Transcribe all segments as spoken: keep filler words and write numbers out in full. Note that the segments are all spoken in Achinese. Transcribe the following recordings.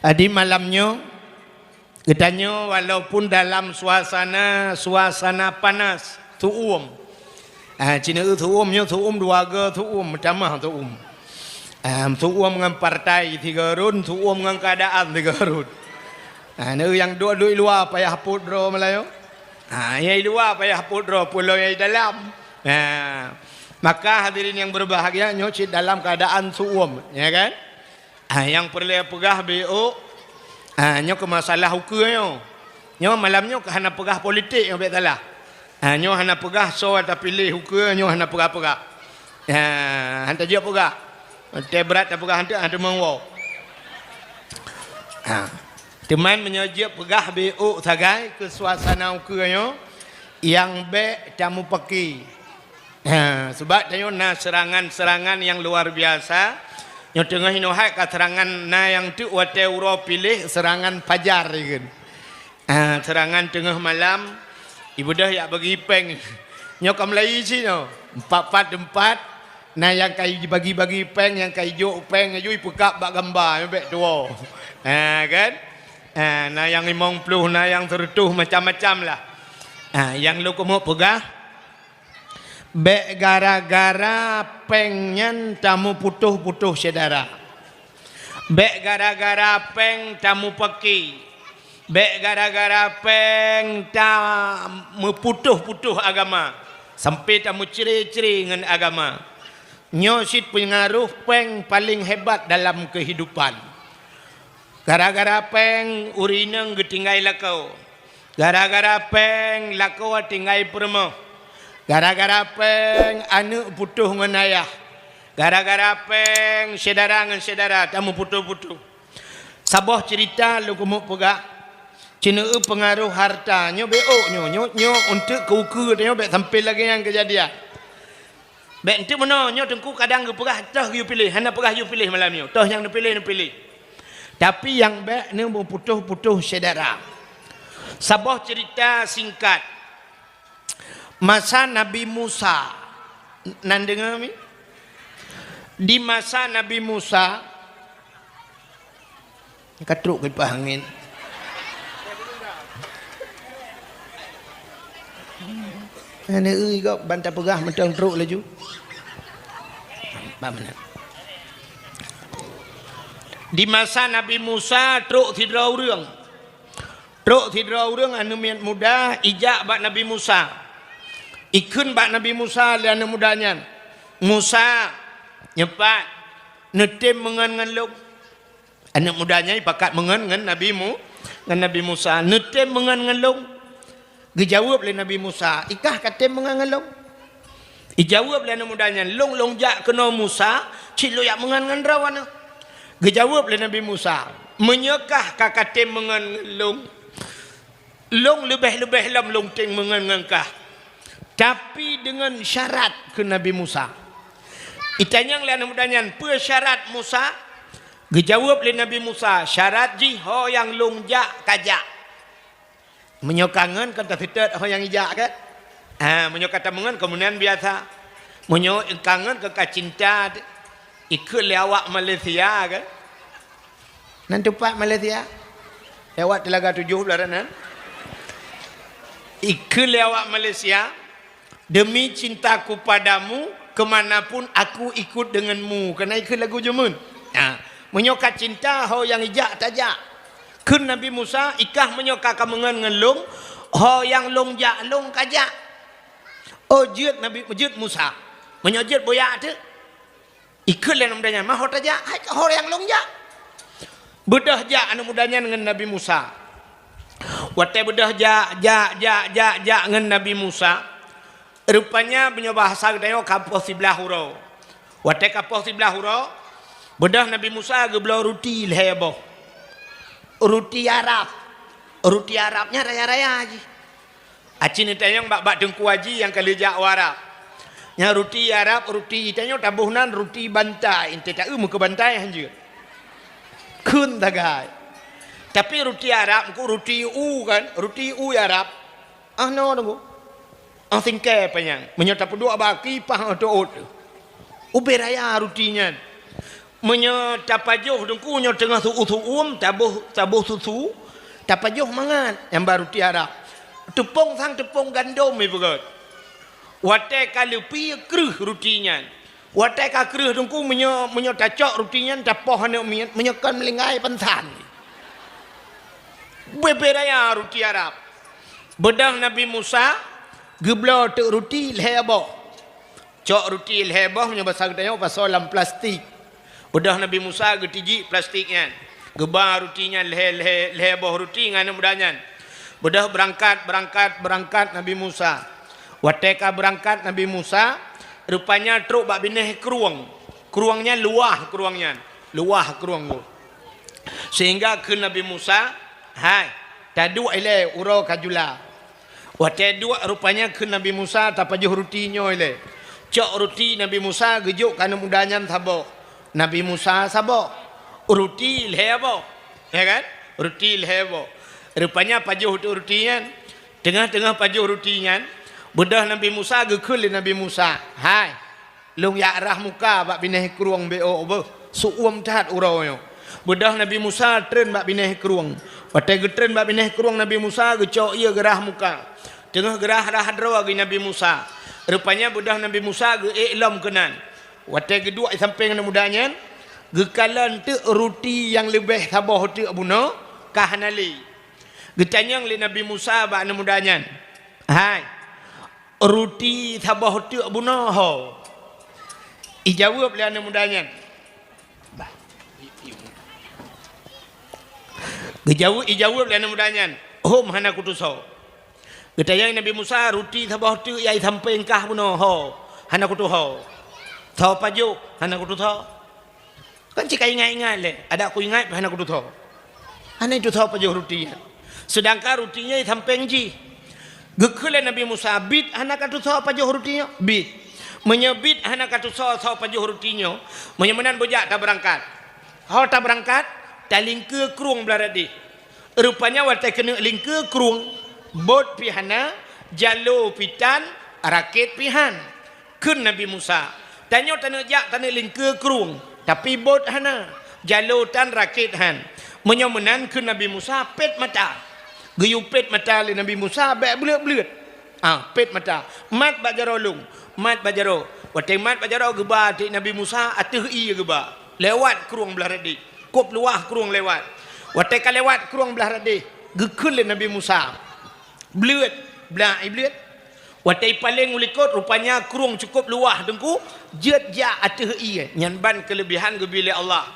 Jadi malam nyoe, geutanyoe walaupun dalam suasana, suasana panas, su'uem. Ah, ci neueu su'uem nyoe, su'uem dua goe su'uem, meutamah su'uem. Ah, su'uem ngon partai sigoe rot, su'uem ngon keuadaan sigoe rot. Ah, neueu nyang duek-duek luwa payah pôt droe meulayeue. Ah, nyang luwa payah pôt droe, peue lom nyang dalam. Ah, maka hadirin yang berbahagia, nyoe cit dalam keuadaan su'uem, ya kan? Ah, nyang peureulée peugah beu, ah, nyoe keu masalah ukeue nyoe. Nyoe malam nyoe hana peugah politik nyoe bék salah. Ah, nyoe hana peugah soe tapiléh ukeue, nyoe hana peugah-peugah. Ah, hana jeuet peugah. Teuh brat tapeugah hantu, hantu meuwoe. Ah, teuma meunyoe jeuet peugah beu sagai keu suasana ukeue nyoe, nyang bék tamupaki. Ha, sabab tanyoe na seurangan-seurangan nyang luar biasa. Nyoe teungoh inoe hai ka seurangan na nyang teuk watée uroe piléh seurangan pajar ikheun. Ha, seurangan teungoh malam, ibeudôh jak bagi péng. Nyoe ka meulayi cit nyoe. Empat-empat teumpat, na nyang ka jibagi-bagi péng, nyang ka jijok péng, laju ipeukab bak gamba, nyoe bék tuwoe. Ha, kan? Ha, na nyang limong ploh, na nyang seureutôh, macam-macam lah. Ha, nyang lôn keumeung peugah, bék gara-gara péng nyan tamuputôh-putôh syedara. Bék gara-gara péng tamupaki. Bék gara-gara péng tameuputôh-putôh agama, sampai tameucre-cre ngon agama. Nyoe cit peungaroh péng paleng hebat dalam keuhidupan. Gara-gara péng ureuëng inong geutinggai lakoe. Gara-gara péng lakoe tinggai peurumoh. Gara-gara péng aneuëk putôh ngon ayah. Gara-gara péng syedara ngon syedara tameuputôh-putôh. Saboh ceurita lôn keumeung peugah, ci neueu peungaroh harta. Nyoe bék ôk nyoe, nyoe, nyoe untuk keu ukeue tanyoe bék sampai lagée nyan keujadian. Bék enteuk meunoe, nyoe Teungku kadang geupeugah toh geuyue piléh, hana peugah yue piléh malam nyoe. Toh nyang neupiléh, neupiléh. Tapi nyang bék neumuputôh-putôh syedara. Saboh ceurita singkat. Masa Nabi Musa, nan deungoe mi? Di masa Nabi Musa, ka trok keu pah angén. Hana eu gob ban tapeugah mantong trok laju. Ba meunan. Di masa Nabi Musa trok sidroe ureuëng. Trok sidroe ureuëng aneuëk miet muda ijak bak Nabi Musa. Ikheun bak Nabi Musa lé aneuëk muda nyan, "Musa, nyoe pat, neutem meungon ngon lôn?" Aneuëk muda nyan ipakat meungon ngon Nabi Mu-, ngon Nabi Musa, "Neutem meungon ngon lôn?" Geujaweueb lé Nabi Musa, "Ikah katem meungon ngon lôn?" Ijaweueb lé aneuëk muda nyan, "Lôn, lôn jak keunoe Musa, cit lôn jak meungon ngon droe aneuëk." Geujaweueb lé Nabi Musa, "Meunyoe kah ka katem meungon ngon lôn, lôn leubeh-leubeh lom lôn tem meungon ngon kah. Tapi deungon syarat," kheun Nabi Musa. Itanyong lé aneuëk muda nyan, "Peue syarat Musa?" Geujaweueb lé Nabi Musa, "Syarat jih ho nyang lôn jak ka jak." Meunyoe kangen kan taseutôt ho nyang ijak kan? Ha, meunyoe ka tameungon keumudian biasa. Meunyoe kangen kan ka cinta, ikheun lé awak Malaysia kan? Nan teumpat Malaysia? Lewat Telaga Tujuh belah nan. Ikheun lé awak Malaysia, "Demi cintaku padamu, ke mana pun aku ikut denganmu." Keunan ikheun lagu jameun. Ha, meunyoe ka cinta, ho nyang ijak tajak. Kheun Nabi Musa, "Ikah meunyoe ka kameungon ngon lôn, ho nyang lôn jak lôn ka jak." Oh, jeuet Nabi, jeuet Musa. Meunyoe jeuet boyak teuk. Ikheun lé aneuëk muda nyan, "Ma ho tajak, hai ka ho nyang lôn jak." Beudôh jak aneuëk muda nyan ngon Nabi Musa. Watée beudôh jak, jak, jak, jak, jak ngon Nabi Musa, rupanya meunyoe bahasa geutanyoe ka poh siblaih uroe. Watée ka poh siblaih uroe, beudôh Nabi Musa geubloe ruti lhée boh. Ruti Arab. Ruti Arab nyan raya-raya jih. Aci neutanyong bak, bak Teungku Aji nyang ka lheueh jak u Arab. Nyang ruti Arab, ruti tanyoe taboh nan ruti bantai, enteuk taeu meukeue bantai hanjeuet. Kheun sagai. Tapi ruti Arab, engko ruti u kan, ruti u Arab. Ah, no, tunggu. Ah, singkée panyang. Meunyoe tapeuduek bak aki pah, ah, teuôt. Ubé raya ruti nyan. Meunyoe tapajoh Teungku, nyoe teungoh su-, su'um, taboh, taboh susu, tapajoh mangat nyang ba ruti Arab. Teupông sang teupông gandom ibeugöt. Watèe ka leupie kreueh ruti nyan. Watèe ka kreueh Teungku, meunyoe, meunyoe tacok ruti nyan, tapoh aneuk miet, meunyoe kon meulinggai pansan. Bèe-bèe raya ruti Arab. Beudôh Nabi Musa geubloe teuk ruti lhèe boh. Cok ruti lhèe boh, meunyoe basa geutanyoe pasoe lam plastik. Beudôh Nabi Musa geutijik plastik nyan. Geuba ruti nyan lhèe, lhèe, lhèe boh ruti ngon aneuk muda nyan. Beudôh beurangkat, beurangkat, beurangkat Nabi Musa. Watèe ka beurangkat Nabi Musa, rupanya trok bak binéh krueng. Krueng nyan luwah krueng nyan. Luwah krueng nyan. Sehingga kheun Nabi Musa, "Hai, taduek ilèe uroe ka jula." Watèe duek, rupanya kheun Nabi Musa, "Tapajoh ruti nyoe ilèe." Cok ruti Nabi Musa geujok keu aneuk muda nyan saboh. Nabi Musa saboh. Ruti lhèe boh. Ya kan? Ruti lhèe boh. Rupanya pajoh teuk ruti nyan. Teungoh-teungoh pajoh ruti nyan, beudôh Nabi Musa geukheun lé Nabi Musa, "Hai, lôn jak rhah muka bak binéh krueng beuh, beuh, su'um that uroe nyoe." Beudôh Nabi Musa treun bak binéh krueng. Watèe geutreun bak binéh krueng Nabi Musa, geucok ié geurhah muka. Teungoh geurhah-rhah droe geuh Nabi Musa. Rupanya beudôh Nabi Musa geuék lom keunan. Watèe geuduek di sampéng aneuk muda nyan, geukalon teuk ruti nyang leubeh saboh teuk bunoe, ka hana lé. Geutanyong lé Nabi Musa bak aneuk muda nyan, "Hai, ruti saboh teuk bunoe ho?" Ijaweueb lé aneuk muda nyan. Geujaweueb, ijaweueb lé aneuk muda nyan, "Hom, hana kutusoe." Geutanyong Nabi Musa, "Ruti saboh teuk nyang di sampéng kah bunoe ho?" "Hana kutusoe." "Soe pajoh?" "Hana kutusoe." Kan cit ka ingat-ingat lé, "Adak kuingat pih hana kutusoe." Hana itusoe pajoh ruti nyan. Seudangkan ruti nyan di sampéng jih. Geukheun lé Nabi Musa, "Biet hana katusoe pajoh ruti nyoe?" "Biet." "Meunyoe biet hana katusoe soe pajoh ruti nyoe, meunyoe meunan beujak tabeurangkat." Ho tabeurangkat, talingkeue krueng blah radeh. Rupanya watèe keuneuk lingkeue krueng, bot pih hana, jalo pih tan, rakét pih han. Kheun Nabi Musa, "Tanyoe taneuk jak taneuk lingkeue krueng, tapi bot hana, jalo tan, rakét han." Meunyoe meunan, kheun Nabi Musa, "Pét mata." Geuyue pét mata lé Nabi Musa, bèk bleuet-bleuet. Ah, pét mata. "Mat bak jaroe lôn." Mat bak jaroe. Watèe mat bak jaroe, geuba teuk Nabi Musa, ateueh ié geuba. Lewat krueng blah radeh. Kôp luwah krueng lewat. Watèe ka lewat krueng blah radeh, geukheun lé Nabi Musa, "Bleuet, blah ié bleuet." Watèe ipaleng u likot, rupanya krueng cukôp luwah Teungku, jeuet jak ateueh ié. Nyan ban keuleubihan geubri lé Allah.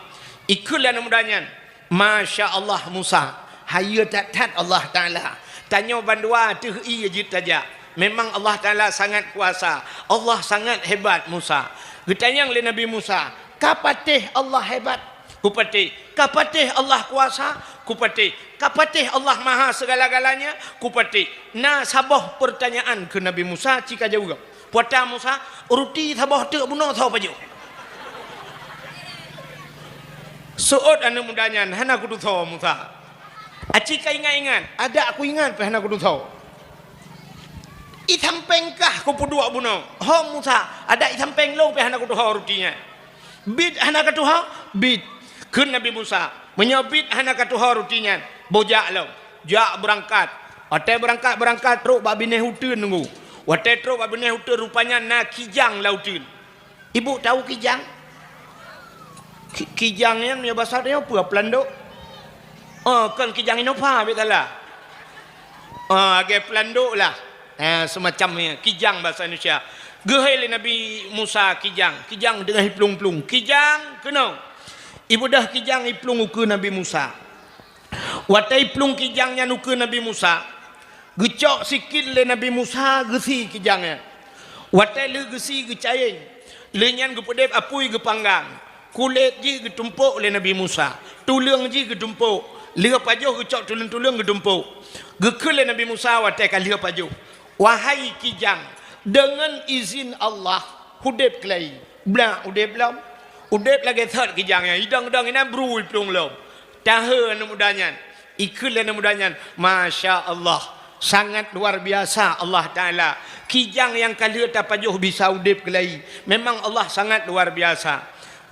Ikheun lé aneuk muda nyan, "Masya Allah Musa, hayeue that-that Allah Taala. Tanyoe bandua ateueh ié jeuet tajak. Memang Allah Taala sangat kuasa. Allah sangat hebat Musa." Geutanyong lé Nabi Musa, "Ka patéh Allah hebat?" "Kupatéh." "Ka patéh Allah kuasa?" "Kupatéh." "Ka patéh Allah maha segala-galanya?" "Kupatéh." "Na saboh peurtanyaan," kheun Nabi Musa, "ci kajaweueb." "Peue ata Musa?" "Ruti saboh teuk bunoe soe pajoh?" Seuôt aneuk muda nyan, "Hana kutusoe Musa." "Aci ka ingat-ingat?" "Adak kuingat pih hana kutusoe." "Di sampéng kah kupeuduek bunoe?" "Ho Musa, adak di sampéng lôn pih hana kutusoe ruti nyan." "Biet hana katusoe?" "Biet." Kheun Nabi Musa, "Meunyoe biet hana katusoe ruti nyan, boh jak lom." Jak beurangkat. Watèe beurangkat-beurangkat trok bak binéh uteuen Teungku. Watèe trok bak binéh uteuen, rupanya na kijang lam uteuen. Ibu tau kijang? Ki-, kijang nyan meunyoe basa tanyoe peue, pelandok? Oh, kon kijang Innova, bèk salah. Oh, lagèe pelandok lah. Eh, semacam nyan, kijang basa Indonesia. Geuhôi lé Nabi Musa kijang. Kijang teungoh iplueng-plueng. "Kijang, keunoe." Ibeudôh kijang iplueng ukeue Nabi Musa. Watèe iplueng kijang nyan ukeue Nabi Musa, geucok sikin lé Nabi Musa geusie kijang nyan. Watèe lheueh geusie geucayeng, lheueh nyan geupeudeb apui geupanggang. Kulét jih geutumpôk lé Nabi Musa, tuleueng jih geutumpôk, lheueh pajoh geucok tuleueng-tuleueng geutumpôk. Geukheun lé Nabi Musa watèe ka lheueh pajoh, "Wahai kijang, deungon izin Allah, udeb keulai." Blah udeb lom. Udeb lagèe sot kijang nyan, idong-dong inan bru iplueng lom. Tahô aneuk muda nyan. Ikheun lé aneuk muda nyan, "Masya Allah, sangat luar biasa Allah Taala. Kijang nyang ka lheueh tapajoh bisa udeb keulai. Memang Allah sangat luar biasa."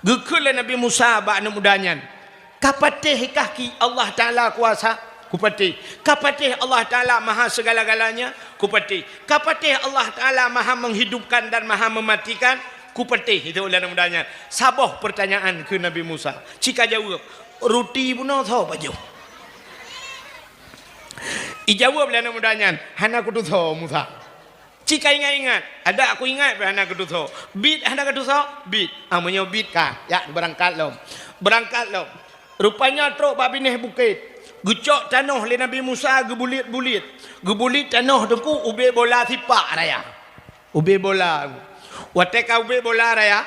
Geukheun lé Nabi Musa bak aneuk muda nyan, "Ka patéh kah ki Allah Taala kuasa?" "Kupatéh." "Ka patéh Allah Taala maha segala-galanya?" "Kupatéh." "Ka patéh Allah Taala maha menghidupkan dan maha mematikan?" "Kupatéh," itu lé aneuk muda nyan. Saboh peurtanyaan keu Nabi Musa. Cit ka jaweueb, "Ruti bunoe soe pajoh?" Ijaweueb lé aneuk muda nyan, "Hana kutusoe Musa." Cit ka ingat-ingat, "Adak kuingat pih hana kutusoe." "Bit hana kutusoe?" "Bit." "Ah, meunyoe bit ka, jak beurangkat lom." Beurangkat lom. Rupanya trok bak binéh bukét. Geucok tanoh lé Nabi Musa geubulit-bulit. Geubulit tanoh teungku ubé bola sipak raya. Ubé bola. Watée ka ubé bola raya,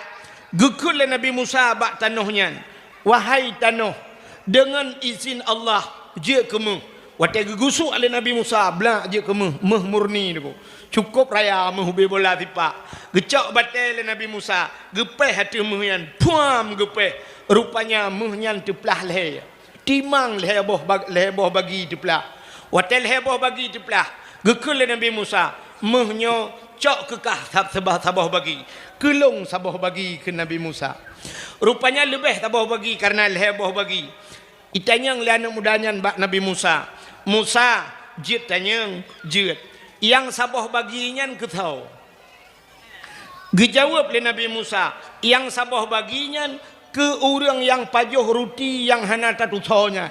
geukheun lé Nabi Musa bak tanoh nyan, "Wahai tanoh, deungon izin Allah, jeuet keu méuh." Watée geugusuk lé Nabi Musa, blak jeuet keu méuh, méuh murni teungku. Cukôp raya méuh ubé bola sipak. Geucok batée lé Nabi Musa, geupéh ateueh méuh nyan, puam geupéh. Rupanya méuh nyan teuplah lhée. Timang lhée boh bag-, lhée boh bagi teuplah. Watée lhée boh bagi teuplah, geukheun lé Nabi Musa, "Méuh nyoe cok keu kah sab-, sabah-, saboh bagi. Keu lôn saboh bagi," kheun Nabi Musa. Rupanya leubeh saboh bagi kareuna lhée boh bagi. Itanyong lé aneuk muda nyan bak Nabi Musa, "Musa, jeuet tanyong?" "Jeuet." "Nyang saboh bagi nyan keu soe?" Geujaweueb lé Nabi Musa, "Nyang saboh bagi nyan keu ureuëng nyang pajoh ruti nyang hana tatusoe nyan."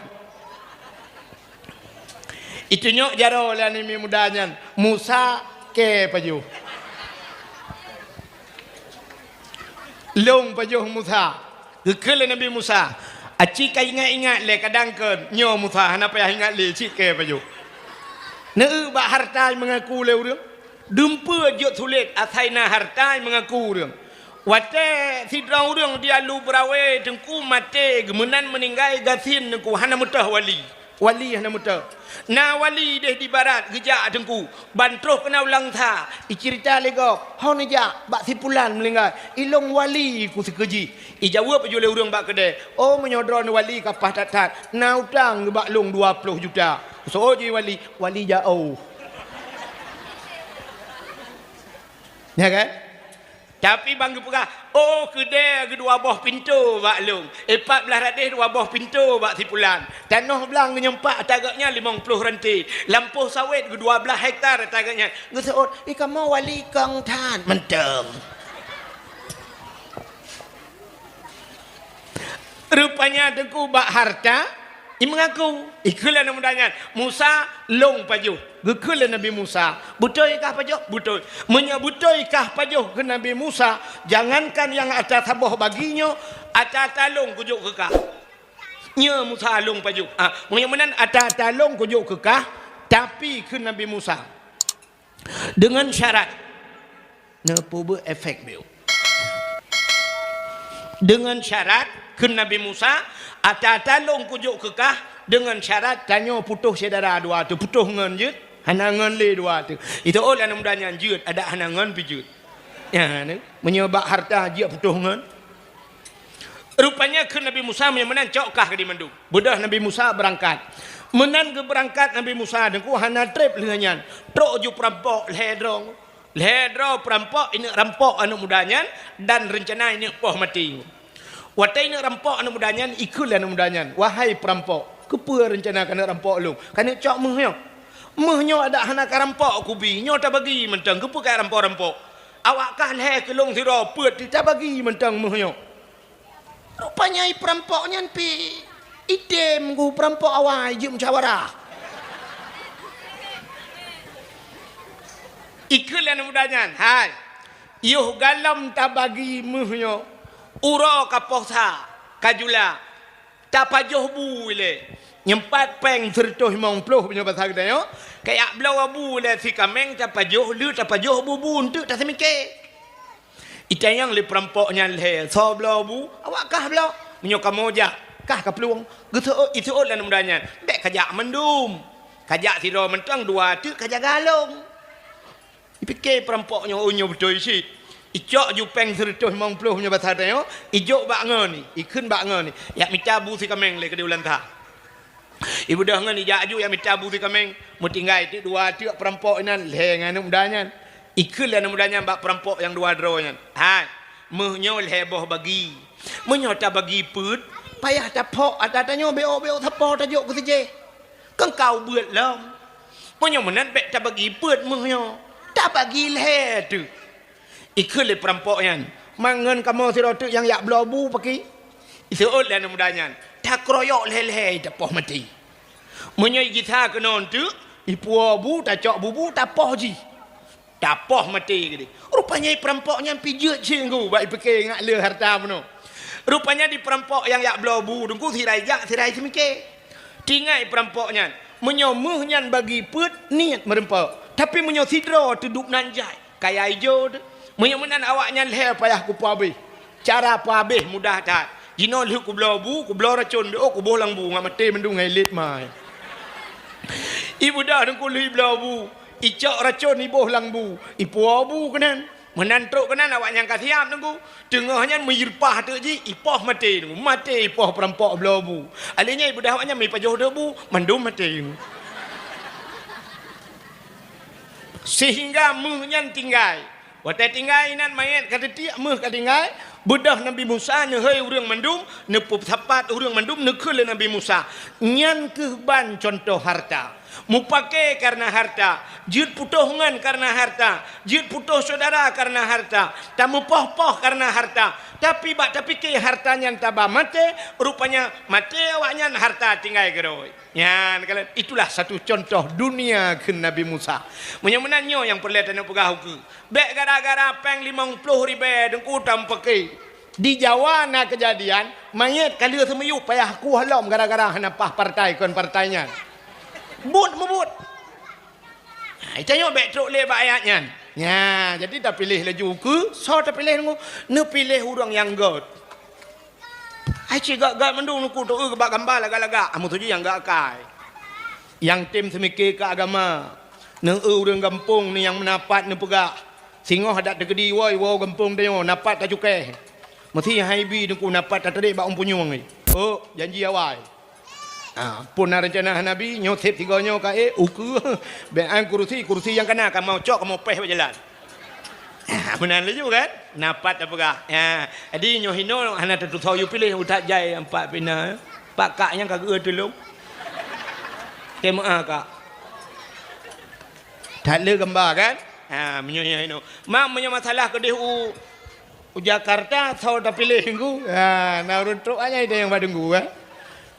Itunyok jaroe lé aneuk muda nyan, "Musa kée pajoh." "Lôn pajoh Musa." Geukheun lé Nabi Musa, "Aci ka ingat-ingat lé kadang keu nyoe Musa, hana payah ingat lé cit kée pajoh." Neueu bak harta meungaku lé ureuëng. Dumpeue jeuet sulet asai na harta meungaku ureuëng. Watée sidroe ureuëng di Alu Beurawe teungku maté, geumeunan meuninggai gasien teungku hana meutoh wali. Wali hana meutoh. Na wali deh di barat geujak teungku, ban troh keunoe u Langsa, iceurita lé gob, "Ho neujak bak si pulan meuninggai, ilôn wali ku sikeue jih." Ijaweueb ju lé ureuëng bak keudée, "Oh, meunyoe droeneuh wali ka paih that-that, na utang bak lôn dua ploh juta." Soe jih wali? Wali jaoh. Ya kan? Tapi ban geupeugah, "Oh, keudée geudua boh pintoe bak lôn, eh, pat blaih radeh dua boh pintoe bak si pulan. Tanoh blang geunyang pat ata gobnyan limong ploh ranté. Lampôh sawét geudua blaih hektar ata gobnyan." Geuseuôt, "Ih, kamoe wali kong that mantong." Rupanya teungku bak harta, imeungaku. Ikheun lé aneuk muda nyan, "Musa, lôn pajoh." Geukheun lé Nabi Musa, "Beutôi kah pajoh?" "Beutôi." "Meunyoe beutôi kah pajoh," kheun Nabi Musa, "jangankan nyang ata saboh bagi nyoe, ata-ata lôn kujok keu kah." "Nyoe Musa, lôn pajoh." "Ah, meunyoe meunan ata-ata lôn kujok keu kah, tapi," kheun Nabi Musa, "deungon syarat." Neupeubuet efek biôh. "Deungon syarat," kheun Nabi Musa, "ata-ata lôn kujok keu kah, deungon syarat tanyoe putôh syedara dua teuh, putôh ngon jeuet, hana ngon lé dua teuh." Itu oh lé aneuk muda nyan jeuet, adak hana ngon pih jeuet. Ya, ni, meunyoe bak harta jeuet putôh ngon. Rupanya kheun Nabi Musa, "Meunyoe meunan cok kah keu di mandum." Beudôh Nabi Musa beurangkat. Meunan geubeurangkat Nabi Musa, teungku hana treb lheueh nyan. Trok ju peurampok lhée droe. Lhée droe peurampok ineuk rampok aneuk muda nyan dan reuncana ineuk poh maté. Watée ineuk rampok aneuk muda nyan, ikheun lé aneuk muda nyan, "Wahai peurampok, keupeue reuncana kaneuk rampok lôn? Kaneuk cok méuh nyoe? Méuh nyoe adak hana karampok kubi, nyoe tabagi mantong, keupeue karampok-rampok? Awak kah lhée keu lôn sidroe peuet, tabagi mantong méuh nyoe." Rupanya i peurampok nyan pih item gu peurampok awai jeuet musyawarah. Ikheun lé aneuk muda nyan, "Hai, yoh galom tabagi méuh nyoe, uroe ka poh sa, ka jula, tapajoh bu ilée, nyang pat péng sireutôh limong ploh meunyoe basa geutanyoe, kajak bloe bu ilée si kaméng tapajoh, le tapajoh bu-bu eunteuk taseumiké." Itanyong lé peurampok nyan lhée, "Soe bloe bu?" "Awak kah bloe." "Meunyoe kamoe jak, kah kaplueng." Geuseuôt, iseuôt lé aneuk muda nyan, "Bék kajak mandum. Kajak sidroe mantong, dua teuk kajaga lôn." Ipiké peurampok nyoe, "Oh, nyoe beutôi cit." Icok ju péng sireutôh limong ploh meunyoe basa tanyoe, ijok bak ngon ni, ikheun bak ngon ni, "Jak mita bu si kaméng lé keudeh u Langsa." Ibeudôh ngon ijak aju jak mita bu si kaméng, meutinggai teuk dua teuk peurampok inan lhée ngon aneuk muda nyan. Ikheun lé aneuk muda nyan bak peurampok nyang dua droe nyan, "Hai, méuh nyoe lhée boh bagi. Meunyoe tabagi peuet, payah taphok ata tanyoe, bék-bék sapo tajok keu sijeh. Kan ka ubeuet lom. Meunyoe meunan bék tabagi peuet méuh nyoe, tabagi lhèe teuk. Ikheun lé peurampok nyan, "Man ngon kamoe sidroe teuk nyang jak bloe bu paki?" Iseuôt lé aneuk muda nyan, "Takeroyok lhèe-lhèe tapoh maté." Meunyoe igisa keunoe teuk, ipuwoe bu, tacok bubu, tapoh jih. Tapoh maté keudeh. Rupanya peurampok nyan pih jeuet cit Teungku, bak ipike ngat le harta bunoe. Rupanya di peurampok nyang jak bloe bu Teungku, sira ijak, sira iseumiké. Tinggai peurampok nyan, meunyoe méuh nyan bagi peuet, niet meureumpok. Tapi meunyoe sidroe teudub nan jai, kaya ijo teuh. Meunyoe meunan awaknyan lhèe payah kupeuabéh. Cara peuabéh mudah that. Jinoe lheueh kubloe bu, kubloe racon, bék, oh, kuboh lam bu, ngat maté mandum ngon ilet mai. Ibeudôh Teungku lheueh ibloe bu, icok racon iboh lam bu, ipuwoe bu keunan. Meunan trok keunan awaknyan ka siap Teungku. Teungoh nyan meuyirpah teuk jih, ipoh maté Teungku. Maté ipoh peurampok bloe bu. Alèh nyan ibeudôh awaknyan meupajoh teuk bu, mandum maté Teungku. Sehingga méuh nyan tinggai. Watèe tinggai inan manyét ka teutiek, méuh ka tinggai, beudôh Nabi Musa neuhôi ureueng mandum, neupeusapat ureueng mandum, neukheun lé Nabi Musa, "Nyan kheueh ban cuntoh harta. Mupake kareuna harta, jeuet putôh ngon kareuna harta, jeuet putôh syedara kareuna harta, tameupoh-poh kareuna harta, tapi bak tapike harta nyan taba maté, rupanya maté awaknyan harta tinggai keudroe." Nyan, kalon, itulah satu contoh dunia kheun Nabi Musa. Meunyoe meunan nyoe nyang peureulèe tanyoe peugah ukeue. Bék gara-gara péng limong ploh ribèe Teungku tameupaké. Di Jawa na keujadian, manyét ka lheueh seumiyueb payah kueh lom gara-gara hana paih partai kon partai nyan. Buet meubuet. Hai, tanyoe bék trok lé bak ayat nyan. Nya, jadi tapiléh laju ukeue, soe tapiléh Teungku? Neupiléh ureueng nyang göt. Ai cit gak-gak mandum Teungku, teu-eu bak gamba lagak-lagak. Ah, meutuju nyang gak kai. Nyang tem seumiké keu agama. Neu-eu ureueng gampông ni nyang meunapat neupeugah. Singoh adak teukeudi woe, woe gampông tanyoe, napat tacukéh. Meusi hai bi Teungku napat tatrek bak ôn punyueng ni. Oh, janji awai. Ah, pun na rencana hana bi, nyoe sép sigoe nyoe ka ék, ukeue. Bék an kurusi, kurusi nyang kana, kamoe cok, kamoe péh bak jalan. Ah, meunan laju kan? Napat tapeugah. Ya, jadi nyoe hinoe hana tatusoe yue piléh, utak jai ampat pih na. Pak kak nyang ka geu tulông. Keu meu'ah kak. That le gamba kan? Ha, meunyoe nyan hinoe. Mak, meunyoe masalah keudeh u, u Jakarta, soe tapiléh Teungku? Ha, na ureueng trok aja ide nyang ba Teungku kan?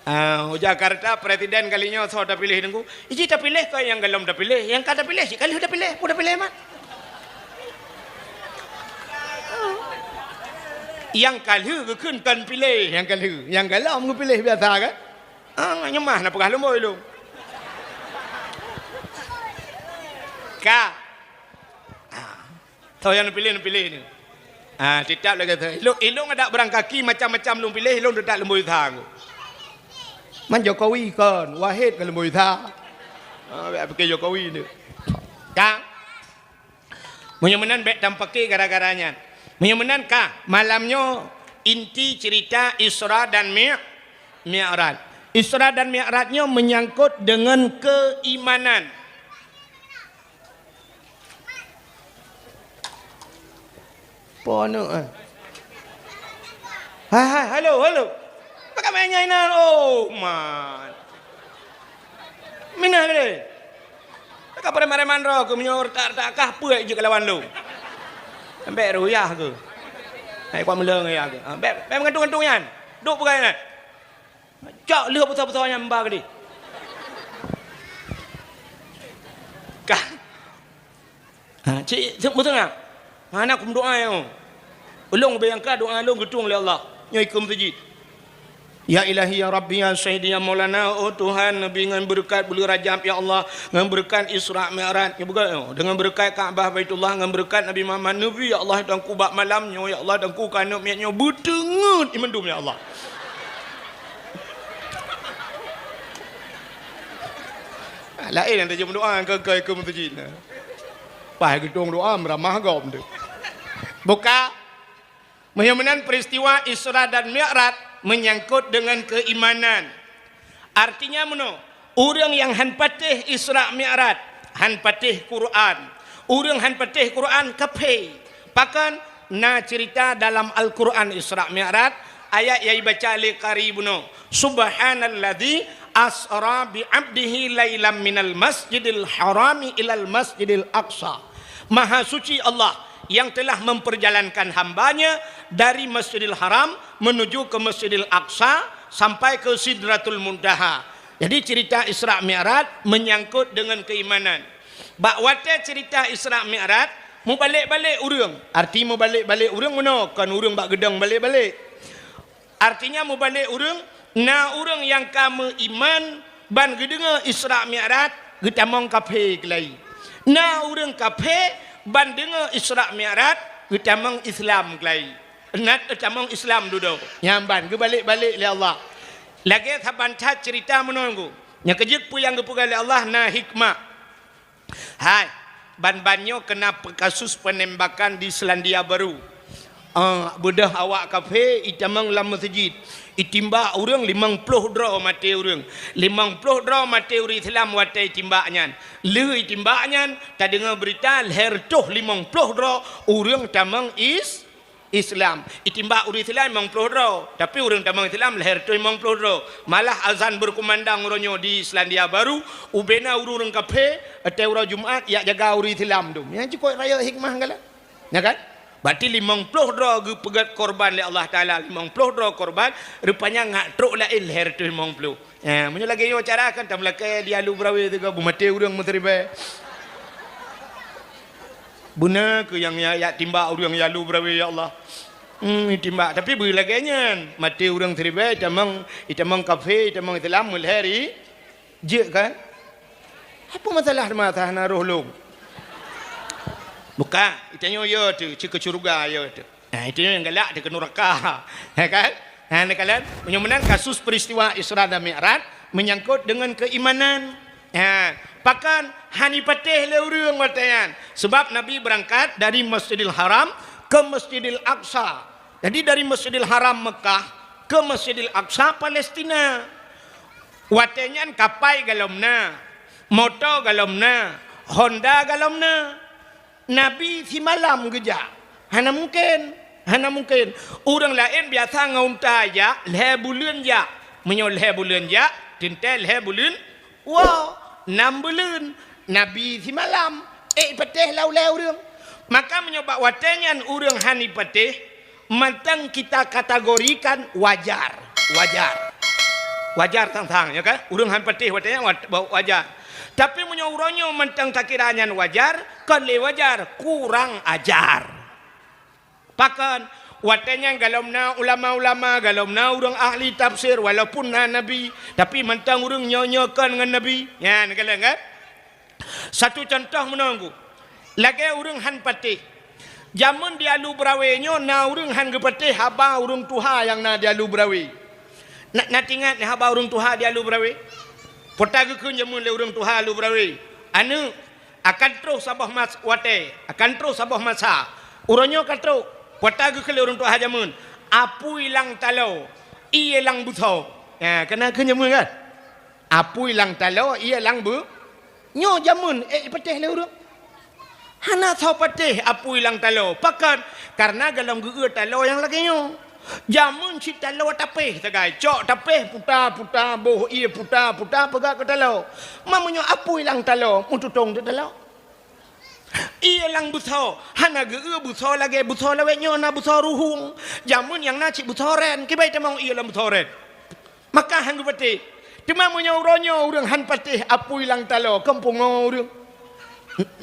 Ah, u Jakarta, presiden kali nyoe soe tapiléh Teungku? Iji tapiléh kon nyang golom tapiléh, nyang ka tapiléh cit ka lheueh tapiléh, peue tapiléh mat? Nyang ka lheueh geukheun kon piléh, nyang ka lheueh, nyang golom geupiléh biasa kan? Ah, nyan mah na peugah lom boh ilong. Ka. Ah. Soe nyang neupiléh, neupiléh ni. Ah, teutab lagèe tu. Ilong, ilong adak barangkaki macam-macam lôn piléh, ilong teutab lôn bui sa. Man Jokowi kon, Wahid kon lôn bui sa. Ah, bèk pike Jokowi tu. Ka. Meunyoe meunan bèk tampake gara-gara nyan. Meunyoe meunan ka, malam nyoe inti cerita Isra dan Mi-, Mi'raj. Isra dan Mi'raj nyoe menyangkut dengan keimanan. Po aneuk, eh. Hai, hai, halo, halo. Pakak main nyan inan? Oh, man. Minah lé. Pakak preman-preman droe keu meunyoe retak-retak kah peue jeuet keu lawan lôn. Ambek ruyah keu. Hai, kuat meuleng ya keu. Ah, bèk, bèk meugantung-gantung nyan. Duek peugah nyan. Cok lheueh busa-busa nyang ba keudeh. Ka. Ha, cit, cit, beutôi nggak? Hana kumeudoa nyoe. Ulôn beu nyang ka doa lôn geutueng lé Allah. Nyoe ikeue meuseujid. Ya Ilahi, ya Rabbi, ya Sayyidi, ya Maulana, oh Tuhan, neubi ngon beureukat buleuen Rajab, ya Allah, ngon beureukat Isra Mi'raj, nyoe beugöt nyoe, deungon beureukat Ka'bah Baitullah, ngon beureukat Nabi Muhammad, neubi, ya Allah, Teungku bak malam nyoe, ya Allah, Teungku keu aneuk miet nyoe beuteungeut imeundum, ya Allah. Laén nyang tajak meudoa keu, keu, keu meuseujid na. Paih geutueng doa meuramah gob tu. Buka. Meunyoe meunan peristiwa Isra dan Mi'raj menyangkut dengan keimanan. Artinya meunoe, ureueng nyang han patéh Isra Mi'raj, han patéh Quran. Ureueng han patéh Quran, kaphé. Pakon? Na cerita dalam Al-Quran Isra Mi'raj, Ayat nyang ibaca lé qari bunoe, "Subhanalladzi asra bi 'abdihi lailam minal masjidil harami ilal masjidil aqsa." Maha suci Allah yang telah memperjalankan hamba-Nya dari Masjidil Haram menuju ke Masjidil Aqsa sampai ke Sidratul Muntaha. Jadi, cerita Isra Mi'raj menyangkut dengan keimanan. Bak watée cerita Isra Mi'raj, mubalek-balek ureuëng. Arti mubalek-balek ureuëng meunoe, kon ureuëng bak geudong balek-balek. Artinya mubalek ureuëng, na ureuëng nyang ka meuiman ban geudeungoe Isra Mi'raj, geutamong kafé keulai. Na ureuëng kafé ban deungoe Isra Mi'raj, geutamong Islam keulai. Nat geutamong Islam dudoe. Nyan ban geubalek-balek lé Allah. Lagée saban that cerita meunoe. Nyang keujeuet peue nyang geupeugah lé Allah na hikmah. Hai, ban-ban nyoe keuna pe-, kasus penembakan di Selandia Baru. Ah, beudôh awak kafé itamong lam meuseujid. Itimbak ureuëng limong ploh droe maté ureuëng. Limong ploh droe maté ureuëng Islam watée itimbak nyan. Lheueh itimbak nyan, tadeungoe beurita lhée reutôh limong ploh droe ureuëng tamong is-, Islam. Itimbak ureuëng Islam limong ploh droe, tapi ureuëng tamong Islam lhée reutôh limong ploh droe. Malah azan berkumandang uroe nyoe di Selandia Baru, ubena ureuëng kafé, watée uroe Jumat, jak jaga ureuëng Islam dum. Nyan cukôp rayeuk hikmah galak. Nya kan? Berarti limong ploh droe geupeugét korban lé Allah Taala, limong ploh droe korban, rupanya ngat trok laén lhée reutôh limong ploh. Eh, meunyoe lagée nyoe cara kan, tameulakée di Alu Brawé teuga beumaté ureuëng meusiribée. Beuna keuh nyang ya, ya timbak ureuëng di Alu Brawé, ya Allah. Hmm, timbak. Tapi beu lagée nyan, maté ureuëng siribée, itamong, itamong kafé, itamong Islam, meulhée ri jeuet kan? Apa masalah masa hana roh lom? Buka, itanyoe ya tu, ceu keu syurga ya tu. Nah, itu yang galak dia ke neraka. Ya kan? Nah, ni kalian, meunyoe meunan kasus peristiwa Isra dan Mi'raj menyangkut dengan keimanan. Ha, pakon hana ipatéh lé ureuëng watée nyan. Sebab Nabi berangkat dari Masjidil Haram ke Masjidil Aqsa. Jadi dari Masjidil Haram Mekah ke Masjidil Aqsa Palestina. Watée nyan kapai galom na, moto galom na, Honda galom na. Nabi simalam geujak. Hana mungken. Hana mungken. Ureuëng laén biasa ngon unta jak, lhée buleuen jak. Meunyoe lhée buleuen jak, teuntée lhée buleuen woe, nam buleuen. Nabi simalam. Ék patéh lau lhée ureuëng. Maka meunyoe bak watée nyan ureuëng hana ipatéh, mantong kita kategorikan wajar. Wajar. Wajar sang-sang, ya kan? Ureuëng hana patéh watée nyan wa-, wa-, wajar. Tapi meunyoe uroe nyoe mantong takira nyan wajar, kon lé wajar, kurang ajar. Pakon? Watée nyan galom na ulama-ulama, galom na ureuëng ahli tafsir, walaupun na nabi, tapi mantong ureuëng nyoe-nyoe kon ngon nabi. Nyan, galeng kan? Satu contoh meunoe ku. Lagée ureuëng hana patéh. Jameun di Alu Brawé nyoe na ureuëng hana geupatéh haba ureuëng tuha nyang na di Alu Brawé. Na, na teuingat haba ureuëng tuha di Alu Brawé? Pota geukheun jameun lé ureuëng tuha Alu Brawé. Aneuëk, akan troh saboh mas-, watée, akan troh saboh masa. Uroe nyoe ka troh, pota geukheun lé ureuëng tuha jameun. Apui lam taloe, ié lam beusoe. Ha, kana kheun jameun kan? Apui lam taloe, ié lam beu-, nyoe jameun, ék ipatéh lé ureuëng. Hana soe patéh apui lam taloe. Pakon? Karena galom geu-eu taloe nyang lagée nyoe. Jameun cit taloe tapéh sagai. Cok tapéh puta-puta, boh ié puta-puta, peugah keu taloe. Ma meunyoe apui lam taloe, meututong teuk taloe. Ié lam beusoe, hana geu-eu beusoe lagée beusoe lawét nyoe na beusoe ruhueng. Jameun nyang na cit beusoe ren, kiban tamong ié lam beusoe ren. Maka hana geupatéh. Teuma meunyoe uroe nyoe ureuëng hana patéh apui lam taloe, kon pungo ureuëng.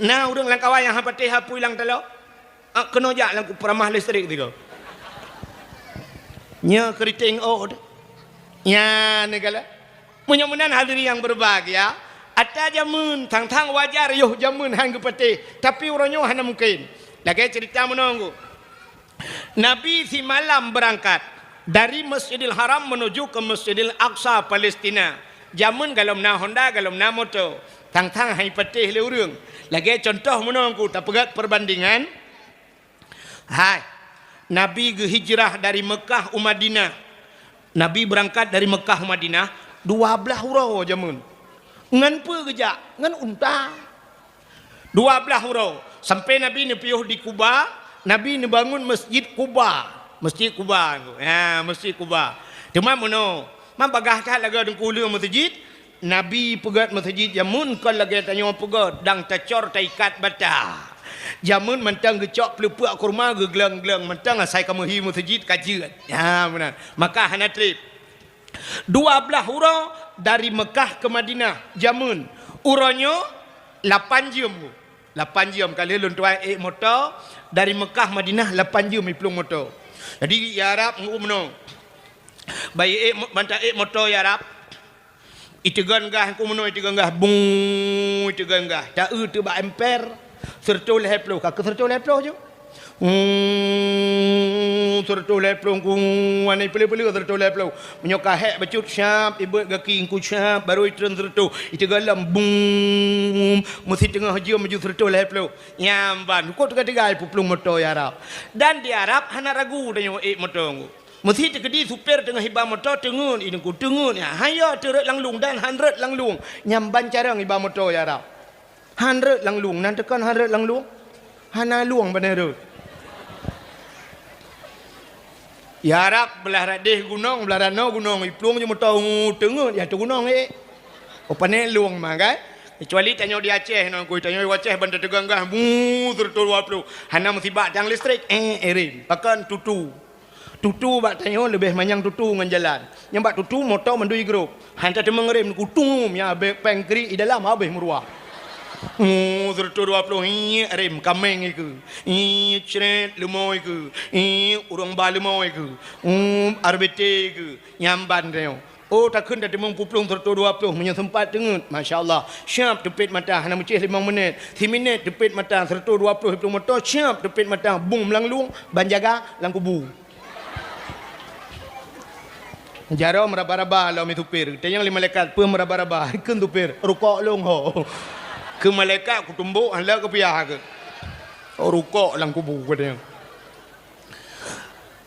Na ureuëng lam kawan nyang hana patéh apui lam taloe? Ah, keunoe jak lam peuramah listrik tiga. Nyoe keriting oh. Nyan ni kala. Meunyoe meunan hadirin yang berbahagia, ata jameun, sang-sang wajar yoh jameun hana geupatéh, tapi uroe nyoe hana mungken. Lagée cerita meunoe ku. Nabi simalam berangkat dari Masjidil Haram menuju ke Masjidil Aqsa, Palestina. Jameun galom na Honda, galom na moto. Sang-sang hana ipatéh lé ureuëng. Lagée contoh meunoe ku tapeugét perbandingan. Hai, Nabi geuhijrah dari Mekah u Madinah. Nabi berangkat dari Mekah u Madinah dua blaih uroe jameun. Ngon peue geujak? Ngon unta. Dua blaih uroe, sampai Nabi neupiôh di Kuba, Nabi neubangun Masjid Kuba. Masjid Kuba. Ha, Masjid Kuba. Teuma meunoe, man bagaih that lagèe Teungku, ureueng meuseujid, Nabi peugöt meuseujid jameun kon lagèe tanyoe peugöt, dang tacor taikat bata. Jameun mantong geucok peuleupeuk kurma geugleueng-gleueng mantong asai ka meuhi meuseujid ka jeuet. Ha, meunan. Maka hana trép. Dua blaih uroe dari Meukah keu Madinah jameun. Uroe nyoe lapan jeuem. Lapan jeuem, ka lheueh lôn tuai ék moto dari Meukah Madinah lapan jeuem iplueng moto. Jadi i Arab ngon meunoe. Bah ék mo-, ban ta ék moto i Arab. Iteugon gah ngon meunoe, iteugon gah, bung, iteugon gah. Ta eu teuh bak emper. Seureutôh lhèe ploh, ka keu seureutôh lhèe ploh ju. Hmm, seureutôh lhèe ploh ku, wan ipeuleueh-peuleueh seureutôh lhèe ploh. Meunyoe ka hék bacut siap, ibeuet gaki engku siap, barô itreun seureutôh. Iteugon lom, bum, meusi teungoh jeuem ju seureutôh lhèe ploh. Nyan ban, kok teuga-teuga ipeuplueng moto i Arab. Dan di Arab hana ragu tanyoe ék moto engku. Meusi teukeudi supir teungoh iba moto teungeut, i Teungku teungeut, nyan han yo teurot lam lueng dan han rot lam lueng. Nyan ban carông iba moto i Arab. Han rot lam lueng, nan teukon han rot lam lueng. Hana lueng bak na rot. I Arab blah rot déh gunong, blah rot noe gunong, iplueng ju moto, teungeut, ya teugunong ék. Oh, pané lueng mah, kan? Kecuali tanyoe di Aceh, ngon kui tanyoe di Aceh, ban tateugon gah, bu, seureutôh dua ploh. Hana musibah tiang listrik, eh, eh, rem. Pakon tutu. Tutu bak tanyoe leubeh manyang tutu ngon jalan. Nyang bak tutu moto mandum igrôp. Han tateumeung rem, kutum, ya, abéh péng kri i dalam, abéh meuruah. Hmm, seureutôh dua ploh, iék rem, kaméng ikeue. Iék cret, leumo ikeue. Iék ureueng ba leumo ikeue. Hmm, R B T ikeue. Nyan ban tanyoe. Oh, takheun tateumeung peuplueng seureutôh dua ploh, meunyoe seumpat teungeut, masya Allah. Siap teupet mata, hana meucéh limong menit. Siminét teupet mata, seureutôh dua ploh iplueng moto, siap teupet mata, bung lam lueng, ban jaga lam kubu. Jaroe meuraba-raba lom i supir. Tanyong lé malaikat, peue meuraba-raba? Kheun supir, rukok lôn ho. Keu malaikat kutumbok, han lé kupiah keu. Oh, rukok lam kubu, katanya.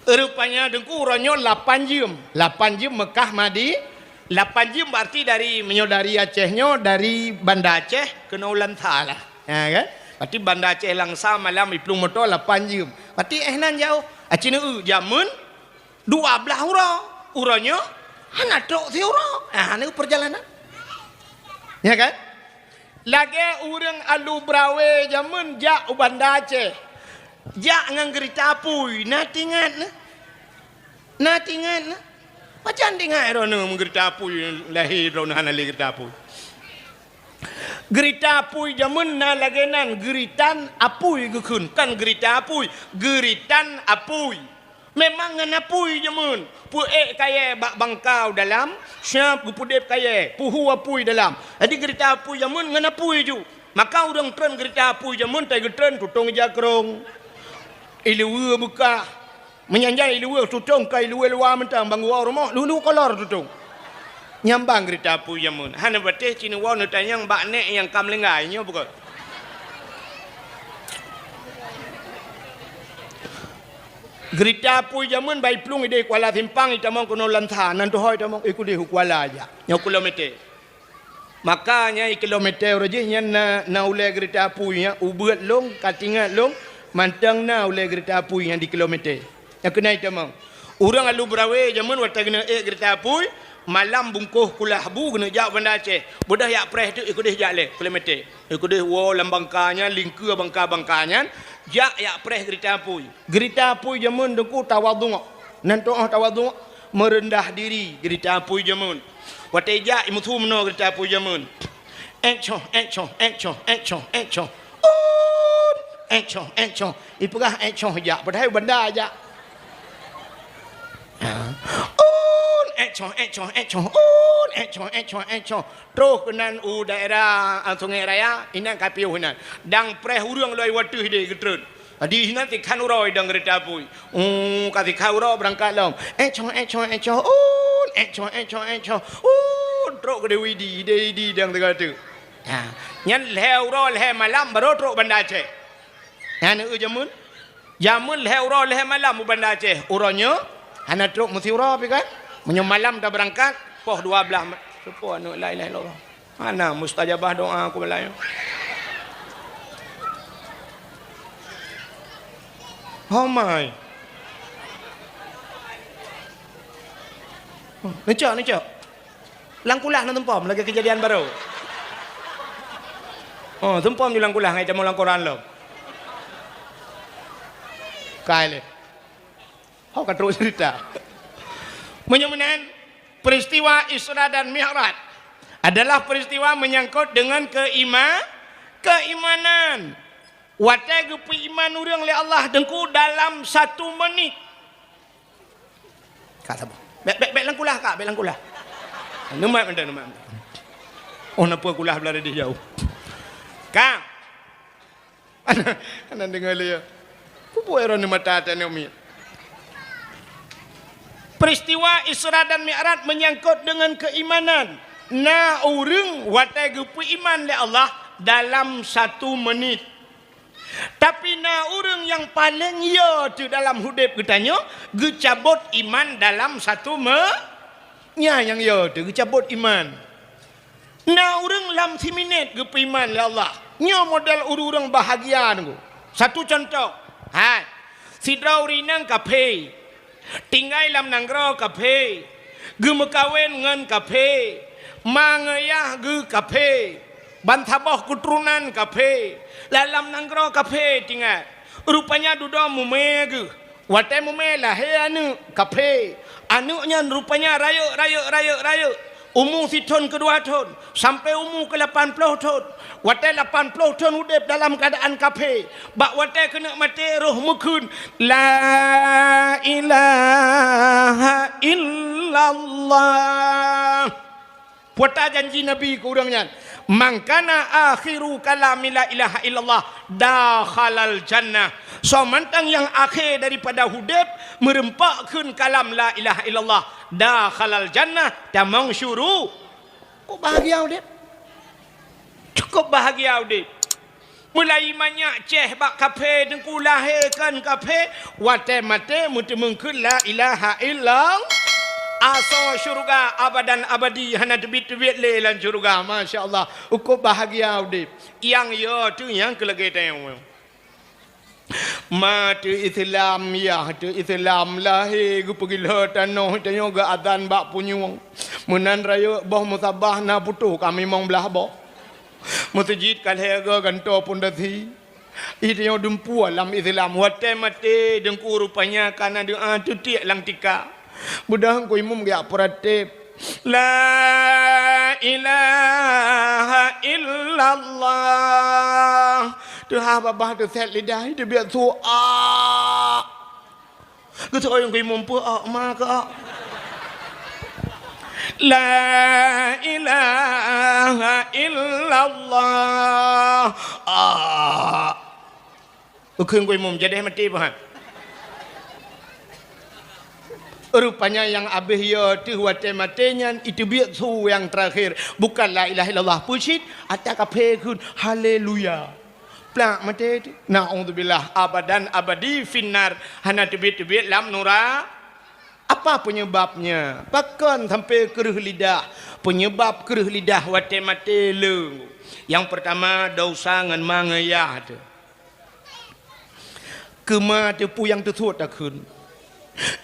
Rupanya Teungku uroe nyoe lapan jeuem. Lapan jeuem Meukah Madi-, lapan jeuem berarti dari, meunyoe dari Aceh nyoe, dari Banda Aceh keunoe u Langsa lah. Ha, kan? Berarti Banda Aceh Langsa malam iplueng moto lapan jeuem. Berarti eh nan jaoh. Aci neu jameun dua blaih uroe. Uroe nyoe hana trok siuroe. Ha, hana perjalanan. Ya kan? Lagèe ureueng alu Brawé jameun jak u Banda Aceh. Jak ngon geurita apui, na tingat na? Na tingat na? Pajan tingat droeneuh ngon geurita apui, lahé droeneuh hana lé geurita apui. Geurita apui jameun na lagèe nan, geuritan apui geukheun, kon geurita apui, geuritan apui. Memang ngon apui jameun. Peuék kayèe bak bangka u dalam, siap geupeudép kayèe, peuhu apui dalam. Jadi geurita apui jameun ngon apui ju. Maka ureueng treun geurita apui jameun tai geutreun tutong ija krông. Iluweue beukah. Meunyan ija iluweue tutong ka iluweue luwa mantong, bang geuwoe rumoh, lheuh-lheuh kolor tutong. Nyan ban geurita apui jameun. Hana patéh ci neuwoe neutanyong bak nèk nyang ka meulinggai nyoe bukon. Geurita apui jameun ban iplueng idéh Kuala Simpang itamong keunoe Langsa, nan tuho itamong, eh, kudéh u Kuala jak. Nyoe kilomète. Maka nyan kilomète uroe jih nyan na, na ulèe geurita apui nyan, ubeuet lôn, ka tingat lôn, mantong na ulèe geurita apui nyan di kilomète. Nyang keunan itamong. Ureueng alu Brawé jameun watèe geuneuk ék geurita apui, malam bungkôh kulah bu geuneuk jak Banda Aceh. Beudôh jak preh teuk, eh, kudéh jak lé kilomète. Eh, kudéh woe lam bangka nyan, lingkeue bangka-bangka nyan, jak jak preh geurita apui. Geurita apui jameun Teungku tawadhu'. Nan tu'oh tawadhu', meureundah diri geurita apui jameun. Watèe jak imeusu meunoe geurita apui jameun. Ék choh, ék choh, ék choh, ék choh, ék choh. Un! Ék choh, ék choh. Ipeugah ék choh jak, padahai u Banda jak. Ha. Un! Ék choh, ék choh, ék choh. Un! Ék choh, ék choh, ék choh. Troh keunan u daerah, ah, Sungai Raya, inan ka piôh inan. Dang preh ureueng lôn watèe idéh geutreun. Di sinan sikhan uroe idong geurita apui. Uh, ka sikhan uroe beurangkat lom. Ék choh, ék choh, ék choh, un, ék choh, ék choh, ék choh, un, trok keudéh u Idi, idéh Idi dong sigoe teuk. Ha, nyan lhèe uroe lhèe malam barô trok Banda Aceh. Nyan eu jameun. Jameun lhèe uroe lhèe malam u Banda Aceh. Uroe nyoe hana trok meusiuroe pih kan. Meunyoe malam tabeurangkat, poh dua blaih ma-, seupôt aneuk la ilaha illallah. Hana mustajabah doa ku malam nyoe. Homai. Neucok, neucok. Lam kulah na teumpom lagée keujadian barô. Oh, teumpom ju lam kulah ngai tamong lam koran lom. Kai lé. Ho ka trok cerita. Meunyoe meunan, peristiwa Isra dan Mi'raj adalah peristiwa menyangkut dengan keima-, keimanan. Watée geupeuiman ureuëng lé Allah Teungku dalam satu menit. Ka saboh. Bék, bék, bék lam kulah, Kak, bék lam kulah. Neumat mantong, neumat mantong. Oh, napa kulah blah deh jauh. Kak. Aneuk deungoe lé ya. Peue buet droeneuh mata até aneuk miet? Peristiwa Isra dan Mi'raj menyangkut dengan keimanan. Na ureuëng watée geupeuiman lé Allah dalam satu menit. Tapi na ureuëng nyang paleng yo teuh dalam udeb geutanyoe geucabot iman dalam satu me-, nya nyang yo teuh geucabot iman. Na ureuëng lam siminét geupeuiman lé Allah. Nyoe model ureuëng-ureuëng bahagia nunggu. Satu contoh, hai, sidroe ureuëng inong kaphé, tinggai lam nanggroe kaphé, geumeukawen ngon kaphé, ma ngon yah geuh kaphé, bansaboh keuturonan kaphé, lam nanggroe kaphé tinggai. Rupanya dudoe mumé geuh. Watée mumé lahé aneuk kaphé, aneuk nyan rupanya rayeuk, rayeuk, rayeuk, rayeuk. Umu sithon keu dua thon, sampoe umu keu lapan ploh thon. Watée lapan ploh thon udeb dalam keuadaan kaphé, bak watée keuneuk maté roh meukheun, "La ilaha illallah." Peue ta janji Nabi keu ureuëng nyan, "Man kana akhiru kalami la ilaha illallah, dakhalal jannah." Soe mantong nyang akhé daripada udeb meureumpok kheun kalam la ilaha illallah, dakhalal jannah, tamong syuru-, Cukup bahagia udeb. Cukup bahagia udeb. Mulai manyak ceh bak kaphé, Teungku, lahé kon kaphé, watée maté meuteumeung kheun la ilaha illallah. Asoe syeuruga abadan abadi, hana teubiet-teubiet lé lam syeuruga. Masya Allah, cukup bahagia udeb. Nyang yo teuh nyang keu lagée tanyoe. Ma teuh Islam, yah teuh Islam, lahé geupeugilho tanoh, tanyoe geuazan bak punyueng. Meunan rayeuk boh musabah na putôh ka mimong blaih boh. Meuseujid ka lhée goe gantoe pondasi. Ih, tanyoe dumpeue lam Islam, watée maté Teungku rupanya ka na doa teutiek lam tika. Beudôh Teungku Imum geujak peuratéb, "La ilaha illallah." Teuhah babah teusét lidah, teubiet su, "A." Geuseuôt Teungku Imum, "Peue, a, ma keu a?" "La ilaha illallah." A. Ukheun Teungku Imum, jadeh maté pahat. Rupanya nyang abéh yo teuh watée maté nyan, iteubiet su nyang teurakhé, bukan la ilaha illallah. Peue cit, ata kaphé kheun, "Haleluya." Plak maté teuh. Naudzubillah, abadan abadi finnar, hana teubiet-teubiet lam nura-, Apa peunyeubabnya? Pakon sampoe kreueh lidah? Peunyeubab kreueh lidah watée maté le. Nyang peurtama, desya ngon ma ngon yah teuh. Keu ma teuh peue nyang teusuet takheun.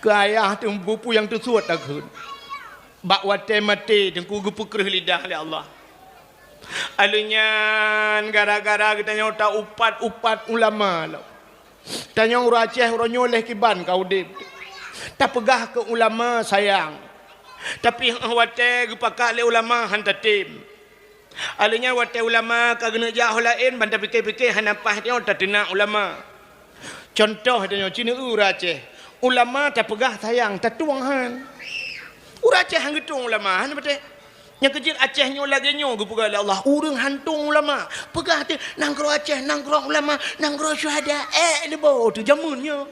Keu ayah teuh peue nyang teusuet takheun. Bak watée maté Teungku geupeukreueh lidah lé Allah. Alheuh nyan gara-gara geutanyoe taupat-upat ulama lom. Tanyoe ureuëng Aceh uroe nyoe lheueh kiban ka udeb. Tapeugah keu ulama sayang. Tapi watée geupakat lé ulama han tatem. Alheuh nyan watée ulama ka geuneuk jak ho laén ban tapike-pike hana paih tanyoe tateunak ulama. Cuntoh tanyoe, ci neu-eu ureuëng Aceh. Ulama tapeugah sayang, tatueng han. Ureuëng Aceh han geutueng ulama, han beutôi. Nyang keujeuet Aceh nyoe lagée nyoe geupeugah lé Allah, ureuëng han tueng ulama. Peugah teuh, nanggroe Aceh, nanggroe ulama, nanggroe syuhada. Ék leubo teuh jameun nyoe.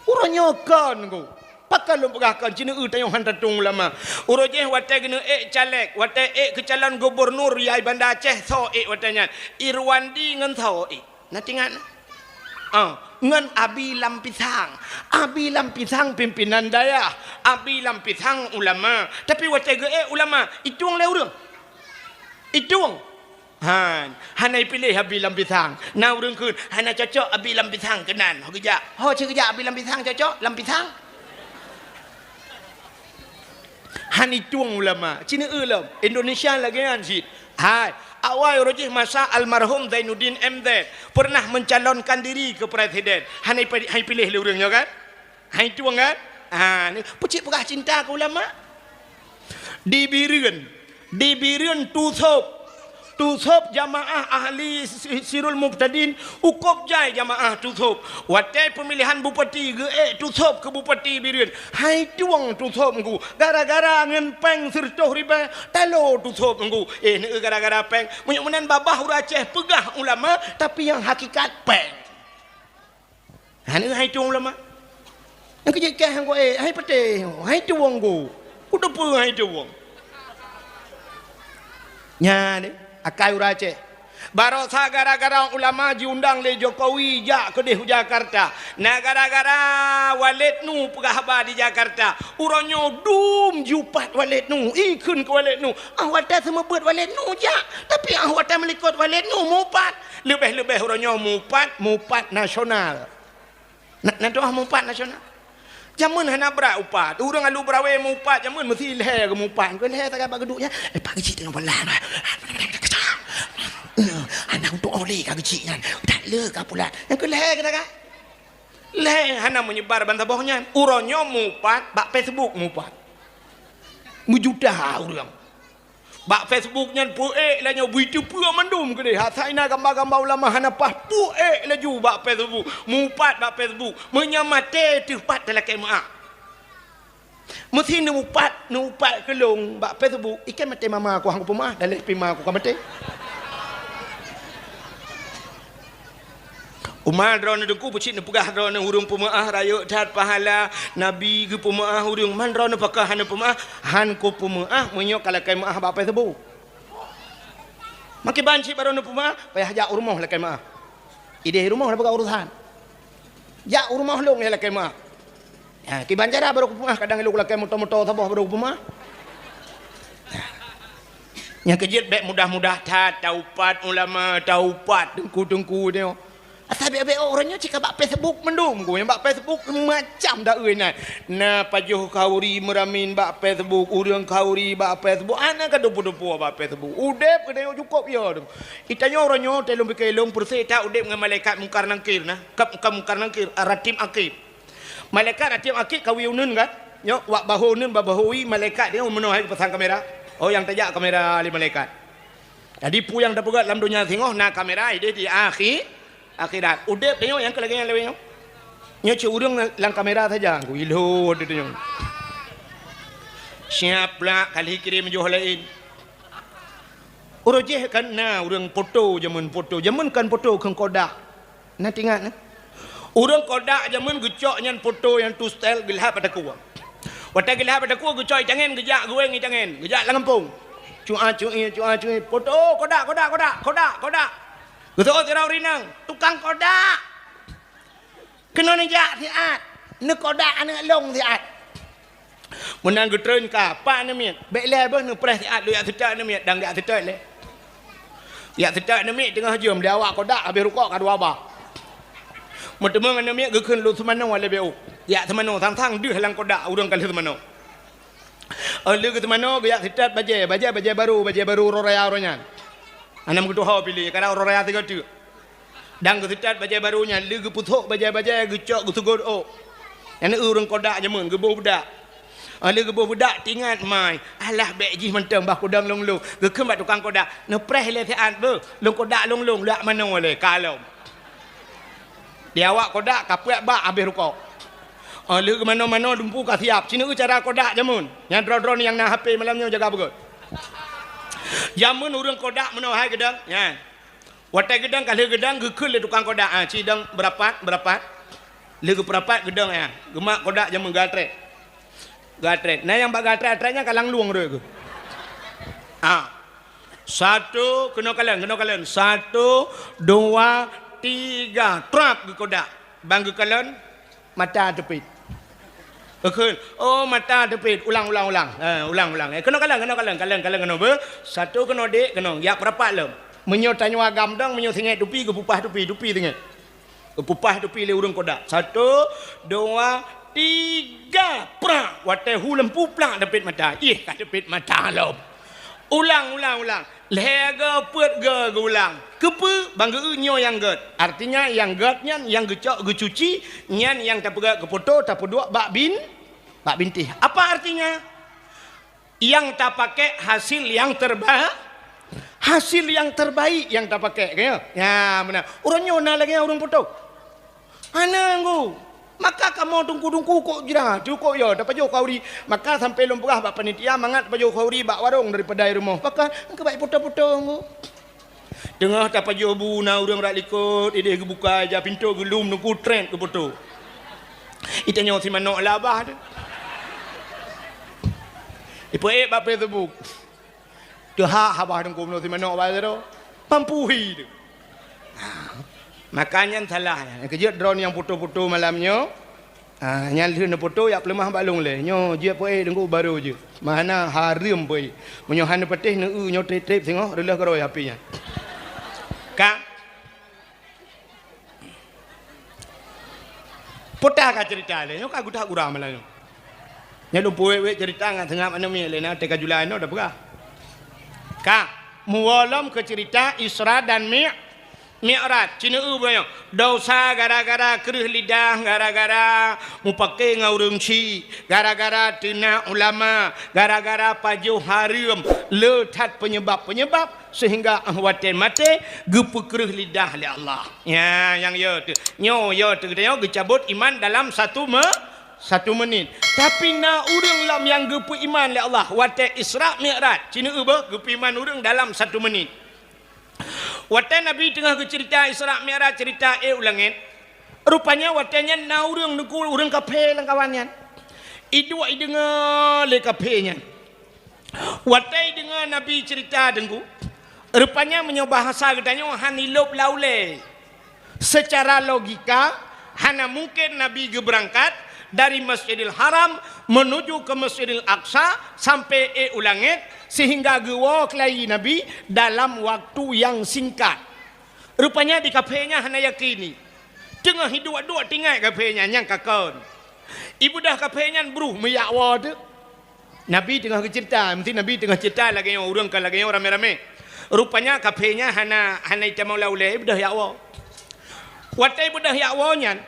Uroe nyoe kon ku. Pakon lôn peugah kon, ci neu-eu tanyoe han tatueng ulama. Uroe jéh watée geuneuk ék caleg, watée ék keu calon gubernur yai Banda Aceh, soe ék watée nyan? Irwandi ngon soe ék? Na teuingat? Ah, ngon Abi Lam Pisang. Abi Lam Pisang pimpinan dayah. Abi Lam Pisang ulama. Tapi watée geuék ulama, itueng lé ureuëng. Itueng. Han, hana ipiléh Abi Lam Pisang. Na ureuëng kheun, hana cocok Abi Lam Pisang keunan. Ho geujak. Ho cit geujak Abi Lam Pisang cocok? Lam Pisang. Han itueng ulama. Cina eu lom. Indonesia lagèe nyan cit. Hai, awai uroe jih masa almarhum Zainuddin M Z pernah mencalonkan diri ke presiden. Han ipi-, han ipiléh lé ureueng nyoe kan? Han itueng kan? Ha, ni peucit peugah cinta keu ulama. Di Bireuen, di Bireuen tusôb. Tusôb jamaah ahli si-, Sirul Mubtadin, ukôb jai jamaah tusôb. Watèe peumilihan bupati geuék tusôb keu bupati Bireuen. Han itueng tusôb ngku. Gara-gara ngon péng sireutôh ribèe, talo tusôb ngku. Eh, neu gara-gara péng. Meunyoe meunan babah ureueng Aceh peugah ulama, tapi nyang hakikat péng. Hana hai tueng ulama. Nyang keu jikeh nyang keu, eh, hai patéh, hai tueng go. Kuteupeu hai tueng. Nyan, eh, akai ureueng Aceh. Barosa gara-gara ulama jiundang lé Jokowi jak keudeh u Jakarta. Na gara-gara Waled Nu peugah haba di Jakarta. Uroe nyoe dum jiupat Waled Nu. Ikheun keu Waled Nu. Ah, watèe seumeubeuet Waled Nu jak. Tapi ah, watèe meulikot Waled Nu mupat. Leubeh-leubeh uroe nyoe mupat, mupat nasional. Na, na doh mupat nasional. Jameun hana brat upat. Ureueng alu beurawe mupat, jameun meusi lhèe geumupat. Keu lhèe sagai bak geuduek nyan. Eh, Pak Geuchik teungoh peulaih. Hana untuk oleh ka Geuchik nyan. Tak le ka pulat. Nyang keu lhèe keu sagai. Lhèe hana meunyebar ban saboh nyan. Uroe nyoe mupat, bak Facebook mupat. Meujuta ureueng. Bak Facebook nyan peuék laju bui teupeue mandum keudeh. Asai na gamba-gamba ulama hana paih peuék laju bak Facebook. Mupat bak Facebook. Meunyoe maté teuh pat talakèe meu'ah. Meusi neuupat, neuupat keu lôn bak Facebook. Ikèe maté mama ku han kupeumeu'ah, daleh pih ma ku ka maté. Uma droeneuh teungku peucit neupeugah droeneuh ureueng peumeu'ah rayeuk that pahala Nabi geupeumeu'ah ureueng, man droeneuh pakon hana peumeu'ah, han kupeumeu'ah meunyoe ka lakèe meu'ah bak Facebook. Makiban cit baroe neupeumeu'ah, payah jak u rumoh lakèe meu'ah. Ideh rumoh na peugah urosan. Jak u rumoh lôn ya lakèe meu'ah. Ha, kiban cara baroe kupeumeu'ah, kadang lôn lakèe moto-moto saboh baroe kupeumeu'ah. Nyang keujeuet bèk mudah-mudah that taupat ulama, taupat teungku-teungku nyoe. Asai bèk-bèk uroe nyoe cit ka bak Facebook mandum ku, nyang bak Facebook macam daeu nyan. Na pajoh khauri meuramin bak Facebook, ureueng khauri bak Facebook, hana ka dupu-dupu bak Facebook. Udép geutanyoe cukôp ya tu. Itanyoe uroe nyoe teuh lôn pike lôn peureuseh that udép ngon malaikat Mungkar Nangkir na. Ka, ka Mungkar Nangkir, Ratib Akib. Malaikat Ratib Akib ka wie uneun kan? Nyoe, wak bahô uneun, bak bahô wie, malaikat nyoe meunoe hai geupasang kamera. Oh, nyang tajak kamera lé malaikat. Jadi, peue nyang tapeugöt lam donya singoh na kamera, ideh di akhi-, akhirat. Udép tanyoe nyang keu lagèe nyan lagèe nyoe. Nyoe cit ureueng lam kamera saja, ku ilhot tanyoe. Siap pula kali kirém joh laén. Uroe jéh kan na ureueng poto jameun poto. Jameun kan poto kheun kodak. Na teuingat, na? Ureueng kodak jameun geucok nyan poto nyang tu setel geulhab bak takue. Watèe geulhab bak takue geucok itangen geujak geuwéng itangen, geujak lam gampông. Cua cui, cua cui, poto, kodak, kodak, kodak, kodak, kodak. Geuseuôt sidroe ureueng inong, tukang kodak. Keunoe neujak siat, neukodak aneuk lôn siat. Meunan geutreun ka, pat aneuk miet, bèk lé beuh neupreh siat lôn jak seutôt aneuk miet, dang jak seutôt lé. Jak seutôt aneuk miet teungoh jeuem, di awak kodak habéh rukok ka dua bah. Meuteumeung aneuk miet geukheun lôn seumanoe lé B O. Jak seumanoe sang-sang deuh lam kodak ureueng ka lheueh seumanoe. Oh, lheueh geuseumanoe geujak seutôt bajèe, bajèe, bajèe barô, bajèe barô uroe raya uroe nyan. Hana meutuho piléh, kadang uroe raya sigoe teuk. Dan geuseutôt bajèe barô nyan, lheueh geupeusôk bajèe-bajèe geucok geuseugot ôk. Nyan ureueng kodak jameun geuboh beudak. Ah, lheueh geuboh beudak teuingat mai, alah bèk jih mantong bah kudong lôn-lôn. Geukheun bak tukang kodak, neupreh lé siat beuh, lôn kodak lôn-lôn, lôn jak manoe lé, ka lom. Di awak kodak ka peuet bak habéh rukok. Ah, lheueh geumanoe-manoe dumpeue ka siap. Ci neu cara kodak jameun. Nyan droe-droe nyang na H P malam nyoe jaga beugöt. Jameun ureueng kodak meunoe hai geudong. Nyan. Watèe geudong ka lheueh geudong geukheun lé tukang kodak, ah, ci dong beurapat, beurapat. Lheueh geupeurapat geudong, ah, geumat kodak jameun geuatrét. Geuatrét. Na nyang bak geuatrét-atrét nyan ka lam lueng rot geuh. Ah. Satu, keunoe kalon, keunoe kalon. Satu, dua, tiga. Trap geukodak. Ban geukalon, mata teupit. Geukheun, oh, mata teupit. Ulang, ulang, ulang. Eh, ulang, ulang. Eh, keunoe kalon, keunoe kalon, kalon, kalon keunoe beuh. Satu keunoe dék, keunoe. Jak peurapat lom. Meunyoe tanyoe agam dong, meunyoe singét tupi, geupeupah tupi, tupi singét. Geupeupah tupi lé ureueng kodak. Satu, dua, tiga. Ka, prak, watèe hu lampu plak teupet mata. Yeh, ka teupet mata lom. Ulang, ulang, ulang. Lhèe go peuet go geulang. Keupeue? Ban geu-eu nyoe nyang gèt. Artinya nyang gèt nyan nyang geucok geucuci, nyan nyang tapeugèt geupoto tapeuduek bak bin, bak bintéh. Apa artinya? Nyang tapakék hasil nyang terba-, hasil nyang terbaik nyang tapakék, ka nyo? Nyan meunan. Uroe nyoe na lagèe nyan ureueng poto? Hana, Teungku. Maka kamoe teungku-teungku kok jrah, tu kok yo, tapajoh khauri. Maka sampoe lôn peugah bak panitia, mangat tapajoh khauri bak warong daripada rumoh. Pakon, keubai poto-poto, Teungku. Teungoh tapajoh bu na ureueng rot likot, idéh geubuka ija pintoe geulom, Teungku, trét geupoto. Itanyoe si manok lam babah tu. Ipeuék bak Facebook. Teuhah babah Teungku, meunyoe si manok babah tu. Mampu hi tu. Ha. Maka nyan salah. Nyang keujeuet droeneuh nyang poto-poto malam nyoe. Ha, nyan lheueh neupoto jak peuleumah bak lôn lé. Nyoe jeuet peuék Teungku barô jeuet. Meuhana hareuem peuék. Meunyoe hana patéh neu-eu nyoe trép-trép singoh, reuloh keurôi H P nyan. Ka. Peue ka ceurita lé, nyoe ka geutak gura malam nyoe. Nyoe lôn peuwèt-wèt ceurita ngon seungab aneuk miet lé na teuka julai nyoe tapeugah. Ka, muwoe lom keu ceurita Isra dan Mi-, Mi'raj. Ci neu-eu bunoe nyoe, desya gara-gara kreueh lidah, gara-gara mupake ngon ureueng chik, gara-gara teunak ulama, gara-gara pajoh hareuem, le that peunyebab-peunyebab. Seuhingga 'oh watèe maté geupeukreueh lidah lé Allah. Nya, nyang yo teuh. Nyoe yo teuh geutanyoe geucabot iman dalam satu me-, satu menit. Tapi na ureueng lom nyang geupeuiman lé Allah watèe Isra Mi'raj. Ci neu-eu beuh geupeuiman ureueng dalam satu menit. Watèe Nabi teungoh geuceurita Isra Mi'raj, ceurita ék u langèt, rupanya watèe nyan na ureueng Teungku, ureueng kafé lam kawan nyan. Iduek ideungoe lé kafé nyan. Watèe ideungoe Nabi ceurita Teungku, rupanya meunyoe bahasa geutanyoe hana ilôb lam ulèe. Seucara logika, hana mungken Nabi geubeurangkat dari Masjidil Haram meunuju keu Masjidil Aqsa sampoe ék u langèt, seuhingga geuwoe keulayi Nabi dalam waktu nyang singkat. Rupanya di kafé nyan hana yakini. Teungoh iduek-duek tinggai kafé nyan, nyang ka kon. Ibeudôh kafé nyan bruh meujak woe teuk. Nabi teungoh geuceurita, meusti Nabi teungoh ceurita lagèe nyoe, ureueng ka lagèe nyoe ramé-ramé. Rupanya kafé nyan hana, hana itamong lam ulèe, ibeudôh jak woe. Watèe ibeudôh jak woe nyan,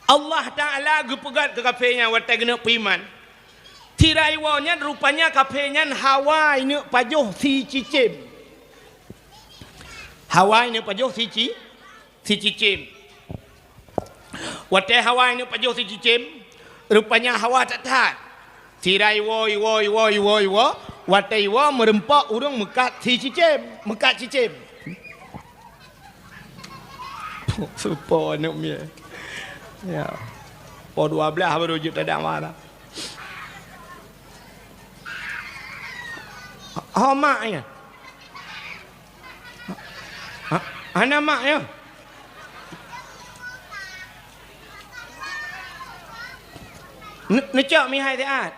Allah Taala geupeugah keu kafé nyan watèe geuneuk peuiman. Sira iwoe nyan rupanya kafé nyan hawa ineuk pajoh sicicém. Hawa ineuk pajoh sici-, sicicém. Watèe hawa ineuk pajoh sicicém, rupanya hawa that-that. Sira iwoe, iwoe, iwoe, iwoe, iwoe, watèe iwoe meureumpok ureueng meukat sicicém, meukat cicém. Supo aneuk miet. Ya. Po dua blah baru jeuet tada marah. Ho mak nyan. Ha, hana mak nyan. Ne-, neucok mihai siat.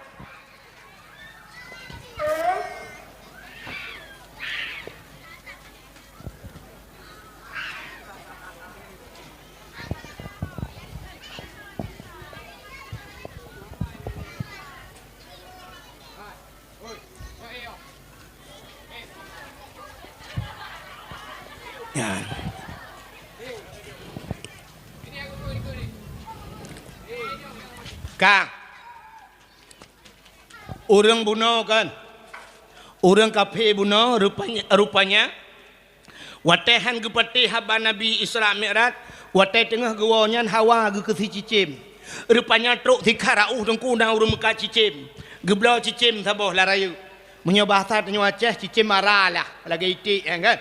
Nyan. Ka. Ureueng bunoe kan? Ureueng kafé bunoe rupanya, rupanya watèe han geupatéh haba Nabi Isra Mi'raj, watèe teungoh geuwoe nyan hawa geuh keu sicicém. Rupanya trok sikhat rot Teungku na ureueng meukat cicém. Geubloe cicém saboh lam rayeuk. Meunyoe bahasa tanyoe Aceh, cicém ara lah, lagèe iték nyan kan.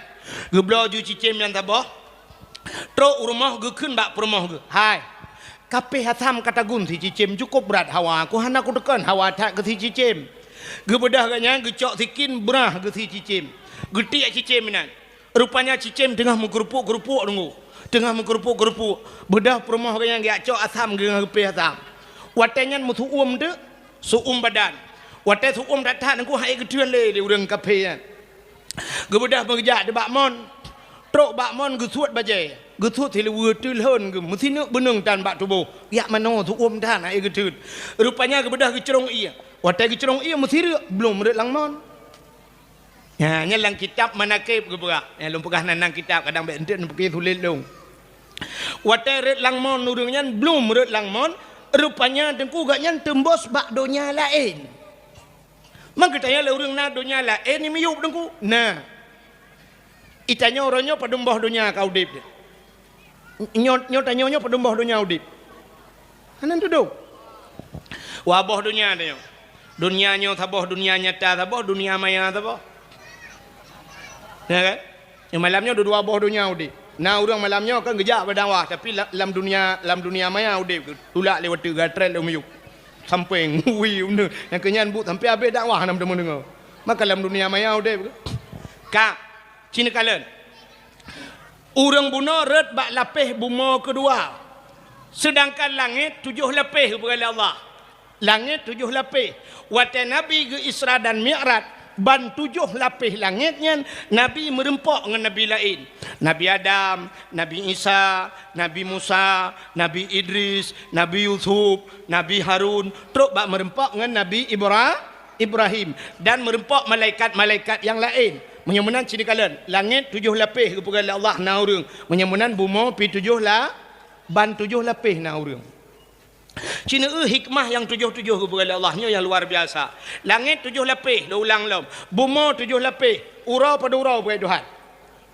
Geubloe ju cicém nyan saboh. Trok u rumoh geukheun bak peurumoh geuh, "Hai, kapéh asam ka tagun sicicém, cukôp brat hawa, ku hana kuteukon hawa that keu sicicém." Geubeudôh gobnyan geucok sikin brah keu sicicém. Geutiek cicém inan. Rupanya cicém teungoh meukeurupuk-keurupuk Teungku. Teungoh meukeurupuk-keurupuk. Beudôh peurumoh gobnyan geujak cok asam geuh, geupéh asam. Watèe nyan meusu'uem teuk, su'uem badan. Watèe su'uem that-that Teungku han ék geuteuen lé, lé ureueng kafé nyan. Geubeudôh meugeujak teubak mon. Trok bak mon geusuet bajée, geusuet siluweue teulhon geuh, meusineuk beuneueng tan bak tuboh. Jak manoe seu-uem tan aé geuteut. Rupanya geubeudôh geucrông ié. Watée geucrông ié meusireuk, blom rhot lam mon. Nyan, nyan lam kitab Manaqib geupeugah. Nyan lôn peugah nan, nan kitab, kadang bék eunteuk neupiké sulet lôn. Watée rhot lam mon ureuëng nyan, blom rhot lam mon, rupanya teungku gobnyan teumbôh bak donya laén. Maka tanyoe lé ureuëng na donya laén nyang miyueb teungku. Na. Itanyoe uroe nyoe padum boh donya ka udeb. Nyoe, nyoe tanyoe nyoe padum boh donya udeb. Hana tudong. Dua boh donya tanyoe. Donya nyoe saboh, donya nyata saboh, donya maya saboh. Ya kan? Nyang malam nyoe dua boh donya udeb. Na ureuëng malam nyoe kan geujak bak dakwah, tapi la-, lam dunia, lam dunia maya udeb, tulak lewat tu, gatrek lewat miyup. Sampai ngui uneuk. Nyang keunyan buet sampai habéh dakwah hana meudeungoe. Maka lam dunia maya udeb. Ka, ci neukalon. Ureuëng bunoe rhot bak lapéh bumoe keudua. Seudangkan langét tujoh lapéh geupeugah lé Allah. Langét tujoh lapéh. Watée Nabi geu-Isra dan Mi'raj, ban tujoh lapéh langét nyan Nabi meureumpok ngon nabi laén. Nabi Adam, Nabi Isa, Nabi Musa, Nabi Idris, Nabi Yusuf, Nabi Harun, trok bak meureumpok ngon Nabi Ibra-, Ibrahim, dan meureumpok malaikat-malaikat nyang laén. Meunyoe meunan ci neukalon, langét tujoh lapéh geupeugah lé Allah na ureuëng. Meunyoe meunan bumoe pi tujoh la-, ban tujoh lapéh na ureuëng. Ci neueu hikmah nyang tujoh-tujoh geupeugah lé Allah nyoe nyang luar biasa. Langét tujoh lapéh, lôn ulang lom. Bumoe tujoh lapéh, uroe padum uroe beuet Tuhan.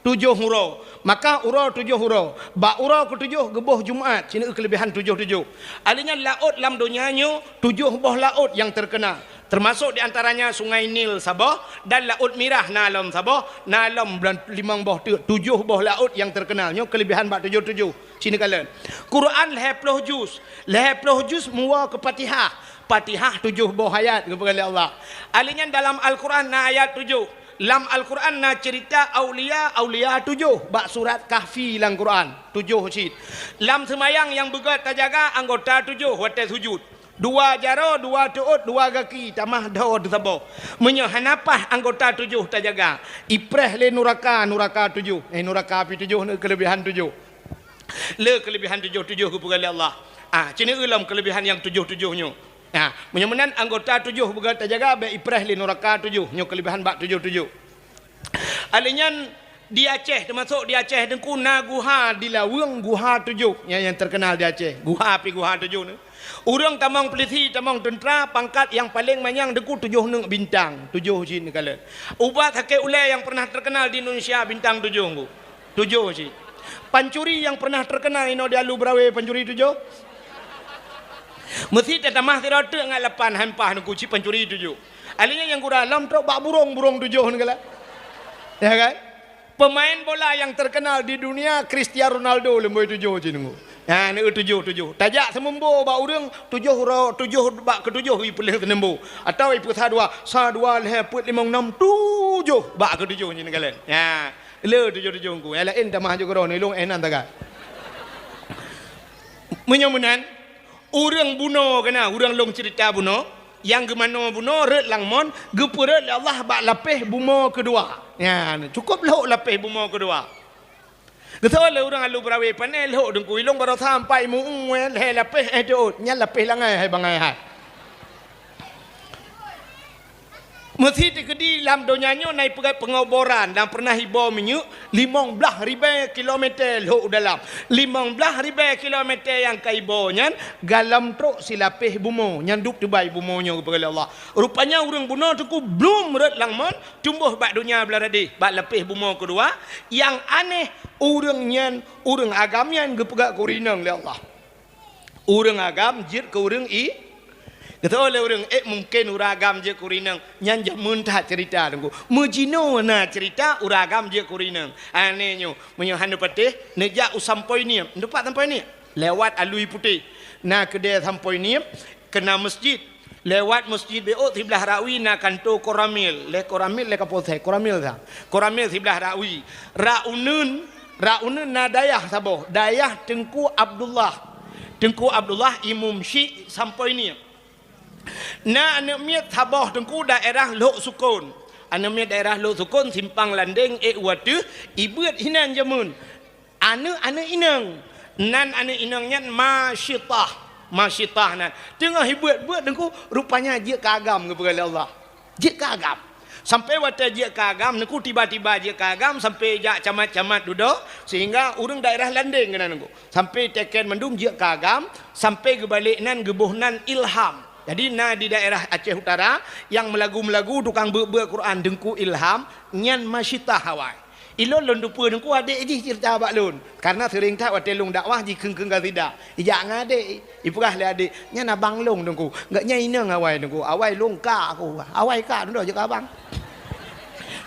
Tujoh uroe. Maka uroe tujoh uroe. Bak uroe keutujoh geuboh Jumat, ci neueu keuleubehan tujoh-tujoh. Alinyan laôt lam donya nyoe tujoh boh laôt nyang teukeunal. Teumasok di antaranya Sungai Nil saboh dan Laôt Mirah na lom saboh, na lom bulan limong boh teuk, tujoh boh laôt nyang teukeunal. Nyoe keuleubehan bak tujoh-tujoh. Ci neukalon. Quran lhée ploh juz. Lhée ploh juz muwoe keu Fatihah. Fatihah tujoh boh ayat geupeugah lé Allah. Alinyan dalam Al-Quran na ayat tujoh. Lam Al-Quran na ceurita aulia-aulia tujoh bak surat Kahfi lam Quran. Tujoh cit. Lam seumayang nyang beugét tajaga anggota tujoh watée sujut. Dua jaroe, dua teuôt, dua gaki, tamah dhoe teusaboh. Meunyoe hana paih anggota tujoh tajaga, ipreh lé nuraka, nuraka tujoh. Eh, nuraka api tujoh ni keuleubehan tujoh. Le keuleubehan tujoh-tujoh geupeugah lé Allah. Ah, ci neueu lom keuleubehan nyang tujoh-tujoh nyoe. Ah, meunyoe meunan anggota tujoh beugét tajaga, bék ipreh lé nuraka tujoh. Nyoe keuleubehan bak tujoh-tujoh. Alinyan di Aceh, teumasok di Aceh teungku na guha di Laweueng, guha tujoh. Nyang, nyang teukeunal di Aceh, guha pi guha tujoh ni. Ureuëng tamong pulisi, tamong teuntra, pangkat nyang paleng manyang teungku tujoh neuk bintang, tujoh cit neukalon. Ubat sakét ulée nyang pernah teukeunal di Indonesia bintang tujoh teungku. Tujoh cit. Pancuri nyang pernah teukeunal inoe di Alu Berawe pancuri tujoh. Meusi tatamah sidroe teuk ngat lapan han paih teungku cit pancuri tujoh. Alinyan nyang gura lom trok bak burong, burong tujoh neukalon. Ya kan? Pemain bola nyang teukeunal di dunia, Cristiano Ronaldo, leumboi tujoh cit teungku. Nyan, eh, tujoh-tujoh. Tajak seumumbo bak ureuëng, tujoh ro-, tujoh bak keutujoh ipeuleueh seumumbo. Atawa ipeusa dua, sa, dua, lhée, peuet, limong, nam, tujoh bak keutujoh cit neukalon. Nyan, le tujoh-tujoh teungku. Nyang laén tamah aju keudroe, neulong eh nan tagai. Meunyoe meunan, ureuëng bunoe keuna, ureuëng lôn ceurita bunoe, nyang geumanoe bunoe rhot lam mon, geupeurhot lé Allah bak lapéh bumoe keudua. Nyan, cukôp lhok lapéh bumoe keudua. Geusoe lé ureuëng Alu Berawe pané lhok teungku, ilong baroe sampai meu-ueng lhée lapéh eh teuôt, nyan lapéh langai hai bangai hai. Meusi teukeudi lam donya nyoe na ipeugét peungoboran dan pernah iboh minyeuk limong blaih ribée kilometer lhok u dalam. Limong blaih ribée kilometer nyang ka iboh nyan galom trok silapéh bumoe, nyan dub teubai bumoe nyoe geupeugah lé Allah. Rupanya ureuëng bunoe teungku blom rhot lam mon, tumbôh bak donya blaradeh, bak lapéh bumoe keudua. Nyang aneh, ureuëng nyan, ureuëng agam nyan geupeugét keu ureuëng inong lé Allah. Ureuëng agam jeuet keu ureuëng i-, geutanyoe lé ureuëng, eh, mungken ureuëng agam jeuet keu ureuëng inong. Nyan jameun that ceurita teungku. Meujinoe na ceurita ureuëng agam jeuet keu ureuëng inong. Aneh nyoe, meunyoe hana patéh, neujak u Sampoe Niep. Neuteupat Sampoe Niep? Lewat Alui Putéh. Na keudée Sampoe Niep, keuna meuseujid. Lewat meuseujid Beuk siblaih rawi na kantô Koramil. Lé Koramil, lé Kapolsek Koramil sa. Koramil siblaih rawi. Rak uneuen, rak uneuen na dayah saboh, dayah Teungku Abdullah. Teungku Abdullah imum syiek Sampoe Niep. Na aneuëk miet saboh teungku daerah Lhok Sukon. Aneuk miet daerah Lhoksukon, Simpang Landeng, ék u ateueh, ibeuet hinan jameun. Aneuk-aneuk inong. Nan aneuk inong nyan Masyitah. Masyitah nan. Teungoh ibeuet-beuet Teungku, rupanya jeuet keu agam geupeugah lé Allah. Jeuet keu agam. Sampai watée jeuet keu agam, Teungku, tiba-tiba jeuet keu agam sampai jak camat-camat dudoe, sehingga ureuëng daerah Landeng keunan Teungku. Sampai teken mandum jeuet keu agam, sampai geubalek nan geuboh nan Ilham. Jadi na di daerah Aceh Utara nyang meulagu-meulagu tukang beuet-beuet Quran Teungku Ilham, nyan Masyitah awai. Ilôn lôn teupeue Teungku adék jih ceurita bak lôn, kareuna seuring that watée lôn dakwah jikheun-kheun qasidah. Ijak ngon adék, ipeugah lé adék, "Nyan abang lôn Teungku, gobnyan inong awai Teungku, awai lôn kak aku, awai kak dudoe jeuet keu abang."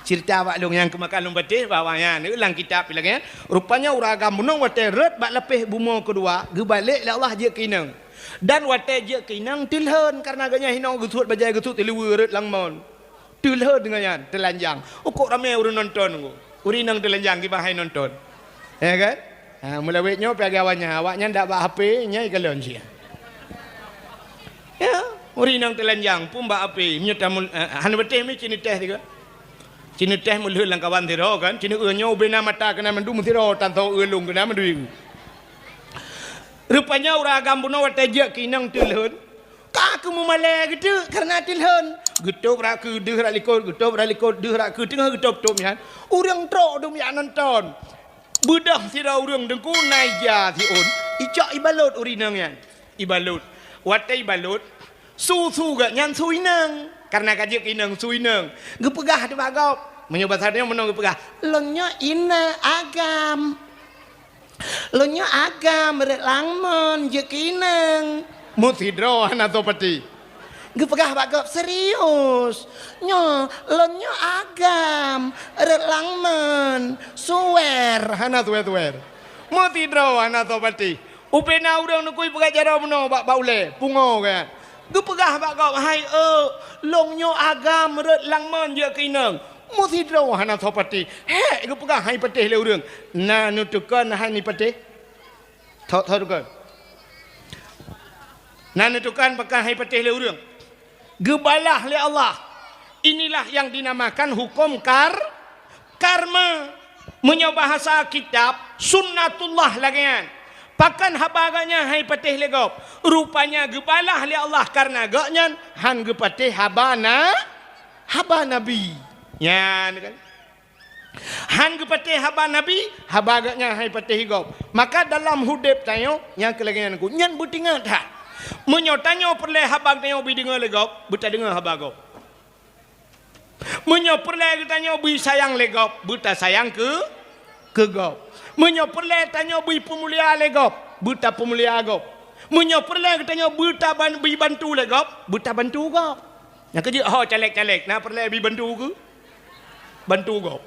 Ceurita bak lôn nyang keumakan lôn patéh bahwa nyan lam kitab lagée nyan. Rupanya ureuëng agam bunoe watée rhot bak lapéh bumoe keudua, geubalek lé Allah jeuet keu inong. Dan watée jeuet keu inong teulhon, kareuna gobnyan hinoe geusuet bajée geusuet siluweue rhot lam mon. Teulhon deungon nyan, teulanjang. Ukok ramé ureuëng nonton Teungku. Ureuëng inong teulanjang kiban hai nonton. Ya kan? Ha, meulawét nyoe pih lagée awaknyan, awaknyan dak bak H P, nyan ikalon cit. Ya, ureuëng inong teulanjang pun bak H P. Meunyoe tamul, eh, hana beuteh mi cit neutéh sigoe. Cit neutéh meulheueh lam kawan sidroe kan. Cit neueu nyoe ubena mata keunan mandum sidroe tan soe eu lôn keunan mandum. Rupanya ureuëng agam bunoe watée jeuet keu inong teulhon. Ka keu meumalée geuteuk kareuna teulhon. Geutôb rak keu deuh rak likot, geutôb rak likot, deuh rak keu teungoh geutôb-tôb nyan. Ureuëng trok dum jak nonton. Beudôh sidroe ureuëng Teungku na ija siôn. Icok ibalot ureuëng inong nyan. Ibalot. Watée ibalot, su-su gobnyan su inong. Kareuna ka jeuet keu inong su inong. Geupeugah teuh bak gob. Meunyoe basa tanyoe meunoe geupeugah, "Lôn nyoe inong agam." Lôn nyoe agam rhot lam mon jeuet keu inong. Meusidroe hana soe patéh. Geupeugah bak gob serius. Nyoe, lôn nyoe agam rhot lam mon. Suwer, hana suwer-suwer. Meusidroe hana soe patéh. Ubena ureuëng neukui peugah jaroe bunoe bak, bak ulée, pungoe kan. Geupeugah bak gob, "Hai eu, lôn nyoe agam rhot lam mon jeuet keu inong." Meusidroe hana soe patéh. Hék geupeugah hai patéh lé ureuëng. Na neutukon hai ni patéh? Thot-thot tukon. Na neutukon pakon hai patéh lé ureuëng. Geubalah lé Allah. Inilah yang dinamakan hukum kar-, karma. Meunyoe bahasa kitab, sunnatullah lagée nyan. Pakon haba gobnyan hai patéh lé gob. Rupanya geubalah lé Allah kareuna gobnyan han geupatéh haba na-, haba Nabi. Nyan kan. Han geupatéh haba Nabi, haba gobnyan hai patéh gob. Maka dalam udeb tanyoe, nyang keu lagée nyan Teungku, nyan beutingat that. Meunyoe tanyoe peureulée haba tanyoe beudeungoe lé gob, beutadeungoe haba gob. Meunyoe peureulée geutanyoe bri sayang lé gob, beutasayang keu, keu gob. Meunyoe peureulée tanyoe bri peumulia lé gob, beutapeumulia gob. Meunyoe peureulée geutanyoe beutaban-, bri bantu lé gob, beutabantu gob. Nyang keujeuet ho caleg-caleg, na peureulée bri bantu keu? Bantu gob.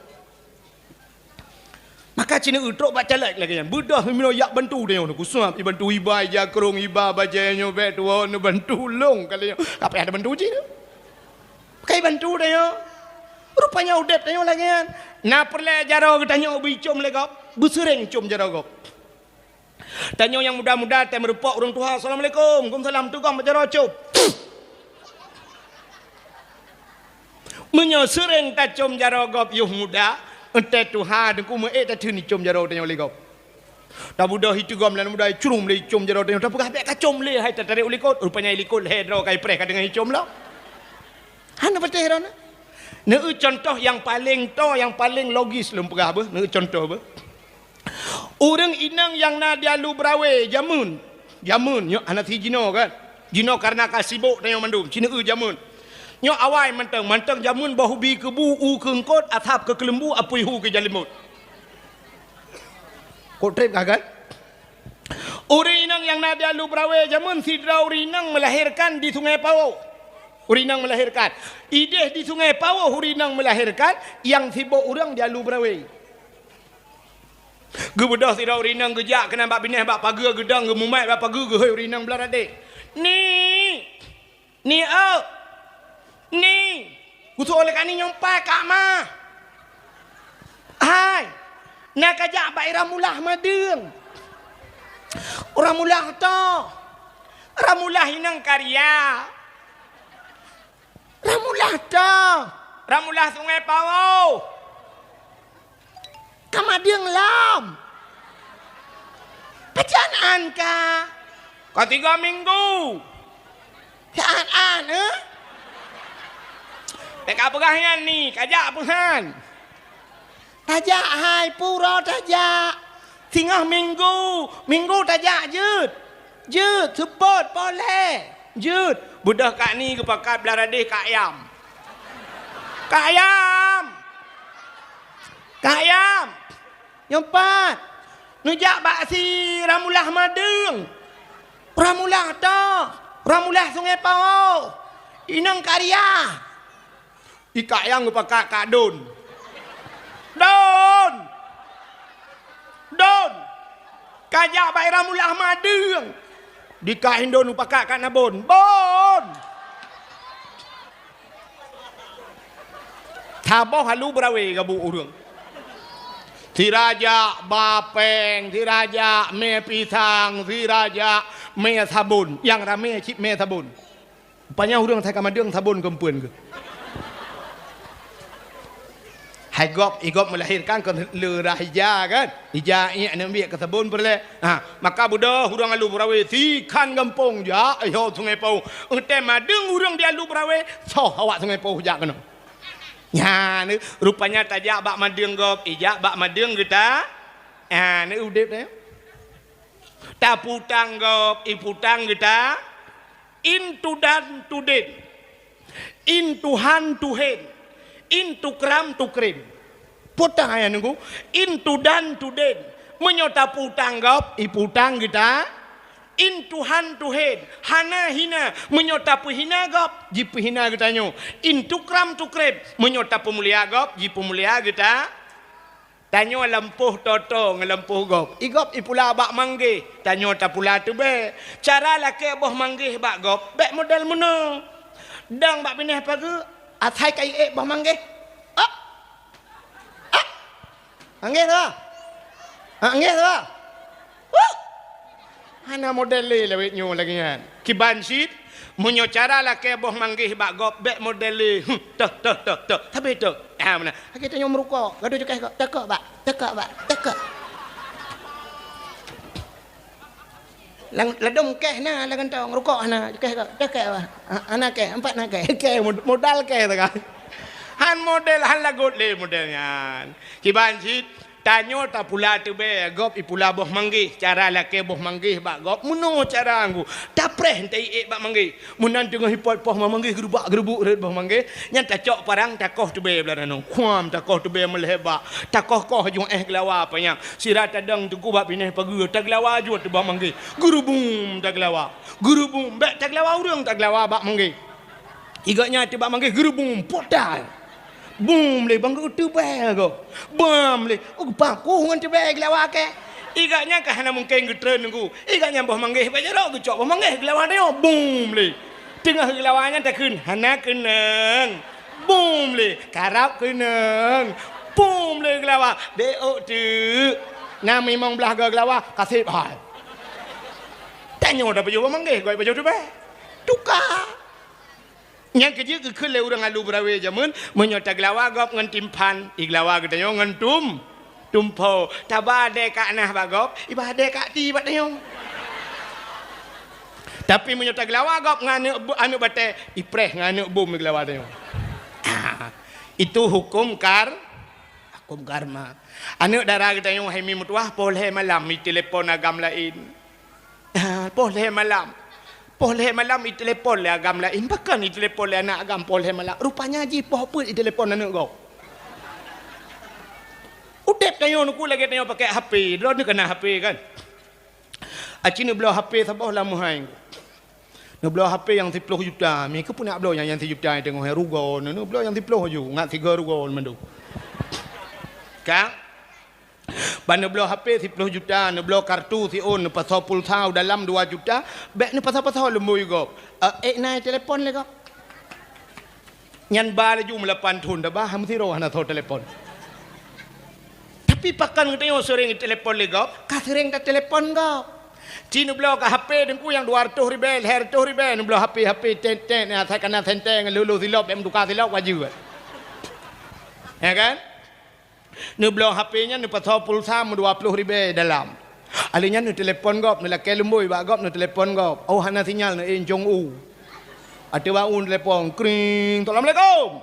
Maka cit neueu trok bak caleg lagée nyan. Beudôh meunoe jak bantu tanyoe, neukusab ibantu iba, ija krong iba, bajée nyoe bék tuwoe neubantu lôn kali nyoe. Ka payah tabantu cit. Ka ibantu tanyoe. Rupanya udeb tanyoe lagée nyan. Na peureulée jaroe geutanyoe beuicom lé gob, beuseuréng com jaroe gob. Tanyoe nyang muda-muda, tém reupok ureuëng tuha, "Assalamualaikum." "Waalaikumsalam." Teugom bak jaroe com. Meunyoe seuréng tacom jaroe gob yoh muda, tém tuha Teungku meuék tatheun icom jaroe tanyoe lé gob. Tabeudôh iteugom lam muda, icrong lé icom jaroe tanyoe, tapeugah bék kacom lé, hai tatarek u likot. Rupanya i likot lhée droe ka ipreh ka deungon icom lom. Hana patéh droeneuh. Neueu contoh nyang paleng toe, nyang paleng logis lôn peugah beuh, neueu contoh beuh. Ureuëng inong nyang na di Alu Brawée jameun, jameun nyoe hana si jinoe kan. Jinoe kareuna ka sibok tanyoe mandum, cit neueu jameun. Nyoe awai mantong, mantong jameun boh ubi keu bu, u keu eungkot, asab keu keuleumbu, apui hu keu jalimot. Kok treb ka kan? Ureuëng inong nyang na di Alu Brawée jameun sidroe ureuëng inong meulahérkan di Sungai Pawoh. Ureuëng inong meulahérkan. Idéh di Sungai Pawoh ureuëng inong meulahérkan, nyang sibok ureuëng di Alu Brawée. Geubeudôh sidroe ureuëng inong geujak keunan bak binéh bak pageue geudong geumumat bak pageue geuhôi ureuëng inong blaih ratéh. "Ni! Ni eu! Ni! Kusoe lé kani nyoe pai kak ma! Hai! Na kajak bak i Ramulah Madeueng! Ramulah toe! Ramulah inong karya! Ramulah toe!" Ramulah Sungai Pawô. Ka madeueng lom. Pajan an ka? Ka tiga minggu. Saat an, eh? Teuka peugah nyan ni, kajak peuhan. Tajak hai pura tajak. Singoh minggu, minggu tajak jeuet. Jeuet, seupôt, poleh. Jeuet, beudôh Kak Ni geupakat blah radeh Kak Yam. Kak Yam! Kak Yam! Nyoe pat, neujak bak si Ramulah Madeueng. Ramulah toh, Ramulah Sungai Pawô. Inong Karya. Ikak nyang geupakat Kak Don. Don! Don! Kajak bak Ramulah Madeueng. Dikak Indon geupakat Kak Nabon. Bon! Saboh alu beurawe gabuek ureuëng. Sirajak ba péng, sirajak mé pisang, sirajak mé sabon. Nyang ramé cit mé sabon. Rupanya ureuëng asai ka madeueng sabon keumpuen geuh. Hai gob, i gob meulahirkan kon le rhah ija kan? Ija iek neubiet keu sabon peureulée. Ha, maka beudôh ureuëng alu beurawe sikhan gampông jak, eh, ho Sungai Pawô. Eunteuk madeueng ureuëng di alu beurawe, soh awak Sungai Pawô jak keunoe. Nyan, rupanya tajak bak madeueng gob, ijak bak madeueng geuta. Ha, ni udeb nyan. Taputang gob, iputang geuta. Intudan tuden. Intuhan tuhen. Intukram tukrim. Putang ayah nunggu. Intudan tuden. Meunyoe taputang gob, iputang geuta. Intuhan tuhen. Hana hina. Meunyoe tapeuhina gob, jipeuhina geutanyoe. Intukram tukrim. Meunyoe tapeumulia gob, jipeumulia geuta. Tanyoe lampôh toto ngon lampôh gob. I gob ipula bak manggeh, tanyoe tapula teubée. Cara lakée boh manggeh bak gob, bék model meunoe. Dang bak binéh pageue, asai ka iék boh manggeh. Ak! Ak! Manggeh tu, ah? Manggeh tu, ah? Huh! Hana model lé lawét nyoe lagée nyan. Kiban cit, meunyoe cara lakée boh manggeh bak gob bék model lé. Huh, teuh, teuh, teuh, teuh. Sabe teuh. Ah, meunan. Lagée tanyoe meurukok, gadoh cukéh gob. Teuh kok bak, teuh kok bak, teuh kok. Lam, ladôm kéh na, lam kantong, rukok na, cukéh gob, teuh kok bak. Ah, hana kéh, empat na kéh. Kéh, mod-, modal kéh tu kan. Han model, han lagot lé model nyan. Kiban cit, tanyoe tapula teubée, gob ipula boh manggeh. Cara lakée boh manggeh bak gob, meunoe cara ngu. Tapreh nte iék bak manggeh. Meunan teungoh ipot poh manggeh, geurubak-geurubuk rot boh manggeh, nyan tacok parang takoh teubée blah nanoe. Kuam takoh teubée meulhée bak. Takoh-koh jeuet éh geulawa panyang. Sira tadong teungku bak binéh pageue, tageulawa jeuet teubak manggeh. Geurubum tageulawa. Geurubum, bék tageulawa ureuëng, tageulawa bak manggeh. I gobnyan teubak manggeh geurubum, potal. Bum lé bang geuteubée gob. Bam lé, oh, geupakoh ngon teubée geulawa kée. I gobnyan ka hana mungken geutreun nunggu. I gobnyan boh manggeh bak jaroe geucok boh manggeh geulawa tanyoe. Bum lé. Teungoh geulawa nyan takheun, hana keunong. Bum lé, karab keunong. Bum lé geulawa, bék ôk teuk. Na mimong blah goe geulawa, kaseb hai. Tanyoe tapajoh boh manggeh, goe pajoh teubée. Tuka. Nyang keujeuet geukheun lé ureuëng alu beurawe jameun, meunyoe tageulawa gob ngon timphan, igeulawa geutanyoe ngon tum, tumpho. Taba adée kak nah bak gob, iba adée kak ti bak tanyoe. Tapi meunyoe tageulawa gob ngon aneuëk bu-, aneuëk batée, ipreh ngon aneuëk bom igeulawa tanyoe. Ah, itu hukum kar-, hukum karma. Aneuëk dara geutanyoe hai mi meutuwah, poh lhée malam itelepon agam laén. Ah, poh lhée malam. Poh lhée malam itelepon lé agam laén. Pakon itelepon lé aneuk agam poh lhée malam? Rupanya jih poh peuet itelepon aneuk gob. Udeb tanyoe nungku lagée tanyoe pakai H P. Droeneuh ka na H P kan? Aci neubloe H P saboh lam muhai. Neubloe H P nyang siploh juta. Mi keupeue nak bloe nyang, nyang sijuta teungoh rugoe. Neubloe nyang siploh ju. Ngat sigoe rugoe mandum. Ka? Ban neubloe H P siploh juta, neubloe kartu siôn, neupasoe pulsa u dalam dua juta, bék neupasoe-pasoe lumboi gob. Eh, ék na itelepon lé gob. Nyan ba laju meulapan thon taba, ham sidroe hana soe telepon. Tapi pakon geutanyoe seuréng itelepon lé gob, ka seuréng tatelepon gob. Ci neubloe ka H P teungku nyang dua reutôh ribée, lhée reutôh ribée, neubloe H P, H P, tet, tet, nyang asai ka na sentée ngon lhuluh silop, bék meutuka silop, wajéb. Ya kan? Neubloe H P nyan, neupasoe pulsa meudua ploh ribèe dalam. Alèh nyan neutelepon gob, neulakèe lumbôi bak gob, neutelepon gob. Oh, hana sinyal, neuék cong u. Ateueh bak u neutelepon, kring, "Assalamualaikum."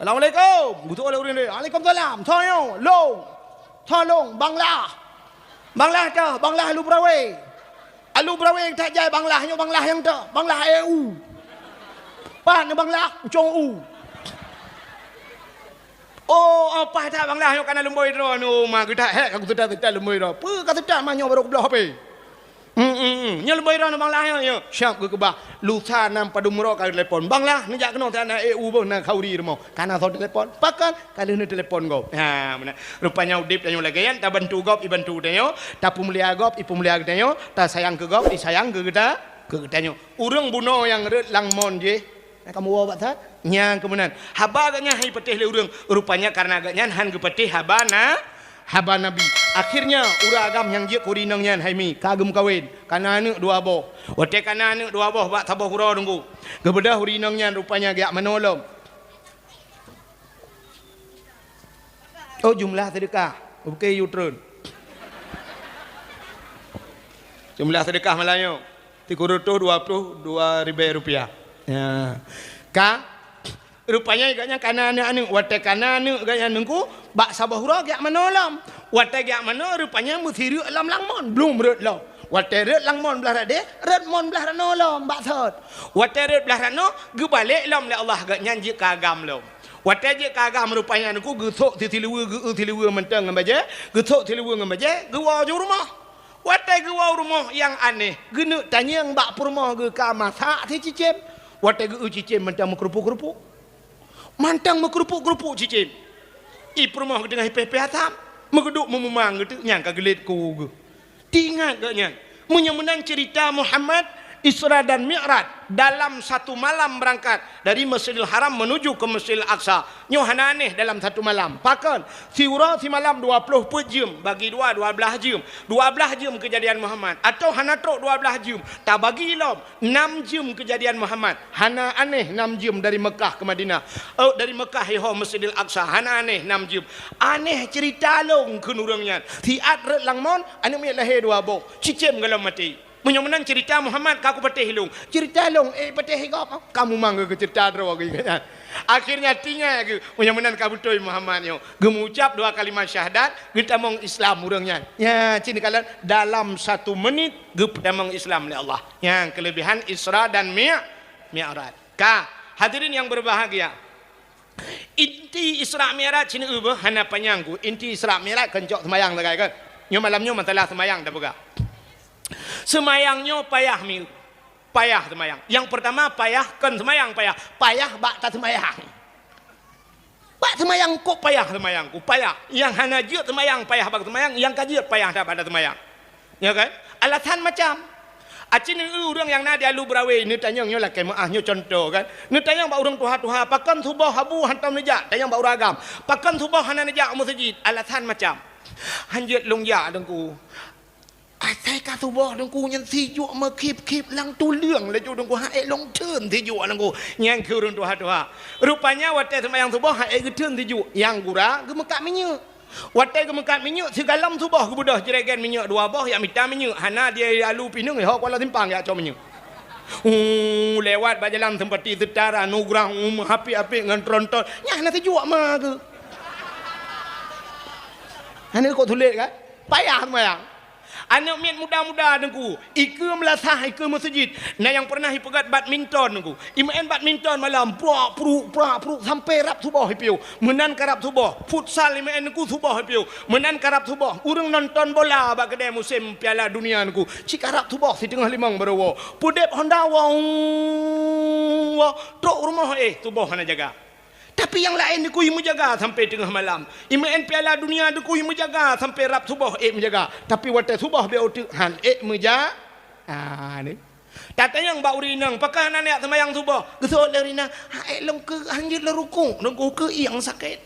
"Assalamualaikum." Geutu'oh lé ureueng, "Waalaikumsalam. Soe nyoe?" "Lôn." "Soe lôn?" "Bang Lah." "Bang Lah toh?" "Bang Lah Alu Brawee." "Alu Brawee that jai Bang Lah nyoe, Bang Lah nyang toh?" "Bang Lah ék u." "Pat nyoe Bang Lah?" "Cong u." "Oh, oh, paih that Bang Lah nyoe, kana lumbôi droeneuh." "Oh, ma geuh that, hék ka kuseutôt-seutôt lumbôi droe." "Peue kaseutôt, ma nyoe barô kubloe H P." "Hmm, hmm, hmm. Nyoe lumbôi droeneuh Bang Lah nyoe, nyoe." Siap geukeubah. Lusa nam padum uroe ka geutelepon. "Bang Lah, neujak keunoe, na ék u boh, na khauri rumoh." Kana soe telepon? Pakon? Ka lheueh neutelepon gob. Ha, meunan. Rupanya udép tanyoe lagèe nyan, tabantu gob, ibantu tanyoe, tapeumulia gob, ipeumulia geutanyoe, tasayang keu gob, isayang keu geuta-, keu geutanyoe. Ureueng bunoe nyang rhot lam mon jih, na kamoe woe bak that? Nyang keu meunan. Haba geuh nyan han ipatéh lé ureueng, rupanya kareuna geuh nyan han geupatéh haba na-, haba Nabi. Akhirnya, ureueng agam nyang jeuet keu ureueng inong nyan hai mi, ka geumeukawen, kana aneuk dua boh. Watèe kana aneuk dua boh bak saboh uroe Teungku, geubeudôh ureueng inong nyan rupanya geujak manoe lom. Oh, jumlah seudeukah. Oke, you turn. Jumlah seudeukah malam nyoe, tiga ratus dua puluh dua ribèe rupiah. Ya. Ka, rupanya geuh nyan kana aneuk-aneuk. Watèe kana aneuk geuh nyan Teungku, bak saboh uroe geujak manoe lom. Watèe geujak manoe, rupanya meusireuk lom lam mon, blom rhot lom. Watèe rhot lam mon blah radeh, rhot mon blah ranoe lom, bak sot. Watèe rhot blah ranoe, geubalek lom lé Allah, geuh nyan jeuet keu agam lom. Watèe jeuet keu agam rupanya Teungku, geusok sisiluweue, geu-eu siluweue mantong ngon bajèe, geusok siluweue ngon bajèe, geuwoe u rumoh. Watèe geuwoe u rumoh, nyang aneh, geuneuk tanyong bak peurumoh geuh ka masak sicicém. Watèe geu-eu cicém mantong meukeurupuk-keurupuk. Mantong meukeurupuk-keurupuk cicém. Ih, peurumoh geuh teungoh ipéh-péh asam, meugeudok meumumang geuh teuk, nyang ka geulet ku geuh. Teuingat geuh nyan. Meunyoe meunan ceurita Muhammad, Isra dan Mi'raj, dalam satu malam berangkat dari Masjidil Haram menuju ke Masjidil Aqsa. Nyoe hana aneh dalam satu malam. Pakon? Siuroe simalam dua ploh peuet jeuem, bagi dua, dua blaih jeuem. Dua blaih jeuem keujadian Muhammad. Atawa hana trok dua blaih jeuem, tabagi lom, nam jeuem keujadian Muhammad. Hana aneh nam jeuem dari Mekah ke Madinah. Oh, dari Mekah iho Masjidil Aqsa. Hana aneh nam jeuem. Aneh ceurita lôn kheun ureueng nyan. Siat rhot lam mon, aneuk miet lahé dua boh. Cicém gohlom maté. Meunyoe meunan ceurita Muhammad ka kupatéh lôn. Ceurita lôn, eh, patéh gob. Ka mumang geuh keu ceurita droe geuh nyan. Akhirnya teuingat geuh, meunyoe meunan ka beutôi Muhammad nyoe. Geumeuucap dua kalimat syahadat, geutamong Islam ureueng nyan. Nya, cit neukalon dalam satu menit geupeutamong Islam lé Allah. Nyang keulebihan Isra dan Mi-, Mi'raj. Ka, hadirin yang berbahagia. Inti Isra Mi'raj cit neueu beuh, hana panyang ku. Inti Isra Mi'raj kon cok seumayang sagai kan. Nyoe malam nyoe masalah seumayang tapeugah. Seumayang nyoe payah mi-, payah seumayang. Nyang peurtama payah kon seumayang payah, payah bak taseumayang. Bak seumayang kok payah seumayang ku, payah. Nyang hana jeuet seumayang payah bak seumayang, nyang ka jeuet payah that bak taseumayang. Ya kan? Alasan macam. Aci neueu ureueng nyang na di Alu Brawee, neutanyong nyoe lakèe meu'ah nyoe contoh kan. Neutanyong bak ureueng tuha-tuha, pakon suboh Abu hantom neujak, tanyong bak ureueng agam. Pakon suboh hana neujak u meuseujid? Alasan macam. Han jeuet lôn jak Teungku. Asai ka suboh Teungku nyan sijuek meukhip-khip lam tuleueng laju Teungku, han ék lôn theun sijuek Teungku. Nyan kheun ureueng tuha-tuha. Rupanya watèe seumayang suboh han ék geutheun sijuek, nyang gura geumeukat minyeuk. Watèe geumeukat minyeuk, sigohlom suboh geubeudôh jregen minyeuk dua boh, jak mita minyeuk, hana di Alu Pineung, iho Kuala Simpang jak cok minyeuk. Uh, lewat bak jalan Seumpati Seutara, Nugrah, um, apik-apik ngon tronton. Nyan hana sijuek ma geuh. Hana kok sulet kan? Payah seumayang. Aneuk miet muda-muda Teungku, ikeue meulasah, ikeue meuseujid. Na nyang pernah ipeugöt badminton Teungku. Imeu'en badminton malam, prak pruk, prak pruk, sampoe rab suboh ipiôh. Meunan ka rab suboh, futsal imeu'en Teungku suboh ipiôh. Meunan ka rab suboh, ureueng nonton bola bak keudè musém Piala Dunia Teungku. Cit ka rab suboh siteungoh limong barô woe. Peudép honda woe, woe, trok rumoh éh suboh hana jaga. Tapi nyang laén Teungku imeujaga sampoe teungoh malam. Imeu'en Piala Dunia Teungku imeujaga sampoe rab suboh ék meujaga. Tapi watèe suboh beu teuk han ék meuja-, ah, ni. Tatanyong bak ureueng inong, pakon hana neujak seumayang suboh? Geuseuôt lé ureueng inong, han ék lôn keu, han jeuet lôn rukuk, Teungku keu ieng sakét.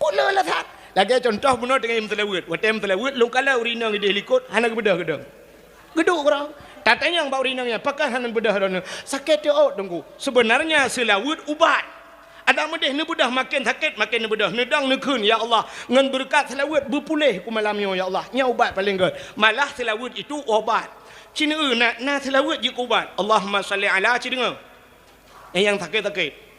Kok le alasan? Lagèe contoh bunoe teungoh meuseulaweuet. Watèe meuseulaweuet, lôn kalon ureueng inong idéh likot, hana geubeudôh geudong. Geuduek keudroe. Tatanyong bak ureueng inong nyan, pakon hana beudôh droeneuh? Sakét teuôt Teungku. Sebenarnya seulaweuet ubat. Adak meudeh neubeudôh maken sakét, maken neubeudôh. Neudong neukheun, "Ya Allah, ngon beureukat seulaweuet beupuléh ku malam nyoe, ya Allah." Nyan ubat paleng gét. Malah seulaweuet itu ubat. Ci neueu na, na seulaweuet jeuet keu ubat. Allahumma shalli ala, ci deungoe. Eh, nyang sakét-sakét.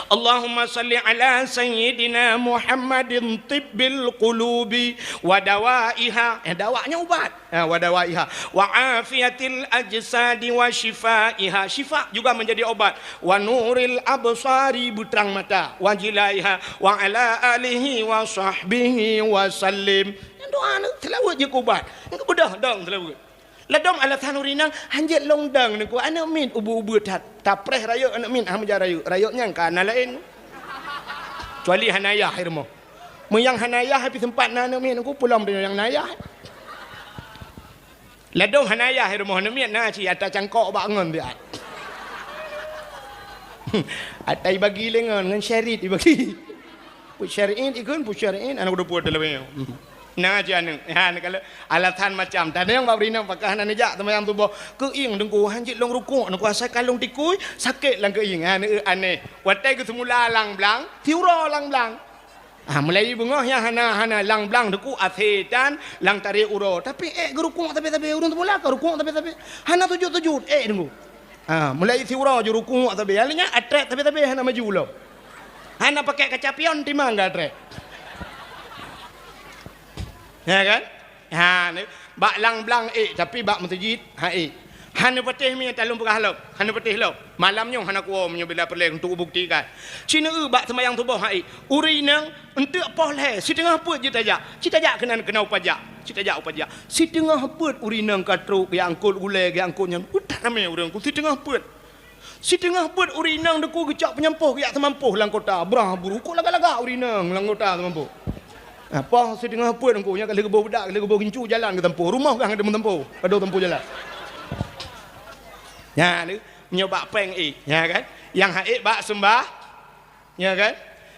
Allahumma shalli ala sayyidina Muhammadin tibbil qulubi wa dawaiha. Eh, dawa nyan ubat. Ha, wa dawaiha. Wa afiyatil ajsadi wa syifaiha. Syifa juga menjadi obat. Wa nuril absari, beutrang mata. Wa jilaiha. Wa ala alihi wa sahbihi wa sallim. Nyan doa ni, seulaweuet jeuet keu ubat. Nyan keubeudôh dong seulaweuet. Ladôm alasan ureueng inong, "Hanjeuet lôn dong," neuku, "Aneuk miet ubeut-ubeut that." Tapreh rayeuk aneuk miet, hana meujak rayeuk. Rayeuk nyan ka na laén. Kecuali hana yah di rumoh. Meunyo hana yah, pih seumpat na aneuk miet, neuku, peulom tanyoe nyang na yah. Ladôm hana yah di rumoh, aneuk miet na cit ata cangkok bak ngon siat. Ata ibagi lé ngon, ngon syarit ibagi. Peuet syarit ikheun, peuet syarit, aneuk dua puluh teulebih. Na cit aneuk. Ha, neukalon alasan macam. Tanyoe bak ureueng inong pakon hana neujak seumayang suboh. Keuieng teungku, hanjeuet lôn rukuk, neuku, asai ka lôn tikui, sakét lam keuieng. Ha, neueu aneh. Watèe geuseumula lam blang, siuroe lam blang. Ha, mulai beungoh nyan hana, hana lam blang teungku, asetan, lam tarek uroe. Tapi ék geurukuk sabé-sabé, ureueng seumula ka rukuk sabé-sabé. Hana sujut-sujut, ék teungku. Ha, mulai siuroe jurukuk sabé. Akhirnya atrét sabé-sabé hana maju lom. Hana pakai kaca pion timang ka atrét. Ya kan? Ha, ni, bak lam blang ék, tapi bak meuseujid, ha ék. Hana patéh mi talôn peugah lom, hana patéh lom. Malam nyoe hana kuwoe meunyoe bila peureulèe untuk buktikan. Ci neueu bak seumayang suboh ha ék. Ureueng inong, eunteuk poh lhèe, siteungoh peuet jeuet tajak. Ci tajak keunan keunoe pajak. Ci tajak u pajak. Siteungoh peuet ureueng inong ka trok, geuangkot gulèe, geuangkot nyan. Utak ramé ureueng ku, siteungoh peuet. Siteungoh peuet ureueng inong teungku geucok peunyampoh geujak seumampôh lam kota. Brah buru, kok lagak-lagak ureueng inong lam kota seumampôh. Ha, poh siteungoh peuet teungku, nyan ka lheueh geuboh beudak, ka lheueh geuboh gincu jalan geusampôh. Rumoh ka hana teumeusampôh, ka dong sampôh jalan. Nyan, meunyoe bak péng ék, ya kan? Nyang ha ék bak seumbah, ya kan?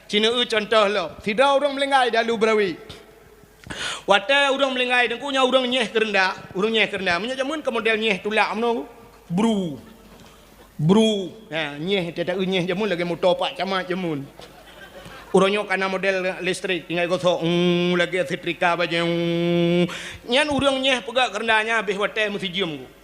Ci neueu cuntoh lom. Sidroe ureueng meuninggai dalu beurawe. Watèe ureueng meuninggai teungku nyan ureueng nyeh keureunda, ureueng nyeh keureunda. Meunyoe jameun ka model nyeh tulak meunoe, bru. Bru. Ha, nyeh, teuta nyeh jameun lagèe moto pak camat jameun. Uroe nyoe ka na model listrik, tinggai gosok, ung, lagèe setrika bajèe, ung. Nyan ureueng nyeh peugöt keureunda nyan habéh watèe meusijeuem.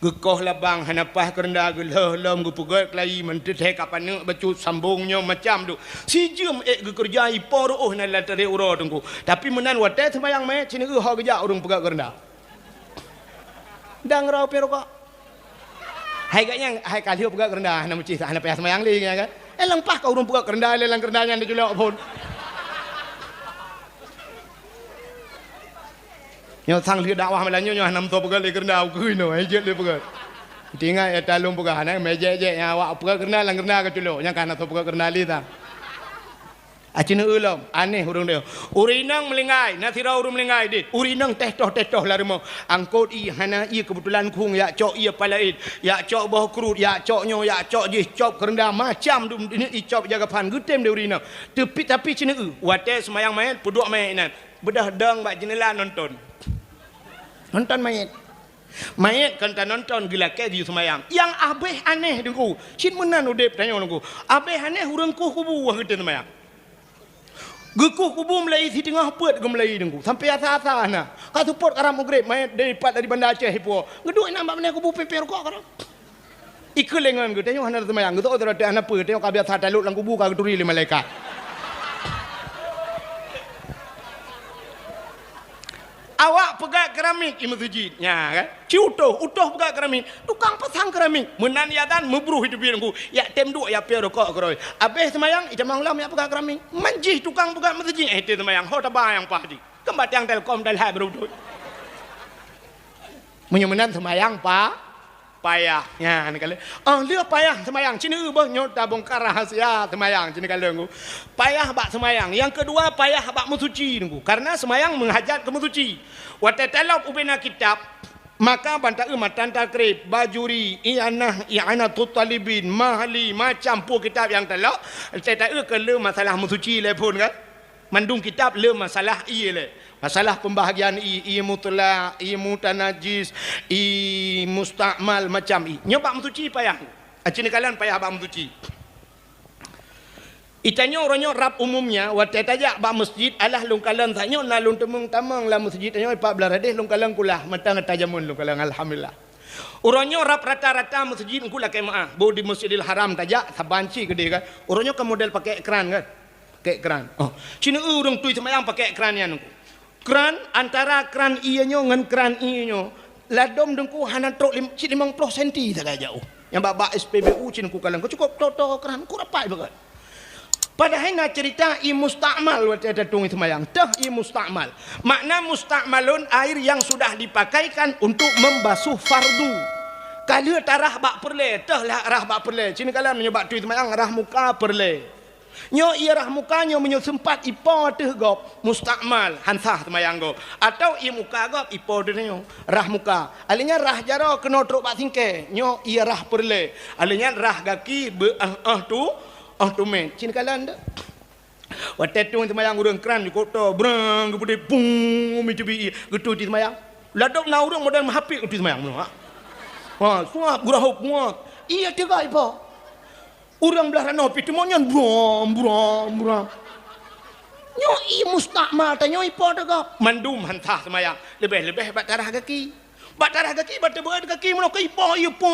Geukoh labang hana paih keureunda, geulheueh lom geupeugöt keulayi, meunteuthèe ka paneuk bacut sambong nyoe macam tu. Sijeuem ék geukeureuja ipo reuôh na lam tarek uroe teungku. Tapi meunan watèe seumayang mè, ci neueu ho geujak ureueng peugöt keureunda. Dang rau pih rukok. Hai gak nyang, hai ka lheueh peugöt keureunda, hana meucih, hana payah seumayang lé, ya kan? Eh, leupah ka ureueng peugöt keureunda, lé lam keureunda nyan diculok phôn. Nyoe sang lheueh dakwah malam nyoe, nyoe hana meusoe peugöt lé keureunda, ukeue inoe, hai jeuet lé peugöt. Teuingat ya talôn peugah, na mé jek-jek nyang awak peugöt keureunda, lam keureunda ka culok, nyang ka hana soe peugöt keureunda lé sang. Aci neueu lom, aneh ureueng nyoe. Ureueng inong meulinggai, na sidroe ureueng meulinggai deh. Ureueng inong teh toh, teh toh lam rumoh. Angkot ie, hana ie, keubeutulan khueng, yak cok ie palaén, yak cok boh kruet, yak cok nyoe, yak cok jih, cop keureunda, macam dum icop jaga phan, geutem deh ureueng inong. Tapi, tapi ci neueu, watèe seumayang manyét, peuduek manyét inan. Beudôh dong bak jeunela nonton. Nonton manyét. Manyét kon tanonton geulakèe jiseumayang. Nyang habéh aneh teungku. Cit meunan udép tanyoe teungku. Habéh aneh ureueng kueh kubu wah geutem seumayang. Geukueh kubu meulayi siteungoh peuet geumeulayi teungku. Sampoe asa-asa na. Ka seupôt karab Maghrib manyét dipat dari Banda Aceh ipuwoe. Geuduek inan bak binéh kubu pipéh rukok karab. Ikeu lé ngon geutanyoe hana seumayang, geutanyoe hana peue, tanyoe ka biasa talok lam kubu ka geuturi lé malaikat. Awak peugöt keramik i meuseujid, nya kan? Ci utoh, utoh peugöt keramik. Tukang pasang keramik, meunan ya dan meubruh i teubiet ku, yak tem duek ya piôh rukok keurôi. Abéh seumayang, i tamong lom yak peugöt keramik. Man jih tukang peugöt meuseujid, eh, tem seumayang, ho taba nyang paih di. Keumbang tiang Telkom, Telhai beureubeut. Meunyoe meunan seumayang pa, payah. Nyan ka lheueh. Oh, lheueh payah seumayang. Ci neueu boh nyoe tabongkar rahasia seumayang. Ci neukalon ku. Payah bak seumayang. Nyang keudua, payah bak meusuci teungku. Karena seumayang meuhajat keu meusuci. Watèe talop ubena kitab, maka ban taeu matan takrib, bajuri, i'anah, i'anatut talibin, mahali, macam peue kitab nyang talop, watèe taeu keu le masalah meusuci lé phôn kan. Mandum kitab le masalah ie lé. Masalah pembahagian ie, ie mutlak, ie mutanajis, ie musta'mal, macam ie. Nyoe bak meusuci payah. Aci neukalon payah bak meusuci. Itanyoe uroe nyoe rab umumnya, watée tajak bak meuseujid, alah lôn kalon saat nyoe na lôn teumeung tamong lam meuseujid nyoe pat blaih radeh lôn kalon kulah, mantong ata jameun lôn kalon, alhamdulillah. Uroe nyoe rab rata-rata meuseujid engku lakée meuáh, beu di Masjidil Haram tajak, saban cit keudeh kan. Uroe nyoe kan model pakai kran kan? Pakai kran. Oh, ci neueu ureuëng tui seumayang pakai kran nyan engku. Kran, antara kran ié nyoe ngon kran ié nyoe, ladom deungku hana trok lim-, cit limong ploh senti sagai jaoh. Nyang bak-bak S P B U cit deungku kalon, cukôp toe-toe kran, ku rapat beugét. Padahai na cerita ié mustakmal watée tatueng seumayang. Teuh ié mustakmal. Makna mustakmalun air yang sudah dipakaikan untuk membasuh fardu. Ka lheueh tarah bak peureulée, teuh lah rah bak peureulée. Cit neukalon meunyoe bak tui seumayang rah muka peureulée. Nyoe ié rah muka nyoe meunyoe seumpat ipo ateueh gob, mustakmal, han sah seumayang gob. Atau ié muka gob ipo ateueh nyoe, rah muka. Alèh nyan rah jaroe keunoe trok bak singkée, nyoe ié rah peureulée. Alèh nyan rah gaki beu-, eh, eh, tu, eh, tumét. Cit neukalon teuh. Watée tueng seumayang ureuëng kran cukôp toe, brang, geupeudeh, pung, mi teubi ié, geutui seumayang. Ladom na ureuëng model meuhapit geutui seumayang meunoe, ha. Ha, suap, geurahôb, muat. Ié teuga ipo. Ureuëng blaih ranoe pih teuma nyan brom, brom, brom. Nyoe ié mustakmal tanyoe ipo teuga. Mandum han sah seumayang. Leubeh-leubeh bak tarah gaki. Bak tarah gaki, bak teubeuet gaki meunoe ka ipo, ié po,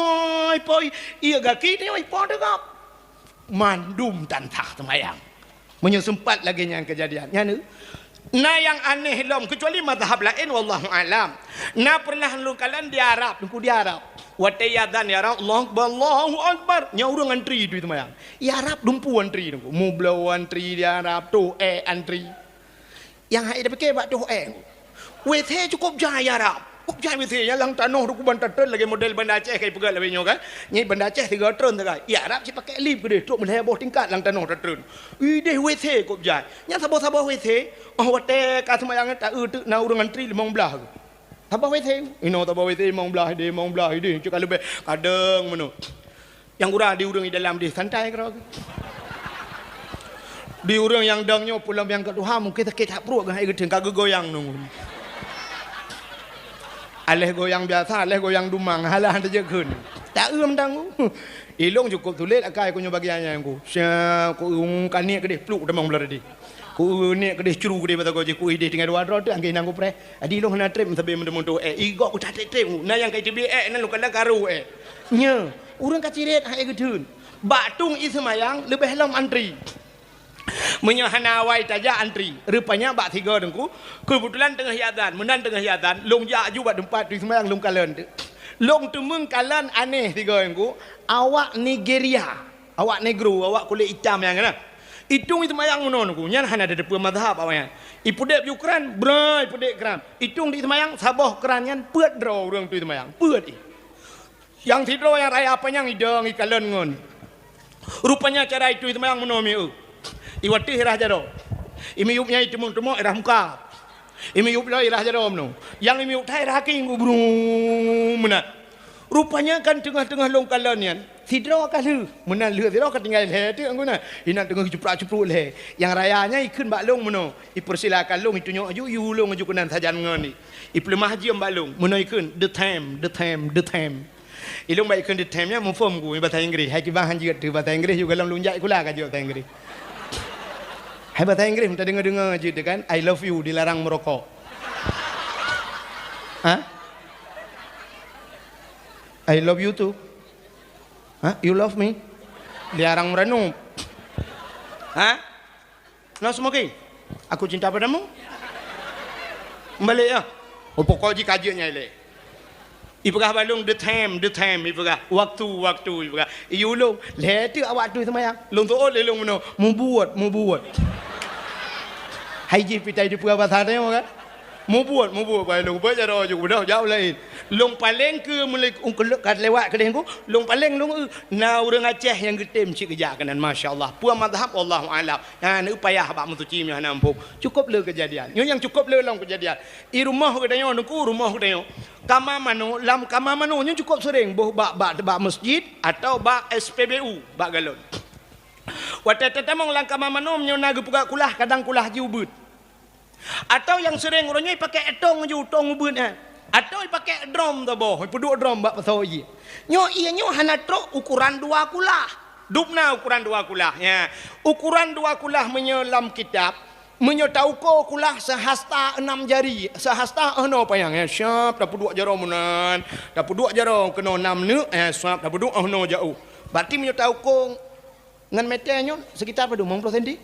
ipo, ié gaki tanyoe ipo teuga. Mandum tan sah seumayang. Meunyoe seumpat lagée nyan keujadian, nyan Na nyang aneh lom, keucuali mazhab laén, wallahu alam. Na peureunah lôn kalon di Arab, teungku di Arab. Watée ié azan di Arab, Allahu Akbar, Allahu Akbar. Nyan ureuëng antri tui seumayang. Di Arab dumpeue antri teungku. Mubloe antri di Arab, toh ék antri. Nyang hai tapike bak toh ék. W C cukôp jai di Arab. Kok jai W C nyan lam tanoh dukeuban tatreun lagée model Banda Aceh kai peugah lagée nyoe kan. Nyan Banda Aceh tiga treun sagai. Di Arab cit pakai lift keudeh trok meulhèe boh tingkat lam tanoh tatreun. Ideh W C kok jai. Nyan saboh-saboh W C, oh watée ka seumayang ta-eu teuk na ureuëng antri limong blaih. Saboh W C. Inoe saboh W C limong blaih ideh, limong blaih ideh. Cit ka leubeh kadang meunoe. Nyang gura di ureuëng di dalam deh santai keudroe. Di ureuëng nyang dong nyoe pulang nyang ka tuha mungken sakét that pruet geuh hai geuteun ka geugoyang nunggu. Aléh goyang biasa, aléh goyang dumang, halah teujeukheun. Tak eu mantang ku. Ilong cukup sulet akai ku nyoe bagian nyan ku. Sia ku eu kaniek keudeh pluk tamong blah tadi. Ku eu niek keudeh cru keudeh mata goji ku ideh tinggai dua droe teuh angkée nang ku preh. Adi ilong hana treb sabe meuteumé tu ék. Igok ku tak treb-treb. Na nyang kai teubiet ék, na lukala karu ék. Nya. Ureuëng ka cirét hai geutheun. Bak tueng ié seumayang leubeh lom antri. Meunyoe hana awai tajak antri, rupanya bak sigoe teungku, keubeutulan teungoh ié azan, meunan teungoh ié azan, lôn jak aju bak teumpat tui seumayang lôn kalon teuk. Lôn teumeung kalon aneh sigoe teungku, awak Nigeria, awak negro, awak kulét itam nyang na. Itueng ié seumayang meunoe teungku, nyan hana tateupeue mazhab awaknyan. Ipeudeb ju kran, bra ipeudeb kran. Itueng di seumayang saboh kran nyan peuet droe ureuëng tui seumayang, peuet ié. Nyang sidroe nyang raya panyang idong ikalon ngon. Rupanya cara itui seumayang meunoe mieu. Iwateuh irah jaroe. Imiyueb nyang iteumong-teumong irah muka. Imiyueb lom irah jaroe meunoe. Nyang imiyueb that irah kaki ngubru meunan. Rupanya kan teungoh-teungoh lôn kalon nyan, sidroe ka lheueh. Meunan lheueh sidroe ka tinggai lhèe teuk guna. Inan teungoh icuprak-cupruk lhèe. Nyang raya nyan ikheun bak lôn meunoe. Ipeursilakan lôn itunyok aju, iulông aju keunan sajan ngon i. Ipeuleumah jeuem bak lôn. Meunoe ikheun, "The time, the time, the time." Ilôn bak ikheun di tem nyan muphom ku, bahasa Inggris. Hai kiban han jeuet teuh bahasa Inggris, juga lom lôn jak sikula ka jeuet bahasa Inggris. Hai bahasa Inggris, meuta deungoe-deungoe jeuet teuh kan, "I love you" dilarang meurokok. Ha? "I love you too." Ha? "You love me?" Dilarang meuranup. Ha? No smoking. Aku cinta padamu. Meubalek ya. Oh, pokok jih ka jeuet nyan ilée. Ipeugah bak lôn, "The time, the time," ipeugah. "Waktu, waktu," ipeugah. Iulông, lhèe teuk awak tui seumayang. Lôn tuôt lé lôn meunoe, "Mubuet, mubuet." Hai jih pitai dipeugah basa tanyoe kan. Mubuet, mubuet, bai lôn beuet jaroe ju beudôh jauh laén. Lôn paleng keu meuleueng ka lewat keudeh ku, lôn paleng lôn eu, na ureuëng Aceh nyang geutem cit geujak keunan, masya Allah. Peue mazhab, wallahu a'lam. Nyan eu payah bak meusuci meunyoe hana muphom. Cukup le keujadian. Nyoe nyang cukup le lom keujadian. I rumoh geutanyoe, teungku, rumoh geutanyoe. Kama manok, lam kama manok nyoe cukup seuring boh bak, bak, bak meuseujid atawa bak S P B U, bak galon. Watée tatamong lam kama manok nyoe na geupeugah kulah, kadang kulah jih ubeuet. Atawa nyang seuring uroe nyoe ipakék tong ju, tong ubeuet nyan. Atawa ipakék drom saboh, ipeuduek drom bak pasoe ié. Nyoe ié nyoe hana trok ukoran dua kulah. Dub na ukoran dua kulah, ya. Ukoran dua kulah meunyoe lam kitab, meunyoe tauko kulah sehasta enam jari, sehasta, eh, noe panyang, ya. Siap tapeuduek jaroe meunan, tapeuduek jaroe keunoe nam neuk, ya, siap tapeuduek, eh, noe jaoh. Berarti meunyoe tauko ngon meter nyoe sekitar padum, limong ploh senti?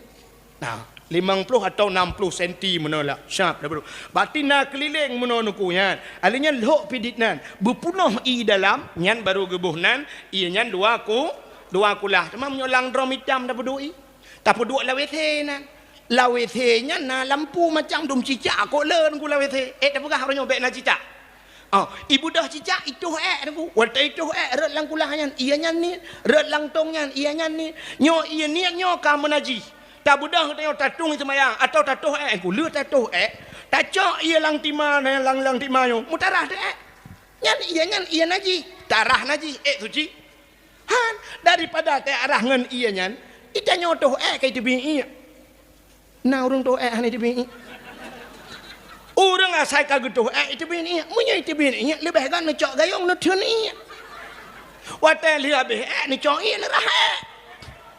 Nah, limong ploh atau enam ploh senti meunoe lah. Siap tapeuduek. Berarti na keulileng meunoe nuku nyan. Alheuh nyan lhok pidit nan, beupunoh ie dalam, nyan baru geuboh nan, ie nyan dua ku-, dua kulah. Teuma meunyoe lam drom itam tapeuduek ie, tapeuduek lam WC nan. Lam WC nyan na lampu macam dum cicak, kok le nuku lam WC. Eh, tapeugah uroe nyoe bèk na cicak. Oh, ibeudôh cicak, itoh èk nuku. Watèe itoh èk, rhot lam kulah nyan, ie nyan niet. Rhot lam tong nyan, ie nyan niet. Nyoe ie niet nyoe ka meunajih. Tabeudôh tanyoe tatueng seumayang atawa tatoh èk, ku lheueh tatoh èk, tacok ie lam tima, lam, lam tima nyoe, meutarah teuh èk. Nyan ie nyan ie najih, tarah najih, èk suci. Han, daripada teuarah ngon ie nyan, itanyoe toh èk ka iteubiet iék. Na ureueng toh èk hana iteubiet iék. Ureueng asai ka geutoh èk iteubiet iék. Meunyoe iteubiet iék, leubeh gét neucok gayông neutheun iék. Watèe lheueh habéh èk, neucok iék neurah èk.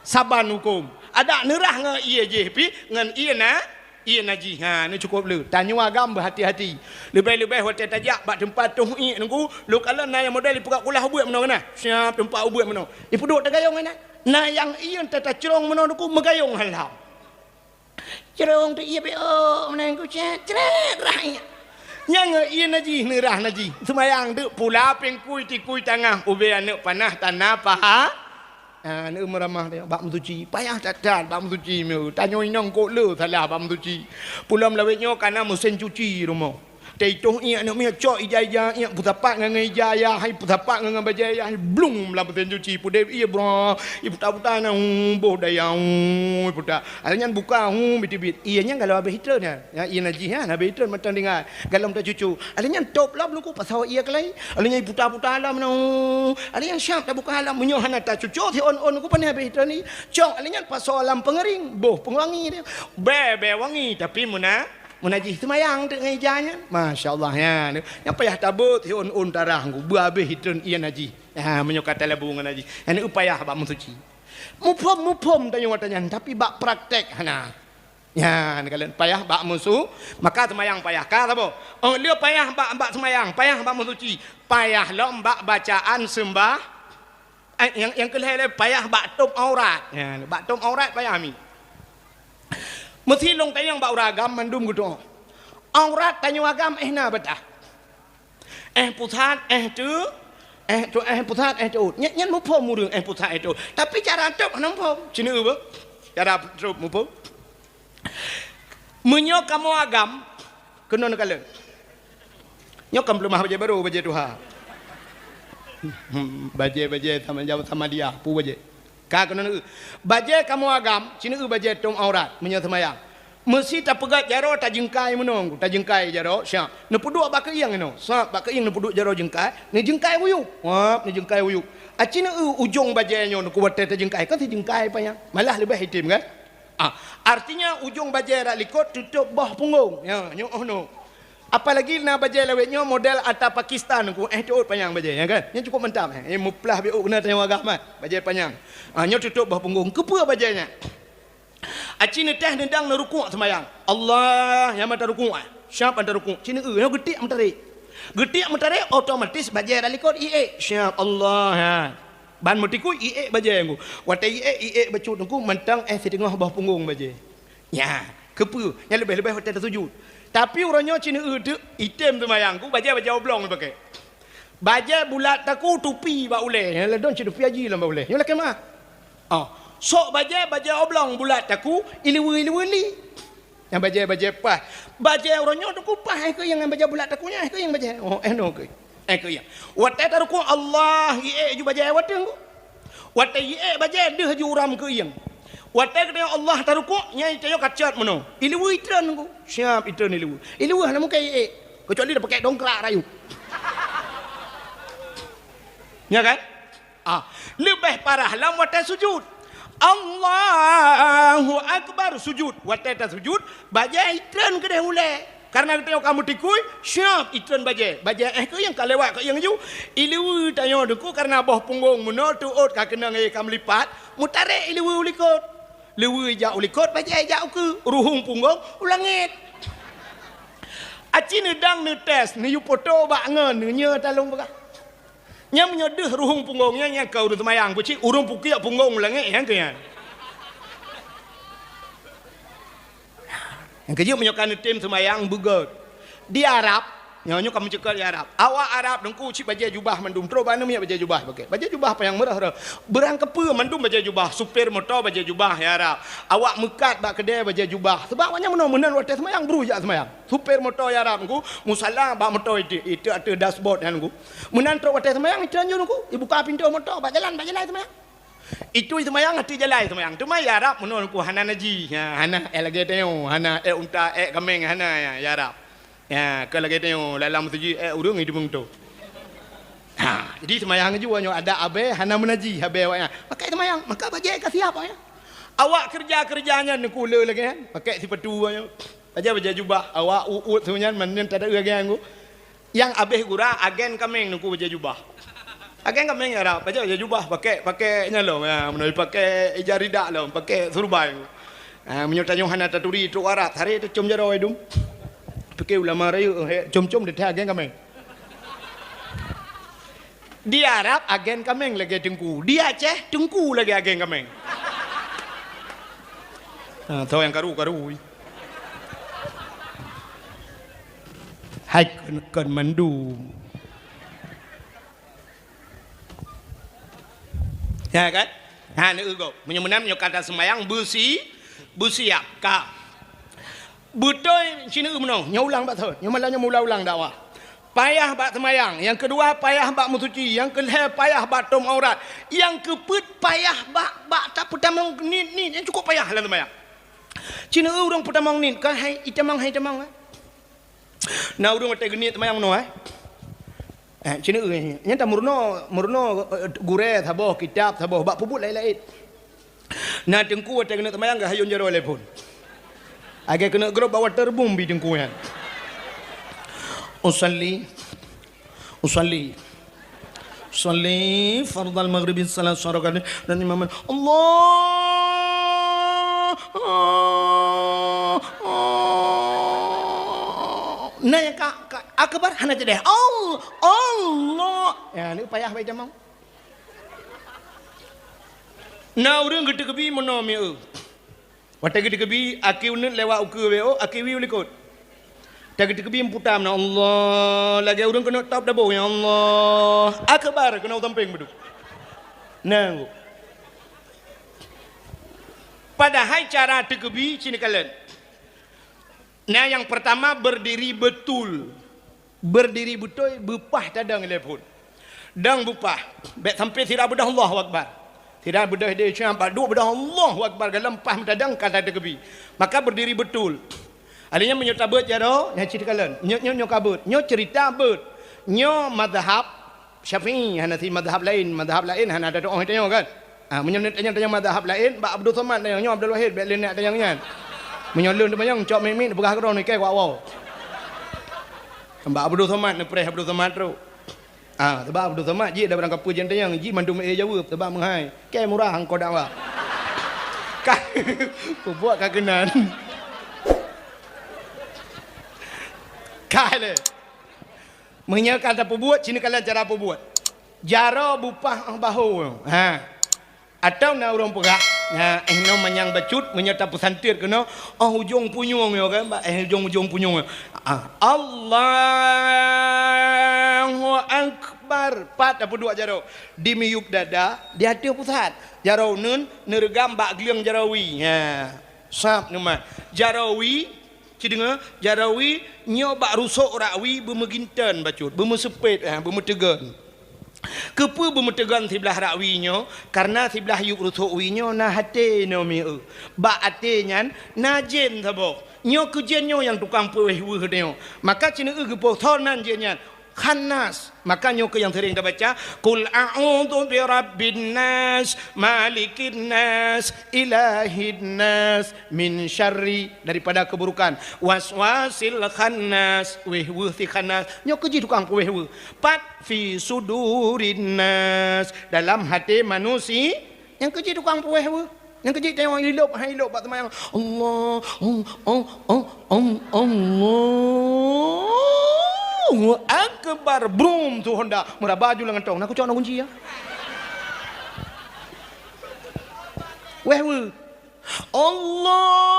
Saban hukôm. Adak neurah ngon ie jih pih, ngon ie na, ie najih. Ha, nyoe cukôp le. Tanyoe agam beuhati-hati. Leubeh-leubeh watèe tajak bak teumpat toh iék nuku, lôn kalon na nyang model ipeugöt kulah ubeuet meunoe keunan. Siap teumpat ubeuet meunoe. Ipeuduek tagayông keunan. Na nyang ie teuh tacrông meunoe nuku meugayông halam. Crông teuh ie beu meunan ku cét, crét rah ie. Nyang ie najih, neurah najih. Seumayang teuk pula pingkui tikui tangah ubé aneuk panah tana paha. Ah, aneuk meuramah teuh bak meusuci. Payah that-that bak meusuci meu. Tanyoe inong kok le salah bak meusuci. Pulom lawét nyoe kana meusén cuci rumoh. Teuitoh iék aneuk miet cok ija-ija iék peusapat ngon ija ayah, hai peusapat ngon bajèe ayah, hai blung lam meusén cuci. Pudeb ie bra, iputa-puta na, hu, boh daya, hu, iputa. Alheuh nyan buka, hu, bit-bit. Ie nyan galom habéh itreun nyan. Ya, ie najih nyan habéh itreun mantong tinggai. Galom tacucu. Alheuh nyan tôb lom nuku pasoe ie keulai. Alheuh nyan iputa-puta lom na, hu. Alheuh nyan siap tabuka lom. Meunyoe hana tacucu siôn-ôn nuku pane habéh itreun ie. Cok alheuh nyan pasoe lam peungeuring, boh peunguwangi dia. Bèe, bèe wangi tapi meuna Meunajih seumayang teuk ngon ija nyan. Masya Allah, ya. Nyang payah tabeuet siôn-ôn tarah ngku, beuhabéh itreun ie najih. Ha, meunyoe ka talabu ngon najih. Nyan payah bak meusuci. Muphom-muphom tanyoe watèe nyan, tapi bak praktek hana. Nyan kalon payah bak meusu-, maka seumayang payah. Ka saboh. Oh, le payah bak, bak seumayang, payah bak meusuci. Payah lom bak bacaan seumbah Eh, nyang, nyang keu lhèe lé payah bak tôb aurat. Ya, bak tôb aurat payah mi. Meusi lôn tanyong bak ureueng agam mandum geutanyoe. Aurat tanyoe agam eh na beudah. Eh pusat, eh teu, eh teu, eh pusat, eh teuôt. Nyan, nyan muphom ureueng eh pusat, eh teuôt. Tapi cara tôb hana muphom. Cina beuh. Cara tôb muphom. Meunyoe kamoe agam, keunoe neukalon. Nyoe kan peuleumah bajèe barô, bajèe tuha. Bajèe-bajèe sama jaweueb sama dia, peue bajèe. Ka keunoe neueu. Bajèe kamoe agam, sineue bajèe tôb aurat, meunyoe seumayang. Meusi tapeugöt jaroe tajeungkai meunoe, tajeungkai jaroe, siap. Neupeuduek bak keuieng inoe, siap bak keuieng neupeuduek jaroe jeungkai, neujeungkai wuyueb. Wap, neujeungkai wuyueb. Aci neueu ujong bajèe nyoe neuku watèe tajeungkai, kan sijeungkai panyang. Malah leubeh item kan? Ah, artinya ujong bajèe rot likot tutôp boh punggong. Ya, nyoe oh no. Apalagi na bajèe lawét nyoe model ata Pakistan ku, eh, teuôt panyang bajèe, ya kan? Nyoe cukup mantap, eh. Eh, meuplah biôh keunan tanyoe agam, eh. Bajèe panyang. Ah, nyoe tutôp boh punggong. Keupeue bajèe nyan? Aci neuteh neudang neurukuk seumayang. Allah, nyang mata rukuk, eh. Siap mata rukuk. Sineue, nyoe geutiek meutarek. Geutiek meutarek, otomatis bajèe rot likot iék. Siap Allah, ha. Ban meutikui iék bajèe ngku. Watèe iék, iék bacut ngku mantong eh siteungoh boh punggong bajèe. Nya, keupeue? Nyan leubeh-leubeh watèe tasujut. Tapi uroe nyoe sineue teuk item seumayang ngku bajèe, bajèe oblong ipaké. Bajèe bulat taku tupi bak ulèe. Nyan ladôm cit tupi haji lam bak ulèe. Nyoe lakèe meu'ah. Oh, sok bajèe, bajèe oblong bulat taku ileue-ileue li. Nyang bajèe-bajèe paih. Bajèe uroe nyoe teungku paih, eh, keuieng nyang bajèe bulat taku nyan, eh, keuieng bajèe. Oh, eh, no keuieng. Eh, keuieng. Watèe tarukuk Allah, iék ju bajèe watèe ngku. Watèe iék bajèe deuh ju uram keuieng. Watèe geutanyoe Allah tarukuk, nyan tanyoe ka cot meunoe. Ileue itreun ngku. Siap itreun ileue. Ileue hana mungken iék. Keucuali tapakèk dongkrak rayeuk. Ya kan? Ah, leubeh parah lam watèe sujut. Allahu Akbar, sujut. Watèe tasujut, bajèe itreun keudeh ulèe. Kareuna geutanyoe ka meutikui, siap itreun bajée. Bajée éh keuh nyang ka lewat keu nyang ju. Ileue tanyoe Teungku kareuna boh punggong meunoe teuôt ka keunong éh ka meulipat, meutarek ileue u likot. Leue ijak u likot, bajée ijak u keue, ruhueng punggong u langét. Aci neudang neutés, neuyue poto bak ngon, neunyoe talong peugah. Nyan meunyoe deuh ruhueng punggong nyan, nyan keu ureuëng seumayang, peucit ureuëng pukiek punggong u langét nyan keu nyan. Nyang keujeuet meunyoe ka neutem seumayang beugét. Di Arab, nyoe, nyoe ka meuceukeut di Arab. Awak Arab Teungku cit bajée jubah mandum, trok bak namiet bajée jubah pakè. Bajée jubah panyang meurah-rah. Beurangkapeue mandum bajée jubah, supir moto bajée jubah di Arab. Awak meukat bak keudè bajée jubah. Sabab awaknyan meunoe meunan watée seumayang, bru jak seumayang. Supir moto di Arab Teungku, musala bak moto itu, itu ateueh dashboard nyan Teungku. Meunan trok watée seumayang, itu anjur Teungku. Ibuka pintoe moto, bak jalan, bak jalan seumayang. Itu seumayang, ateueh jalan seumayang. Teuma di Arab meunoe Teungku hana naji. Ha, hana ék lagée tanyoe, hana ék unta, ék kaméng, hana ya, di Arab. Ya, kon lagée tanyoe, lam meuseujid ék ureuëng itu beungoh. Ha, jadi seumayang ju nyoe adak abée hana meunaji, abée awaknyan. Pakai seumayang, maka bajée ka siap awaknyan. Awak keureuja-keureuja nyan Teungku le lagée nyan, pakai sipatu nyoe. Bajée, bajée jubah, awak uôt-uôt seumayang mandum tada lagée nyan Teungku. Nyang abéh gura agen kaméng Teungku bajée jubah. Agen kaméng Arab, bajée, bajée jubah paké, paké nyan lom, ya, meunoe paké ija rida lom, paké surbai. Ha, meunyoe tanyoe hana taturi trok Arab, sare tacom jaroe dum. Pike ulama rayeuk, he, com-com deuh agen kaméng. Di Arab agen kaméng lagée teungku, di Aceh teungku lagée agen kaméng. Ha, tho nyang karu-karu. Hai kon, kon mandum. Ya kan? Ha, neueu gob. Meunyoe meunan, meunyoe ka taseumayang beusi, beusiap ka. Beutôi sineuk meunoe, nyoe ulang bak thon. Nyoe malam nyoe meuulang-ulang dakwah. Payah bak seumayang, nyang keudua payah bak meusuci, nyang keulhée payah bak tom aurat, nyang keupeuet payah bak, bak tapeutamong niet-niet, nyang cukup payah lam seumayang. Sineuk ureuëng peutamong niet, kan hai itamong, hai itamong, eh. Na ureuëng watée geuniet seumayang meunoe, eh. Eh, sineuk, eh, nyan tameurunoe, meurunoe, eh, gurée saboh, kitab saboh, bak peubuet laén-laén. Na teungku watée keuneuk teumayang geuhayôn jaroe lé phon. Lagée keuneuk grob bak waterboom bi teungku nyan. Usalli, usalli, usalli fardal maghribi salasa rakaatin dan imaman. Allah, na nyang ka, ka akbar hana teudeungoe. Allah, Allah. Ya, ni payah baca mau. Na ureuëng geuteukebi meunoe mieu. Watée geuteukebi, aki uneut lewat ukeue W O, aki wi u likot. Watée geuteukebi meuputa meunoe, Allah, lagée ureuëng keuneuk top dabong, ya Allah. Akbar keunoe sampéng beudôh. Na, padahai cara teukebi cit neukalon. Na nyang peurtama berdiri betul. Berdiri beutôi, beupah tadong lé phon. Dong beupah, bék sampai sira beudôh Allahu Akbar. Sira beudôh idéh cit, bak duek beudôh Allahu Akbar, galom pah meutadong ka tateukebi. Maka berdiri betul. Akhirnya meunyoe tabeuet jaroe, nyan cit kalon. Nyoe, nyoe, nyoe ka beuet. Nyoe cerita beuet. Nyoe mazhab Syafi'i, hana si mazhab laén, mazhab laén hana tatu'oh tanyoe kan. Ah, meunyoe tanyoe, tanyoe mazhab laén, bak Abdul Somad tanyoe, nyoe Abdul Wahid, bék lé neutanyong nyan. Meunyoe lôn teumanyong, cok miet-miet, peugah keudroe nike kuak woe. Bak Abdul Somad, neupreh Abdul Somad trok. Ah, sabab Abdul Somad jih dah barang kapeue jeuet tanyong, jih mandum éh jaweueb, sabab meuhai. Kée murah angkot dakwah. Ka, peubuet ka keunan. Ka lé. Meunyoe ka tapeubuet, cit neukalon cara peubuet. Jaroe beupah 'oh bahô. Ha. Atawa na ureuëng peugah, ha, 'oh noe manyang bacut, meunyoe tapeusantet keunoe, 'oh ujong punyueng nyoe kan, bak 'oh ujong-ujong punyueng nyoe. Ah, Allahu Akbar. Pat tapeuduek jaroe. Di miyueb dada, di ateueh pusat. Jaroe uneuen, neureugam bak gleueng jaroe wie. Ha. Sab neumat. Jaroe wie, Ci deungoe, jaroe wie nyoe bak rusok rak wie beumeuginton bacut, beumeuseupet, eh, beumeuteugon. Keupeue beumeuteugon siblah rak wie nyoe? Kareuna siblah yueb rusok wie nyoe na até nyoe mieu. Bak até nyan na jén saboh. Nyoe keu jén nyoe nyang tukang peuwéh weueh nyoe. Maka ci neueu geupoh soe nan jén nyan. Khannas. Maka nyoe keuh nyang sering tabaca, "Qul a'udzu birabbin nas, malikin nas, ilahin nas, min syarri," daripada keburukan, "waswasil khannas," wéh-weuh si khannas. Nyoe keuh jih tukang peuwéh-weuh. Pat, "fi sudurin nas," dalam hati manusia. Nyang keuh jih tukang peuwéh-weuh. Nyang keuh jih teuh ilop, hai ilop bak seumayang. Allah, oh, oh, oh, oh, Allahu Akbar. Brum, tu Honda. Meuraba ju lam gantong. Na kucok na kunci ya. Wéh-weuh. Allahu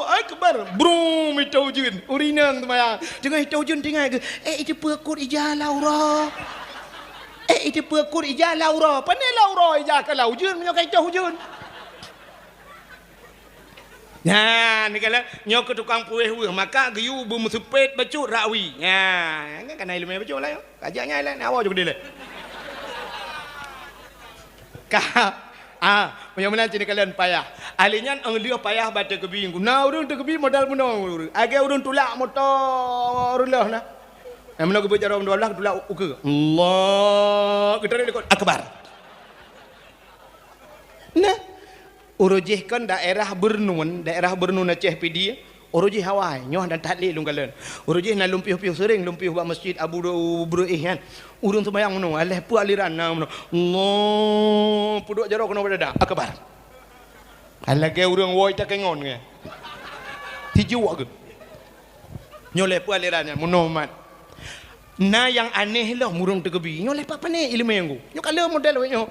Akbar. Brum, itôh ujeuen. Ureueng inong seumayang. Teungoh itôh ujeuen tinggai geuh, "Eh, iteupeue kut ija lam uroe. Eh, iteupeue kut ija lam uroe." Pane lam uroe ija ka lam ujeuen, meunyoe ka itôh ujeuen. Nyan, neukalon, nyoe keuh tukang peuwéh-weuh, maka geuyue beumeuseupet bacut rawi. Nyan, nyan kan ileumèe bacut lah nyoe. Ka jak nyan lé, nyan awai ju keudeh lé. Ka, ah, meunyoe meunan cit neukalon payah. Ahli nyan ong lheueh payah bak teukeubie. Na ureueng teukeubie modal bunoe ureueng. Lagèe ureueng tulak moto reuloh na. Nah, meunoe geubeuet jaroe dua blah, tulak ukeue. Allah, geutarek likot. Akbar. Nah, uroe jih kon daerah Beureunuen, daerah Beureunuen Aceh Pidie, uroe jih awai, nyoe dan that lé lôn kalon. Uroe jih na lôn piôh-piôh seuring, lôn piôh bak Masjid Abu Du-, Breueh nyan. Ureueng seumayang meunoe, alah peue aliran na meunoe. Allah, peuduek jaroe keunoe bak dada. Akbar. Lagèe ureueng woe takengon nyan. Tijuek geuh. Nyoe lé peue aliran nyan, meunoe mat. Na nyang aneh lom ureueng teukeubie. Nyoe lé pat pane ileumèe nyan. Nyoe ka lheueh model wéh nyoe.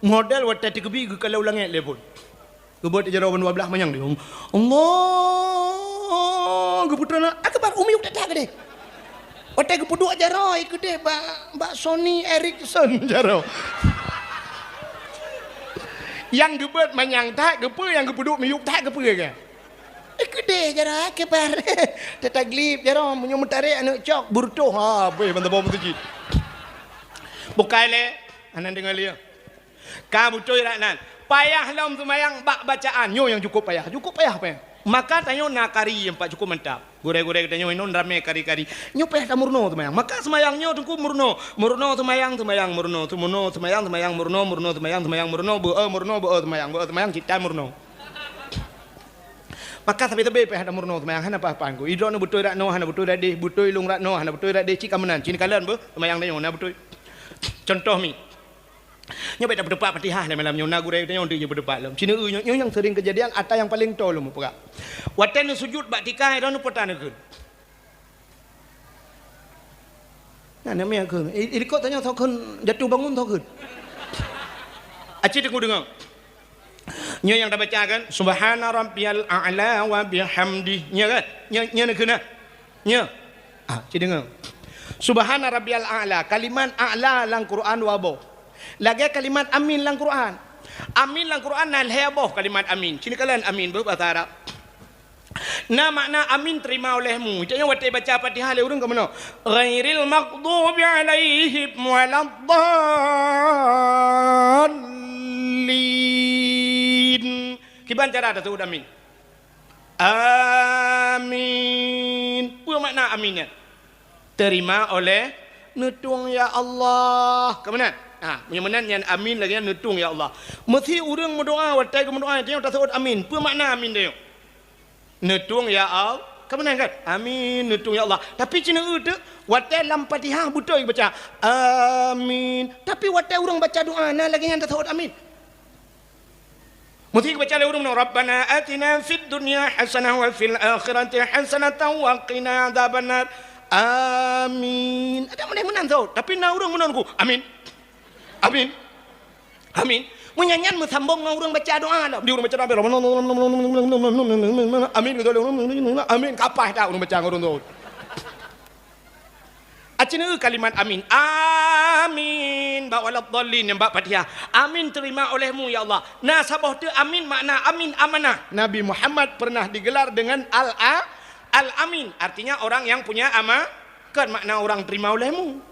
Model watèe teukeubie geukalon langèt lé phôn. Geubeuet jaroe ban dua blah manyang di. Allah, geupeutrön akbar, u miyueb that-that keudeh. Watèe geupeuduek jaroe keudeh bak, bak Sony Ericsson jaroe. Nyang geubeuet manyang that, keupeue nyang geupeuduek miyueb that, keupeue kah? Eh, keudeh jaroe, akbar. Tataglib jaroe, meunyoe meutarek aneuk cok, beureutoh. Ha, beh, ban saboh meuseujid. Bukai lé, hana deungoe lé. Ka beutôi rak nan. Payah lom seumayang bak bacaan. Nyoe nyang cukup payah. Cukup payah, payah. Maka tanyoe na kari nyang pat cukup mantap. Gurèe-gurèe geutanyoe inong ramè kari-kari. Nyoe payah tameurunoe seumayang. Maka seumayang nyoe teungku meurunoe. Meurunoe seumayang, seumayang meurunoe. Seumayang seumayang meurunoe, meurunoe seumayang, seumayang meurunoe. Beu-e meurunoe, beu-e seumayang. Beu-e seumayang cit tan meurunoe. Maka sabe-sabe payah tameurunoe seumayang. Hana paih-paih ku. Idroeneuh beutôi rak noe, hana beutôi rak deh. Beutôi lôn rak noe, hana beutôi rak deh. Cit ka meunan. Cit neukalon beu. Seumayang tanyoe na beutôi. Contoh mi. Nyoe bèk tapeuteupat Fatihah lé malam nyoe, na gurèe tanyoe deuh nyoe peuteupat lom. Sineuk nyoe, nyoe nyang sering keujadian, ata nyang paleng toe lom peugah. Watèe neuseujud bak tika, droeneuh peue ta neukheun. Nah, na meunan kheun. I, i likot tanyoe soe kheun jatuh bangun soe kheun. Aci deungoe-deungoe. Nyoe nyang tabaca kan, "Subhana rabbiyal a'la wa bihamdih." Nyoe kan? Nyoe, nyoe neukheun nah. Nyoe. Ah, ci deungoe. Subhana rabbiyal a'la. Kalimat a'la lam Quran dua boh. Lagèe kalimat amin lam Quran. Amin lam Quran na lhèe boh kalimat amin. Ci neukalon amin beu bahasa Arab. Na makna amin terima olehmu. Cit nyoe watèe baca Fatihah lé ureueng ka meunoe. Ghairil maghdubi alaihim waladdallin. Kiban cara taseuôt amin? Amin. Peue makna amin nyan? Terima oleh neutueng ya Allah. Ka meunan? Ha, meunyoe meunan nyan amin lagèe nyan neutueng ya Allah. Meusé ureueng meudoa, watèe geumeudoa, tanyoe taseuôt amin. Peue makna amin tanyoe? Neutueng ya Allah. Ka meunan kan? Amin, neutueng ya Allah. Tapi ci neueu teuk, watèe lam Fatihah beutôi baca amin. Tapi watèe ureueng baca doa, na lagèe nyan taseuôt amin. Meusé geubaca lé ureueng meunoe, "Rabbana atina fid dunya hasanah wa fil akhirati hasanatan wa qina adzabannar." Amin. Ada model meunan tu. Tapi na ureueng meunoe ku, "Amin. Amin. Amin." Meunyan nyan meusambong ngon ureueng baca doa lom. Di ureueng baca doa, "Amin." Amin. Ka paih that ureueng baca ngon ureueng tu. Aci neueu kalimat amin. Amin. Bak waladdallin nyang bak Fatihah. Amin terima olehmu, ya Allah. Na saboh teuk amin makna amin amanah. Nabi Muhammad pernah digelar dengan Al-, Al-Amin. Artinya orang yang punya ama-, kan makna orang terima olehmu.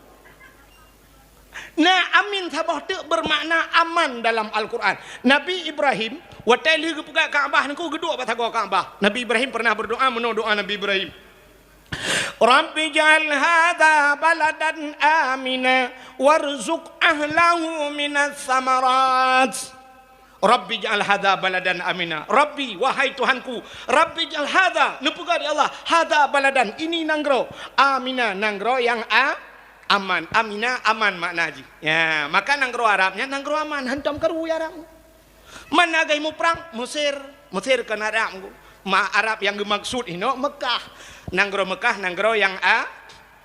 Na amin saboh teuk bermakna aman dalam Al-Quran. Nabi Ibrahim, watèe lheueh geupeugah Ka'bah nyan ku geuduek bak sagoe Ka'bah. Nabi Ibrahim pernah berdoa, meunoe doa Nabi Ibrahim. Rabbi ij'al hadza baladan amina warzuq ahlahu minas samarat. Rabbi ij'al hadza baladan amina. Rabbi, wahai Tuhanku, Rabbi ij'al hadza, neupeugah di Allah, hadza baladan, ini nanggroe, amina, nanggroe nyang a-, aman. Amina, aman makna jih. Ya, maka nanggroe Arab nyan nanggroe aman, hantom karu Arab. Man na geuh muprang, Mesir. Mesir kon Arab. Ma-, Arab nyang geumaksud inoe Mekah. Nanggroe Mekah, nanggroe nyang a-,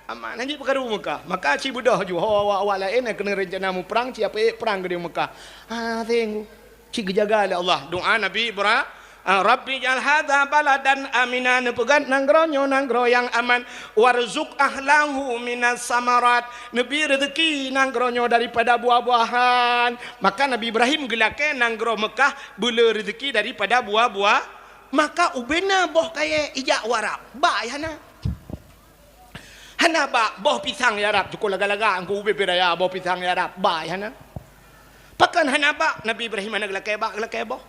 aman. Hanjeuet peukaru Mekah. Maka ci beudôh ju ho awak-awak laén nyang keuneuk reuncana muprang, ci apeuék prang keudéh Mekah. Ah, seng. Ci geujaga lé Allah. Doa Nabi Ibra-, ah, Rabbi ij'al hadza baladan amina, neupeugah nanggroe nyoe nanggroe nyang aman. Warzuq ahlahu minas samarat, neubi reuzeki nanggroe nyoe daripada buah-buahan. Maka Nabi Ibrahim geulakée nanggroe Mekah beulé reuzeki daripada buah-buah. Maka ubena boh kayée ijak u Arab, bak hana. Hana bak boh pisang di Arab, cukôp laga-laga angku ubé pih raya boh pisang di Arab, bak hana. Pakon hana bak, Nabi Ibrahim hana geulakée bak, geulakée boh.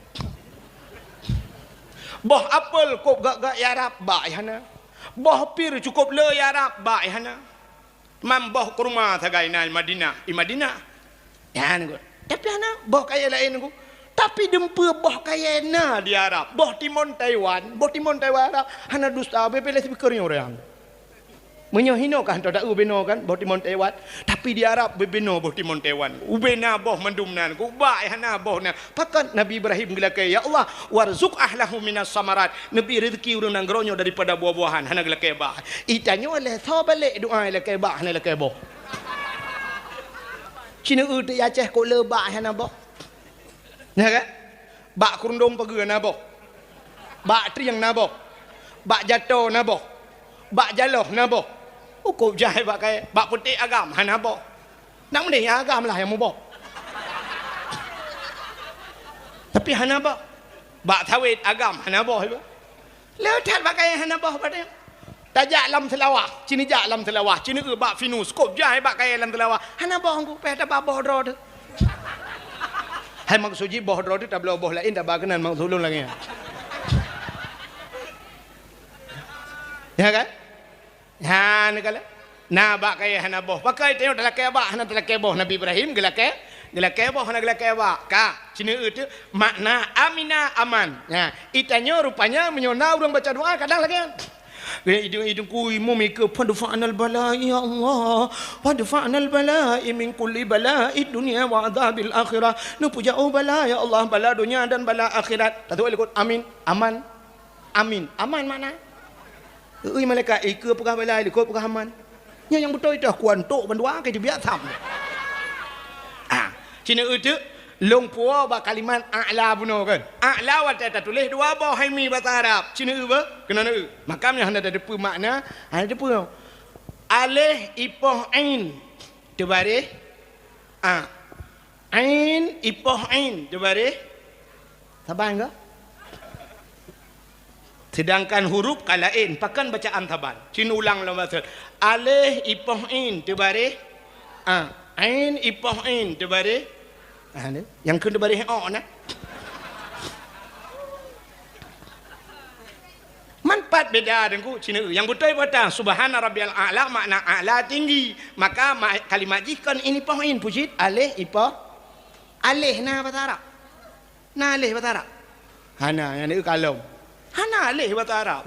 Boh apel kôb gak-gak di Arab, bak hana. Boh pir cukôp le di Arab, bak hana. Man boh kurma sagai na i Madinah, i Madinah. Nyan ku. Tapi hana boh kayée laén ku. Tapi dumpeue boh kayée na di Arab. Boh timon Taiwan, boh timon Taiwan Arab. Hana dusta, beubeuleh speaker nyoe ureuëng. Meunyoe hinoe ka hantom ta-eu binoe kan, boh timon Taiwan. Tapi di Arab beubinoe boh timon Taiwan. Ubena boh mandum nan, ku bak hana boh na. Pakon Nabi Ibrahim geulakée, "Ya Allah, warzuq ahlahu minas samarat." Neubi reuzeki ureuëng nanggroe nyoe daripada buah-buahan, hana geulakée bak. Itanyoe lé soe balek doa lakée bak, hana lakée boh. Ci neu-eu teuk Aceh kok le bak hana boh. Nyan kan? Bak keurundong pageue na boh. Bak trieng na boh. Bak jato na boh. Bak jaloh na boh. Ukôb jai bak kayée, bak putéh agam hana boh. Nak meudeh nyang agam lah nyang muboh. Tapi hana boh. Bak sawét agam hana boh iba. Le that bak kayée hana boh bak nyan. Tajak lam seulawah, ci neujak lam seulawah, ci neu-eu bak Venus, kôb jai bak kayée lam seulawah. Hana boh angku, payah taba boh droe teuh. Hai maksud jih boh droe teuh tabloe boh laén taba keunan maksud lôn lagée nyan. Ya kan? Nyan kala. Na bak kayée hana boh. Pakon tanyoe talakée bak hana talakée boh. Nabi Ibrahim geulakée, geulakée boh hana geulakée bak. Ka, ci neu-eu teuh makna amina aman. Nyan, itanyoe rupanya meunyoe na ureuëng baca doa kadang lagée nyan. Idung-idung kui mumike, "Fadfa'nal bala, ya Allah. Fadfa'nal bala min kulli bala id dunya wa adzabil akhirah." Neupeujaoh bala, ya Allah, bala donya dan bala akhirat. Tatuek likot amin, aman. Amin. Aman makna. Ui malaikat, "Eh, keu peugah bala, likot peugah aman." Nyan nyang beutôi teuh kuantok bandua ke dibiak tham. Ah, ci neu-eu teuh, lôn puwoe bak kalimat a'la bunoe kan. A'la watée tatuléh dua boh hai mi basa Arab. Ci neu-eu beuh, keunoe neu-eu. Maka meunyoe hana tateupeue makna, hana tateupeue. Aleh ipoh ain teubareh a. Ain ipoh ain teubareh saban ka? Sedangkan huruf ka laén, pakon bacaan saban? Ci neulang lom bacut. Aleh ipoh ain teubareh a, ain ipoh ain teubareh. Ha, ni. Nyang kheun teubareh o na. Man pat beda deungku, ci neu-eu. Nyang beutôi peue ta, subhana rabbiyal a'la makna a'la tinggi. Maka ma-, kalimat jih kon ain ipoh ain, peue cit? Aleh ipoh. Aleh na basa Arab. Na aleh basa Arab? Hana, nyang neu-eu kalom. Hana aleh basa Arab.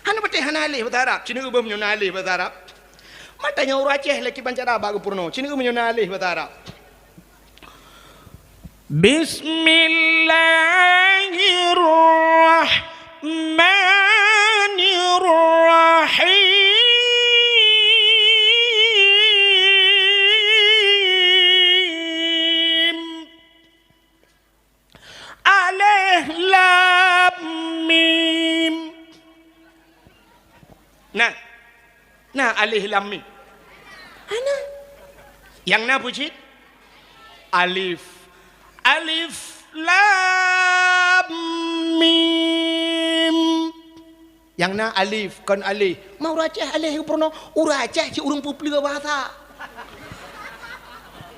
Hana patéh hana aleh basa Arab. Ci neu-eu beuh meunyoe na aleh basa Arab. Mata nyoe ureuëng Aceh lé kiban cara bak geupeurunoe. Ci neu-eu meunyoe na aleh basa Arab. Bismillahirrahmanirrahim. Alif lam mim. Nah. Nah, alif lam mim. Hana. Nyang na peue cit? Alif. Alif lam mim. Nyang na alif, kon aleh. Ma ureuëng Aceh aleh geupeurunoe, ureuëng Aceh cit ureuëng peupleue bahasa.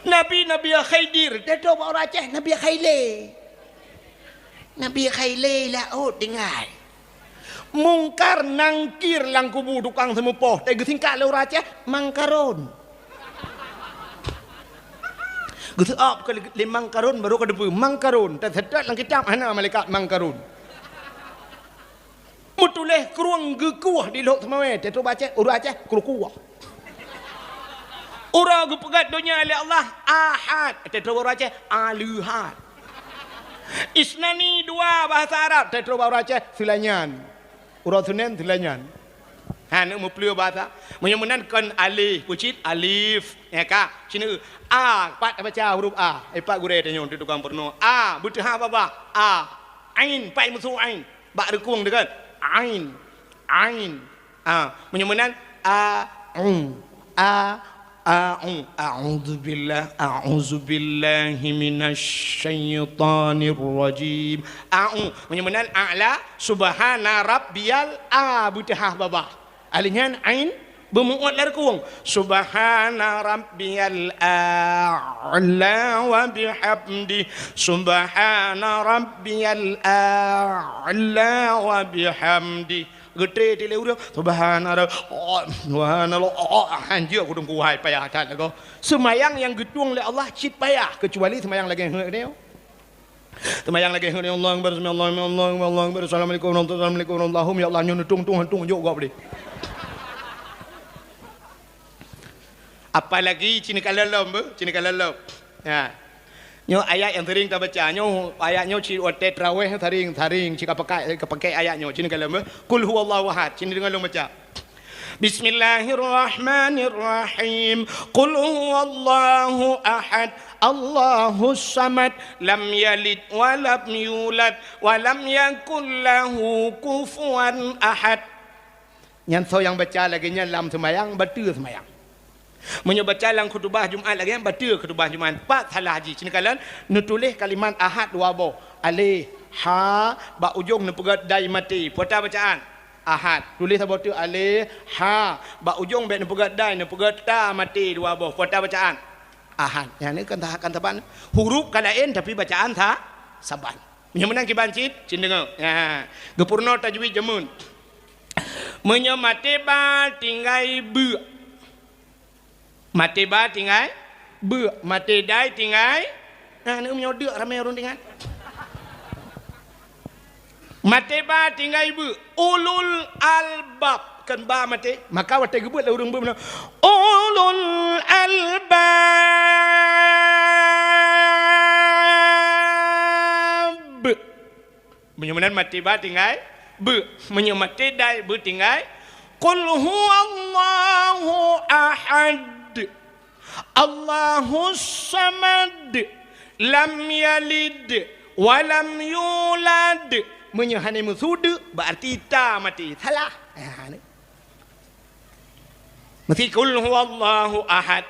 Nabi, Nabi Khidir, teutoe bak ureuëng Aceh, Nabi Khaile. Nabi Khaile laôt tinggai. Mungkar Nangkir lam kubu tukang seumeupoh, teugeusingkat lé ureuëng Aceh, Mangkarun. Geuseuab keu lé Mangkarun, barô ka teupeue, Mangkarun. Teuseutôt lam kitab hana malaikat Mangkarun. Meutuléh krueng geukueh di Lhok Seumawé, teutoba Aceh, ureuëng Aceh, krueng kueh. Uroe geupeugét donya lé Allah, Ahad, teutoba ureuëng Aceh, Aleuhad. Isnani, dua, bahasa Arab, teutoba ureuëng Aceh, Seulanyan. Uroe Seunén, Seulanyan. Ha, neuk meupleue bahasa. Meunyoe meunan kon alih, peucit alif. Ya ka, cina a, pat baca huruf a. Eh, pat gurée tanyoe di tukang peurunoe. A, beuteuha babah. A. Ain, pat meusu ain. Bak reukong dekat. Ain. Ain. A, meunyoe meunan, a, u. A, a, u. A'udzubillah, a'udzubillahi minasyaitonirrajim. A, u. Meunyoe meunan, a'la, subhana rabbiyal a, beuteuha babah. Alih nyan ain beumuot lam reukong. Subhana rabbiyal a'la wa bihamdi. Subhana rabbiyal a'la wa bihamdi. Geutré tilé ureuëng, subhana rabb-, subhanallah, hanjeuet kudong kuhai payah that lagoe. Seumayang nyang geutueng lé Allah cit payah, keucuali seumayang lagée heuet nyoe. Seumayang lagée heuet, Allahu Akbar, sami Allahu liman, Allahu Akbar, Allahu Akbar, assalamualaikum warahmatullahi wabarakatuh, assalamualaikum, ya Allah, nyoe neutung-tung hantung jok gob deh. Apalagi cini kalon lom, beuh, cini kalon lom. Ya. Nyoe ayat nyang sering tabaca. Nyoe ayat nyoe cit watée traweh sering, sering cit kapakai, kapakai ayat nyoe. Cini kalon, beuh. Qul huwallahu ahad. Cini deungon lôn baca. Bismillahirrahmanirrahim. Qul huwallahu ahad. Allahus samad. Lam yalid wa lam yulad. Wa lam yakul lahu kufuwan ahad. Nyan soe nyang baca lagée nyan lam seumayang, bateue seumayang. Meunyoe baca lam khutubah Jumat lagée nyan, bateue khutubah Jumat. Pat salah jih, ceuneukala neutuléh kalimat ahad dua boh. Aleh, ha, bak ujong neupeugét dai maté. Peue ata bacaan? Ahad. Tuléh saboh teuk aleh, ha, bak ujong bék neupeugét dai, neupeugét ta maté dua boh. Peue ata bacaan? Ahad. Nyan kan ta-, kan saban. Huruf ka laén, tapi bacaan sa-, saban. Meunyoe meunan kiban cit, cit deungoe. Ha. Geupeurunoe tajwid jameun. Meunyoe maté ba tinggai beuk. Maté ba tinggai beuk. Maté dai tinggai. Nah, meunyoe deuk ramé ureuëng tinggai. Maté ba tinggai beuk. Ulul albab. Kan ba maté. Maka watée geubeuet lé ureuëng beuk meunan. Ulul albab. Meunyoe meunan maté ba tinggai beuk. Meunyoe maté dai beuk tinggai. Qul huwallahu ahad. Allahus samad. Lam yalid wa lam yulad. Meunyoe hana meusu deuk, berarti ta maté. Salah. Ha, ni. Meusti qul huwallahu ahad.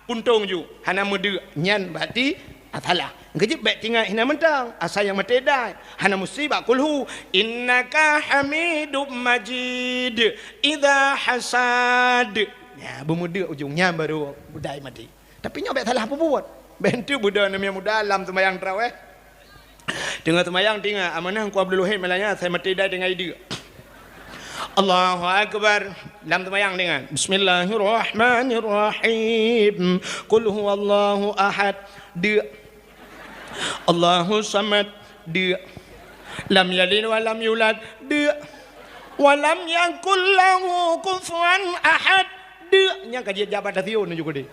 Puntông ju, hana meudeuk. Nyan berarti, ah, salah. Keujeuet bék tingat hina mantong. Asai nyang maté dai. Hana meusti bak qul hu. Innaka hamidum majid. Idza hasad. Nya, beumeudeuk ujong. Nyan baru dai maté. Tapi nyoe bék salah peubuet. Bék enteuk beudoh aneuk muda lam seumayang tarawih. Teungoh seumayang tingat, amanah Teungku Abdul Wahid malam nyan, asai maté dai tinggai deuk. Allahu Akbar. Lam seumayang tingat. Bismillahirrahmanirrahim. Qul huwallahu ahad. Deuk. Allahu samad. Deuk. Lam yalid wa lam yulad. Deuk. Wa lam yakul lahu kufuwan ahad. Deuk. Nyang ka jijak bak tasiyôn nyoe ju keudeh.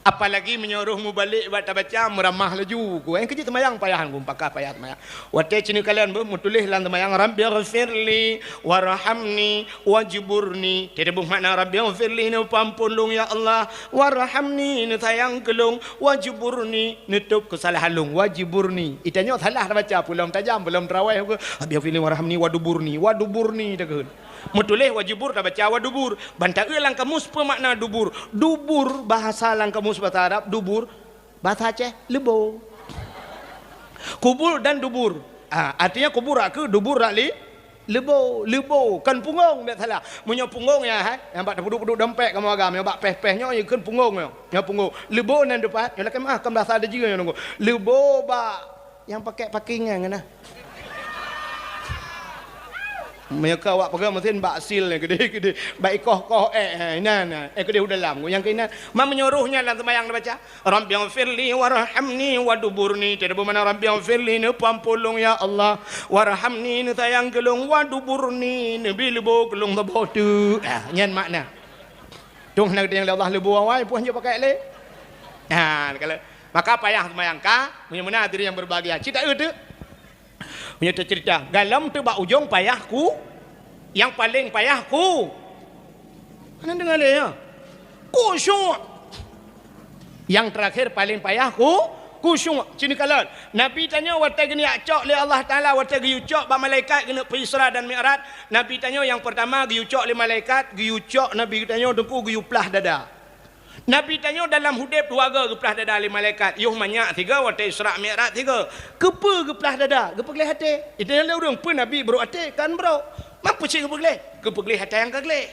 Apalagi meunyoe roh mubalek bak tabaca, meuramah laju. Ku, eh, keujeuet seumayang payah, ku, pakah payah seumayang. Watée ceuneuk kalon beuh meutuléh lam seumayang, "Rabbighfirli warhamni wajburni." Teudeubeuh makna, "Rabbighfirli," neupeuampôn lôn, ya Allah, "warhamni," neusayang keu lôn, "wajburni," neutôb keusalahan lôn, "wajburni." Itanyoe salah tabaca, peulom tajam, peulom tarawih, "Rabbighfirli warhamni waduburni," waduburni takheun. Meutuléh wajibur tabaca wadubur. Ban taeu lam kamus peue makna dubur. Dubur bahasa lam kamus bahasa Arab, dubur, bahasa Aceh, leubo. Kubur dan dubur. Ah, artinya kubur rak keue, dubur rak li-, leubo, leubo. Kon punggong, bék salah. Meunyoe punggong nyan, hai, nyang bak tapeuduek-peuduek dompet kamoe agam, nyang bak péh-péh nyoe, nyoe kon punggong nyoe. Nyoe punggong. Leubo nan depan, nyoe lakée meuah, kon bahasa Deujeue nyoe nunggu. Leubo bak Nyang pakai pakingan keunan. Meunyoe ka awak peugah meusén bak sil nyan keudeh-keudeh, bak ikoh-koh ék, ha, inan, ha, ék keudeh u dalam, nyang keunan. Man meunyoe roh nyan lam seumayang neubaca, "Rabbighfirli warhamni waduburni." Teudeubeu mana, "Rabbighfirli," neupeuampôn lôn, ya Allah, "warhamni," neusayang keu lôn, "waduburni," neubi leubo keu lôn saboh teuk. Ah, nyan makna. Tueng hana geutanyong lé Allah leubo awai, peue han jeuet pakai lé. Ha, kalau maka payah seumayang ka, meunyoe meunan hadirin yang berbahagia. Cit taeu teuk. Meunyoe teucerita, galom teuk bak ujong payah ku, nyang paleng payah ku. Hana deungoe lé nyoe. Khusyuk. Nyang terakhir paleng payah ku, khusyuk. Sini kalon. Nabi tanyoe watée geuniyak cok lé Allah Taala, watée geuyue cok bak malaikat geuneuk peuisra dan mi'raj. Nabi tanyoe nyang pertama geuyue cok lé malaikat, geuyue cok Nabi tanyoe teungku geuyue plah dada. Nabi tanyoe dalam udeb dua goe geuplah dada lé malaikat, yoh manyak sigoe watée Isra Mi'raj sigoe. Keupeue geuplah dada? Geupeugleh até. Itanyoe lé ureuëng, peue Nabi brok até? Kan brok. Man peue cit geupeugleh? Geupeugleh atra nyang ka gleh.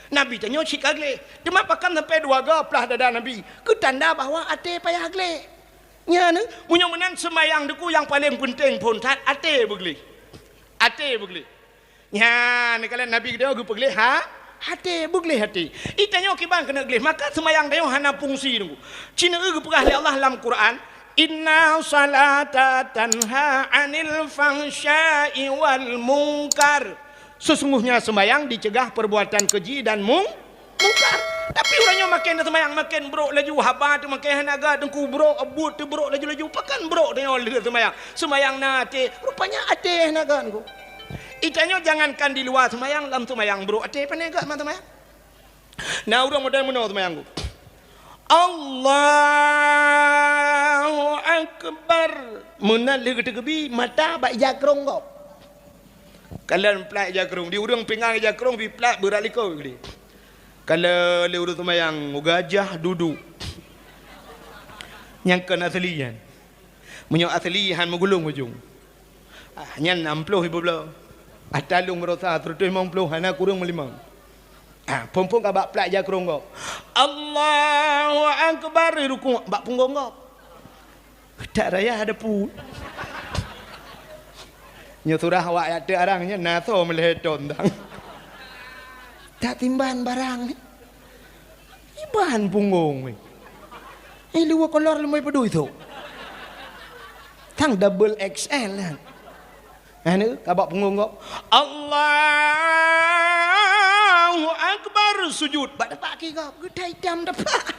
Nabi tanyoe cit ka gleh. Teuma pakon sampai dua goe plah dada Nabi? Keu tanda bahwa até payah gleh. Nyan, meunyoe meunan seumayang teungku nyang paleng peunteng phon that até beugleh. Até beugleh. Nyan, neukalon Nabi geutanyoe geupeugleh ha, até, beugleh até. Itanyoe kiban keuneuk gleh, maka seumayang tanyoe hana fungsi teungku. Cit taeu geupeugah lé Allah lam Quran, "Inna salata tanha 'anil fahsya'i wal munkar." Sesungguhnya seumayang dicegah perbuatan keji dan mung-, mungkar. Tapi ureuëng nyoe maken seumayang, maken brok laju, haba teuh maken hana gét, teungku brok, buet teuh brok laju-laju. Pakon brok tanyoe lheueh seumayang? Seumayang na até, rupanya até hana gét teungku. Itanyoe jangankan di luwa seumayang, lam seumayang brok até, pane gét man seumayang. Na ureuëng model meunoe seumayang teungku. Allahu Akbar. Meunan lheueh geuteukeubi, mata bak ija krong gob. Kalon plat ija krong, di ureuëng pingan ija krong, bi plat beurat likot geude. Kalon lé ureuëng seumayang, gajah dudu. Nyang kon asli nyan. Meunyoe asli han meugulong ujong. Ah, nyan nam ploh ibu bloe. Ata lôn meurosa seratus limong ploh, hana kureueng meulimong. Ah, phon-phon ka bak plat ija krong gob. Allahu Akbar, rukuk bak punggong gob. Tak raya ada pun. Nyoe surah awak yak teuk arang nyan na soe meulhée thon dang. Tak timban barang ni. Iban punggong ni. Ni luwa kolor leumai peudui tu. Tang double X L kan. Anu, kabak punggong kok. Allahu Akbar, sujud. Bak depak ki kok, geutai itam depak.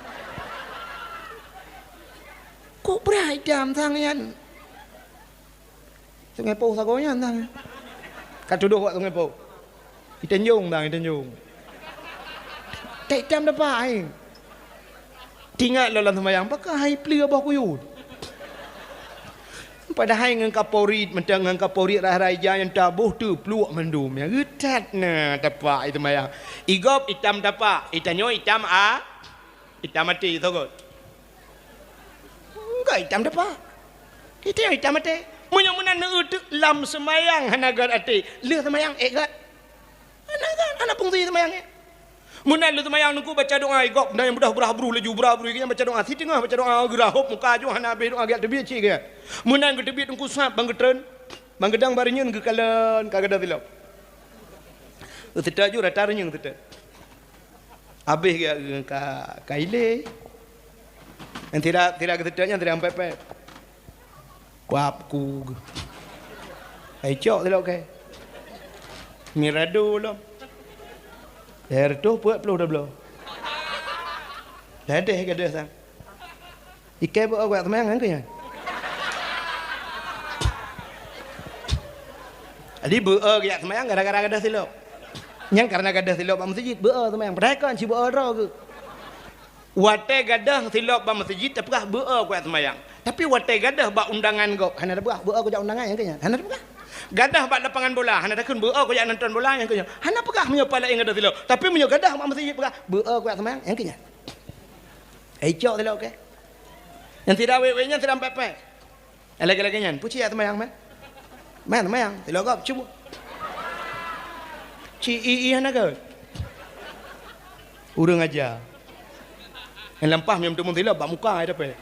Kok berai itam sang nyan? Sungai Poh sagoe nyan sang. Ka tudoh wak Sungai Poh. Itanjong sang, itanjong. Tek itam depak ai. Tingat lom lam seumayang, pakon hai pleue boh kuyuet. Padahai ngon kaporit, mantong ngon kaporit rhah-rhah ija nyang taboh teupluek mandum. Nyang geutat na tapak i seumayang. Igob itam tapak, itanyoe itam a, itam até sogot. Enggak itam tapak. Itanyoe itam até. Meunyoe meunan neueu teuk lam seumayang hana gét até, lheueh seumayang ék gét. Hana kan, hana fungsi seumayang nyan. Meunan lheueh seumayang teungku baca doa, igob, na nyang beudoh brah-bruh laju, brah-bruh, nyang baca doa, siteungoh baca doa, geurahop muka aju, hana habéh doa, geujak teubiet cit geuh. Meunan geuteubiet teungku sab, ban geutreun, ban geudong, ban reunyeun geukalon, ka gadôh silop. Seutôt ju rata reunyeun seutôt. Habéh geuh ka, ka ilée. Nyang sira, sira geuseutôt nyan sira pép-pép. Pap ku geuh. Hai cok silop kèe. Mirado lom. Lhèe reutôh peuet ploh tabloe. Ladeh gadôh sang. Ikèe beu-o geujak seumayang nyan keuh nyan. Jadi beu-o geujak seumayang gara-gara gadôh silop. Nyan karena gadôh silop bak meuseujid beu-o seumayang. Padahai kon ci beu-o droe geuh. Watèe gadôh silop bak meuseujid tapeugah beu-o kujak seumayang. Tapi watèe gadôh bak undangan gob, hana tapeugah beu-o kujak undangan nyang keu nyan. Hana tapeugah. Gadôh bak lapangan bola, hana takheun beu-o kujak nonton bola nyang keu nyan. Hana peugah meunyoe paleng gadôh silop. Tapi meunyoe gadôh bak meuseujid peugah beu-o kujak seumayang nyang keu nyan. Eh, cok silop kèe. Nyang sira wék-wék nyan sira pép-pép. Lagèe-lagèe nyan, peue ci jak seumayang, man? Man seumayang, silop gob, cuba. Ci i, i hana gèt. Ureueng aja. Nyang lampah meuteumèe silop bak muka ai tapèe.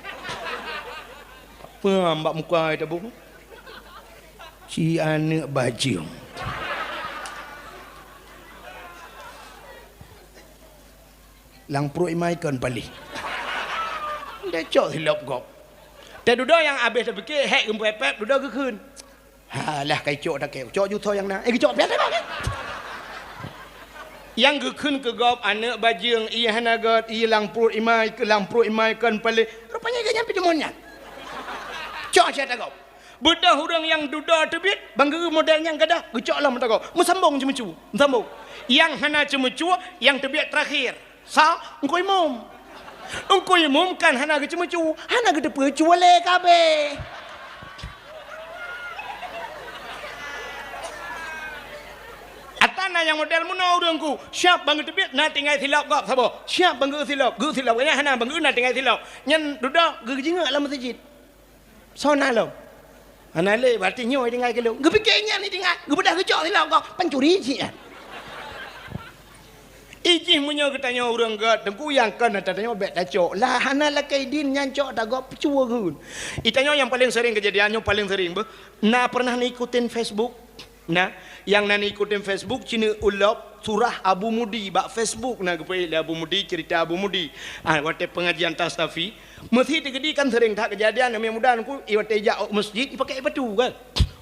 Peue bak muka ai taboh? Ci aneuëk bajeueng. Lam pruet imai kon paléh. Deuh cok silop gob. Teududoe nyang abéh teupike, hék geupepeb, dudoe geukheun. Halah, kai cok takée, cok jutoe nyang na. Eh, geucok biasa. Nyang geukheun keu gob aneuëk bajeueng, ié hana gét, ié lam pruet imai, keu lam pruet imai kon paléh. Rupanya geuh nyan pih deungon nyan. Cok siat gob. Beudôh ureuëng nyang dudoe teubiet, bang geuh model nyang gadah, geucok lom mata gob. Meusambong ceumeucue, meusambong. Nyang hana ceumeucue, nyang teubiet terakhir. Sa, Teungku Imum. Teungku Imum kan hana geuceumeucue, hana geuteupeue cue lé kabéh. Ata na nyang model meunoe ureuëng ku, siap bang geuteubiet na tinggai silop gob saboh. Siap bang geuh silop, geuh silop. Nyang hana bang geuh na tinggai silop. Nyan dudoe geujingeuk lam meuseujid. Soe na lom? Hana lé, berarti nyoe tinggai keu lôn. Geupike nyan tinggai, geubeudôh geucok silop gob, pancuri cit nyan. Ijih meunyoe geutanyoe ureuëng gét, teungku nyang kon ata tanyoe bék tacok. Lah hana lakée idin nyan cok tagob cue geun. Itanyoe nyang paleng sering keujadian nyoe paleng sering beuh. Na pernah neuikutin Facebook? Nah, nyang na neuikutin Facebook, ci neuulop surah Abu Mudi bak Facebook na geupeuék lé Abu Mudi, cerita Abu Mudi. Ah, watée pengajian Tastafi, meusi teukeudi kan sering that keujadian aneuk muda nungku, i watée jak u meuseujid, ipakée ipatu kan.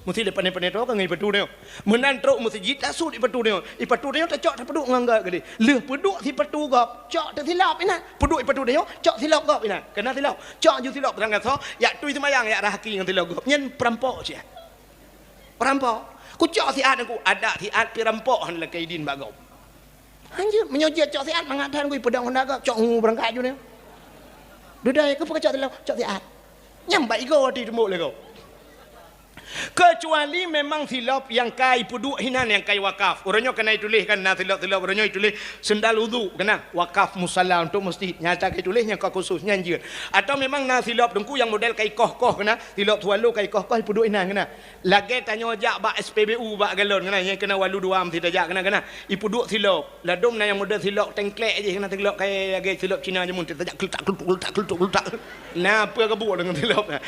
Meusi lé pane-pane to kan ngon ipatu nyoe. Meunan trok meuseujid, tasut ipatu nyoe. Ipatu nyoe tacok tapeuduek ngon gét geude. Lheueh peuduek sipatu gob, cok teusilop inan. Peuduek ipatu nyoe, cok silop gob inan. Keunan silop. Cok ju silop beurangkasoe, jak tui seumayang, jak rahaki ngon silop gob. Nyan peurampok cit. Peurampok. Kucok siat nungku, adak siat pih rampok hana lakée idin bak gob. Hanjeuet, meunyoe jeuet cok siat mangat that nungku, ipeudong honda gob, cok ngu beurangkat ju nyoe. Dudoe, keupeue kacok teuloh, cok siat. Nyang bak igoe ati teumbok lé gob. Keucuali memang silop nyang ka ipeuduek hinan nyang ka iwakaf. Uroe nyoe keunan ituléh kan na silop-silop, uroe nyoe ituléh sendal udhu keunan wakaf musala untuk meuseujid. Nyata ka ituléh nyang ka khusus nyan jeuet. Atau memang na silop teungku nyang model ka ikoh-koh keunan, silop swallow ka ikoh-koh ipeuduek hinan keunan. Lagée tanyoe jak bak S P B U bak galon keunan, nyang keunan walu dua meusti tajak keunan-keunan. Ipeuduek silop. Ladom na nyang model silop tengklek jih keunan, silop kayée lagée silop Cina jameun, tajak keuletak, keuletak, keuletak, keuletak, keuletak. Na peue geubuek deungon silop nyan.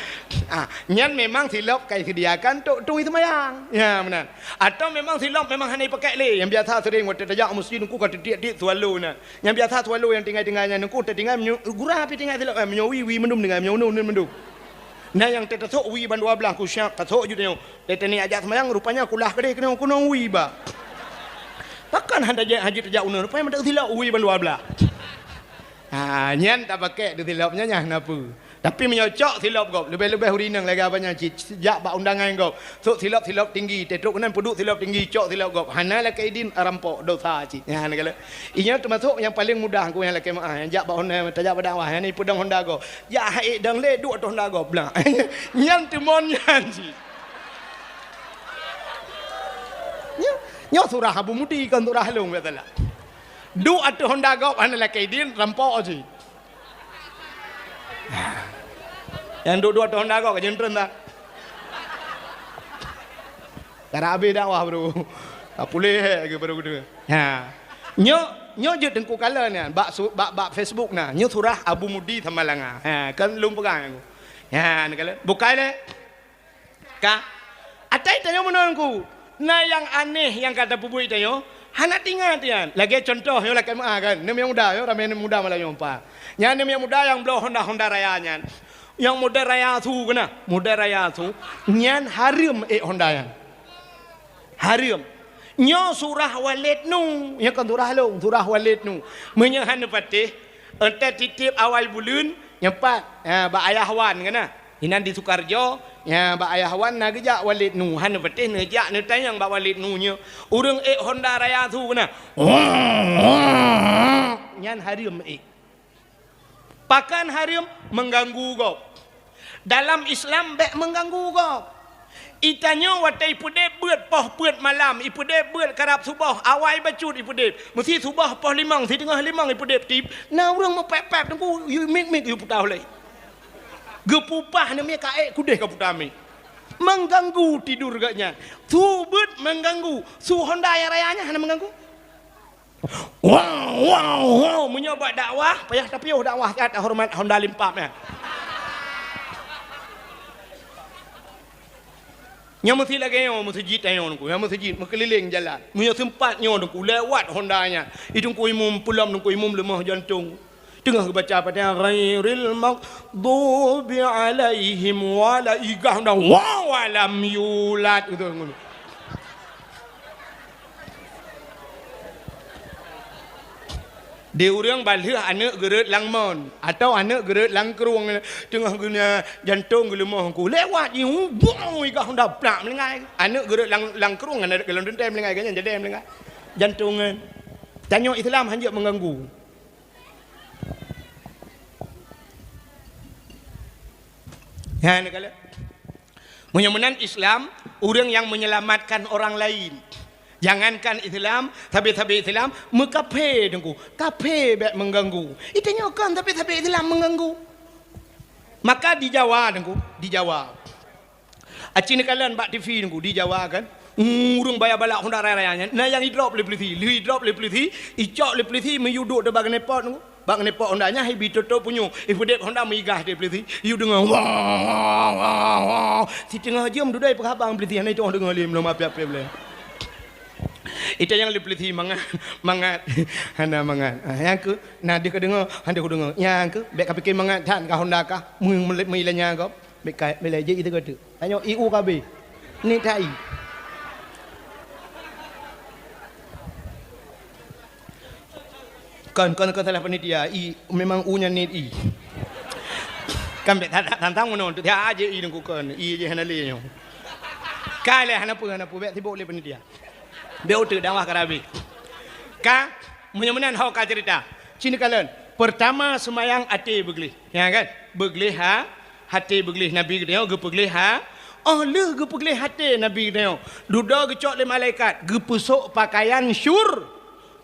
Ah, nyan memang silop ka iseudiakan untuk tui seumayang. Ya, meunan. Atau memang silop memang hana ipakék lé. Nyang biasa sering watée tajak u meuseujid nungku ka titiek-tiek swallow na. Nyang biasa swallow nyang tinggai-tinggai nyan nungku tatinggai meunyoe gura pih tinggai silop, eh, meunyoe wie, wie mandum tinggai, meunyoe uneun, uneun mandum. Na nyang teutasok wie ban dua blaih ku siap tasok ju tanyoe. Lé teunie ajak seumayang, rupanya kulah keudeh keunoe kunong wie ba. Pakon hana jeuet hajat tajak uneun, rupanya meuteuk silop wie ban dua blaih. Ha, nyan tapakék teusilop nyan, nyan hana peue. Tapi meunyoe cok silop gob, leubeh-leubeh ureueng inong lagée abang nyan cit, jak bak undangan gob. Sok silop-silop tinggi, teutrok keunan peuduek silop tinggi, cok silop gob. Hana lakée idin, rampok, dosa cit. Nyan kala. Inyoe teumasok nyang paleng mudah ku nyang lakée meu'ah, nyang jak bak honda, tajak bak dakwah, nyang ipeudong honda gob. Jak hai dong lé duek ateueh honda gob blah. Nyan teumon nyan cit. Nyoe, nyoe surah Abu Mudi kon surah lôn biasalah. Duek ateueh honda gob hana lakée idin rampok cit. Nyang duek-duek ateueh honda gob ka jeuntreun dah. Ka habéh dakwah baru. Ka puléh lagée baru geudeungoe. Ha. Nyoe, nyoe jeuet teungku kalon nyan bak su-, bak, bak Facebook na. Nyoe surah Abu Mudi Samalanga. Ha, kan lôn peugah nyan. Ha, ni kalon. Bukai lé. Ka. Atai tanyoe meunan ku. Na nyang aneh nyang ka tapeubuet tanyoe. Hana teuingat nyan. Lagée contoh nyoe lakée meu'ah kan. Neumiyang muda nyoe ramé neumiyang muda malam nyoe pa. Nyan neumiyang muda nyang bloe honda-honda raya nyan. Nyang model raya su keunan, model raya su, nyan hareuem ék honda nyan. Hareuem. Nyoe surah Walid Nu, nyoe kon surah lôn, surah Walid Nu. Meunyoe hana patéh, entat titiep awai buleuen, nyang pat, ha, bak Ayah Wan keunan. Inan di Sukarjo, ha, bak Ayah Wan na geujak Walid Nu, hana patéh neujak neutanyong bak Walid Nu nyoe. Ureueng ék honda raya su keunan. Nyan hareuem ék. Pakon hareuem? Mengganggu gob. Dalam Islam bék mengganggu gob. Itanyoe watée ipeudeb beuet poh peuet malam, ipeudeb beuet karab suboh, awai bacut ipeudeb. Meusi suboh poh limong, siteungoh limong ipeudeb tib, na ureueng meupép-pép teungku, yue mik-mik yue puta ulée. Geupupah neumie ka ék kudeh ka puta mik. Mengganggu tidur geuh nyan. Su beuet mengganggu, su honda nyang raya nyan hana mengganggu. Wow, wow, wow. Meunyoe bak dakwah, payah tapiôh dakwah ka tahoreumat honda limpap nyan. Nyang meusi lagèe nyoe meuseujid tanyoe Teungku, nyang meuseujid meukeulileng jalan. Meunyoe seumpat nyoe Teungku, lewat honda nyan. Itu Teungku Imum, peulom Teungku Imum leumoh jantong. Teungoh geubaca Fatihah, "Ghairil maghdubi alaihim wala-," igah honda, "Wa, wa lam yulad." Gitu, ngono. Di ureueng bah lheueh aneuk geureuet lam mon, atawa aneuk geureuet lam krueng, teungoh geunya jantong geuleumoh Teungku. Lewat jih, bong, igah honda plak meulinggai. Aneuk geureuet lam, lam krueng, aneuk geureuet lam teuntèe meulinggai, gobnyan jadèe meulinggai. Jantong nyan. Tanyoe Islam hanjeuet meuganggu. Nyan kalon. Meunyoe meunan Islam, ureueng nyang menyelamatkan orang lain. Jangankan Islam, sabé-sabé Islam, meukafé Teungku. Kafé bèk meuganggu. Itu nyoe kon sabé-sabé Islam meuganggu. Maka di Jawa Teungku, di Jawa. Aci neukalon bak T V Teungku, di Jawa kan. Ureueng baya balak honda raya-raya nyan. Na nyang idrop lé pulisi, lheueh idrop lé pulisi, icok lé pulisi meuyue duek di bak knalpot Teungku. Bak knalpot honda nyan, ibi toto punyueng, ipeudép honda meugah di pulisi. Yue deungoe, wah, wah, wah, wah. Siteungoh jeuem dudoe peuhaba ngon pulisi, hana itoh deungoe lé, meulom api-api lé. Ita nyang lé pulisi mangat, mangat. Hana mangat. Ah, nyang keu, na deuh ka deungoe, hana kudeungoe. Nyang keu, bèk kapike mangat that ka honda kah, meu-, meu-, meulanya gob. Bèk ka, bèk lé, jeuet itu ka tu. Tanyoe I U K B. Niet that I. Kon, kon, kon salah panitia. I, memang U nyan niet I. Kan bèk that, that, tantang meunoe. Tu tiap aja I Teungku kon. I je hana lé nyoe. Ka lé hana peue, hana peue. Bèk sibok lé panitia. Bèk uteuk dakwah ka habéh. Ka, meunyoe meunan ho ka cerita. Ci neukalon. Pertama, seumayang até beugleh. Ya kan? Beugleh ha, até beugleh Nabi geutanyoe geupeugleh ha. Oh lheueh geupeugleh até Nabi geutanyoe, dudoe geucok lé malaikat, geupeusok pakaian syur-,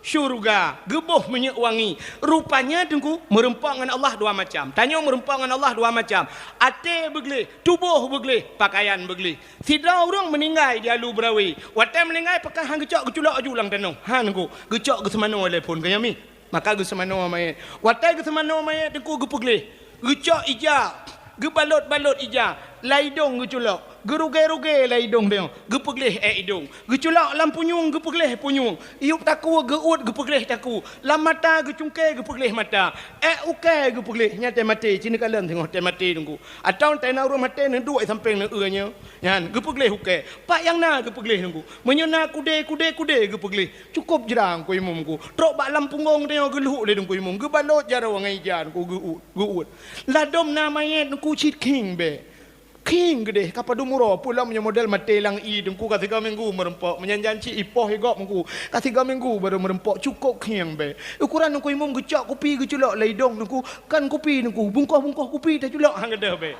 syurga, geuboh minyeuk wangi. Rupanya Teungku, meurumpok ngon Allah dua macam. Tanyoe meurumpok ngon Allah dua macam. Até beugleh, tuboh beugleh, pakaian beugleh. Sidroe ureueng meuninggai di Alu Berawe. Watèe meuninggai pakon han geucok geuculok aju lam tanoh. Han Teungku, geucok geuseumanoe lé phon keu nyami. Maka geuseumanoe manyét. Watèe geuseumanoe manyét Teungku geupeugleh. Geucok ija, geubalot-balot ija, lam idong geuculok. Geurugée-rugée lam idong tanyoe, geupeugleh èk idong. Geuculok lam punyueng, geupeugleh punyueng. Yup takue geuuet, geupeugleh takue. Lam mata geucungké, geupeugleh mata. Èk ukée geupeugleh, nyan teuh maté, ci neukalon singoh teuh maté Teungku. Atawa teuh na ureueng maté neuduek sampéng neueu nyoe. Nyan, geupeugleh ukée. Pat nyang na geupeugleh Teungku. Meunyoe na kudé, kudé, kudé geupeugleh. Cukôp jra Teungku Imum Teungku. Trok bak lam punggong tanyoe geulhok lé Teungku Imum. Geubalot jaroe ngon ija Teungku geuuet, geuuet. Ladôm na manyét Teungku cit khieng bèe. Khieng geudeh ka padum uroe, peue lom nyoe model maté lam ie Teungku ka sigoe minggu meurumpok. Meunyan janci ipoh igob Teungku. Ka sigoe minggu barô meurumpok, cukôp khieng bèe. Ukoran Teungku Imum geucok kupi geuculok lam idong Teungku. Kon kupi Teungku, bungkoh-bungkoh kupi taculok han gadôh bèe.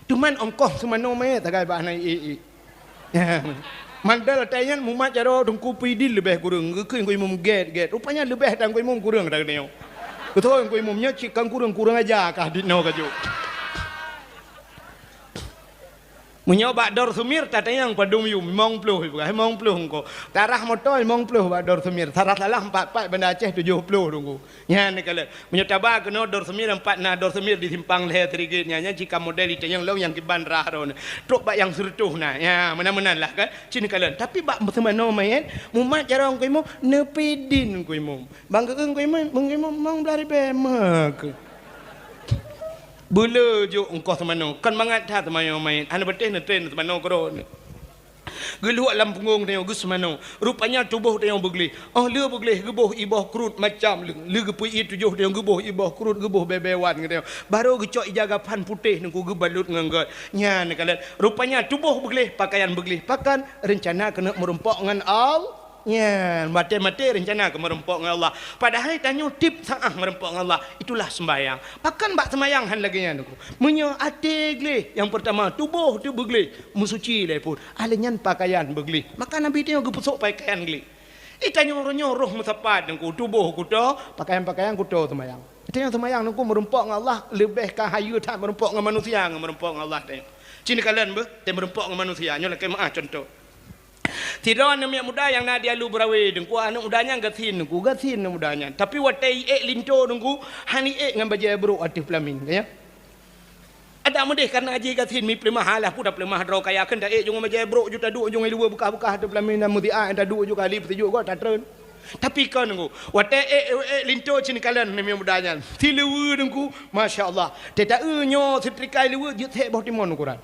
Teuma ongkoh seumanoe manyét sagai bak hana ié-ié. Mandal watèe nyan mumat jaroe Teungku Pidin leubeh kureueng, geukheun Teungku Imum gèt-gèt. Rupanya leubeh that Teungku Imum kureueng that geutanyoe. Beutôi Teungku Imum nyoe cit kon kureueng, kureueng aja kah dinoe ka jok. Meunyoe bak Dor Seumir tatanyong padum yum, limong ploh ipeugah, limong ploh engko. Tarah moto limong ploh bak Dor Seumir, tarah salah empat-empat Banda Aceh tujoh ploh Teungku. Nyan neukalon. Meunyoe taba keunoe Dor Seumir, empat na Dor Seumir di simpang lhèe Sirigit nyan, nyan cit ka model itanyong lom nyang kiban rah droeneuh. Trok bak nyang sireutôh na. Nya, meunan-meunan lah kan. Ci neukalon. Tapi bak seumanoe manyét, mumat jaroe Teungku Imum, neupidin Teungku Imum. Bang geueu Teungku Imum, Teungku Imum limong blaih ribèe meuke. Beuleu jok ongkoh seumanoe. Kon mangat that seumanoe manyét. Hana patéh neutren seumanoe keudroe. Geulhok lam punggong tanyoe geuseumanoe. Rupanya tuboh tanyoe beugleh. Oh lheueh beugleh geuboh iboh krut macam leueng. Lheueh geupeuié tujoh tanyoe geuboh iboh krut, geuboh bèe-bèe wan geutanyoe. Barô geucok ija gapan putéh Teungku geubalot ngon gèt. Nyan neukalon. Rupanya tuboh beugleh, pakaian beugleh. Pakon? Reuncana keuneuk meurumpok ngon All-, nyan, watèe maté reuncana keu meurumpok ngon Allah. Padahai tanyoe tiep saát meurumpok ngon Allah. Itulah seumbahyang. Pakon bak seumbahyang han lagèe nyan Teungku. Meunyoe até gleh, nyang peurtama tuboh teuh beugleh, meusuci lé phon. Ah lheueh nyan pakaian beugleh. Maka Nabi tanyoe geupeusok pakaian gleh. Itanyoe uroe nyoe roh meusapat Teungku, tuboh kuto, pakaian-pakaian kuto seumbahyang. Itanyoe seumbahyang Teungku meurumpok ngon Allah leubeh ka hayeue that meurumpok ngon manusia ngon meurumpok ngon Allah tanyoe. Ci neukalon beuh, teuh meurumpok ngon manusia. Nyoe lakèe meu'ah cuntoh. Sidroe aneuk miet muda nyang na di Alu Berawe, Teungku, aneuk muda nyan gasien Teungku, gasien aneuk muda nyan. Tapi watèe iék linto Teungku, han iék ngon bajèe brôk ateueh peulamin, ka nyan. Dak meudeh kareuna jih gasien mi peuleumah alah, peue tapeuleumah droe kaya kheun ta ék jong bajèe brok ju taduek jong i luwa beukah-beukah teuh peulamin dan meusiat taduek ju kali peusijuek gob tatreun. Tapi kon nunggu, watèe ék, ék linto cit kalon namiet muda nyan. Siluweue teungku, masya Allah. Teuta eu nyoe seutrika i luweue jeuet sép boh timon ukuran.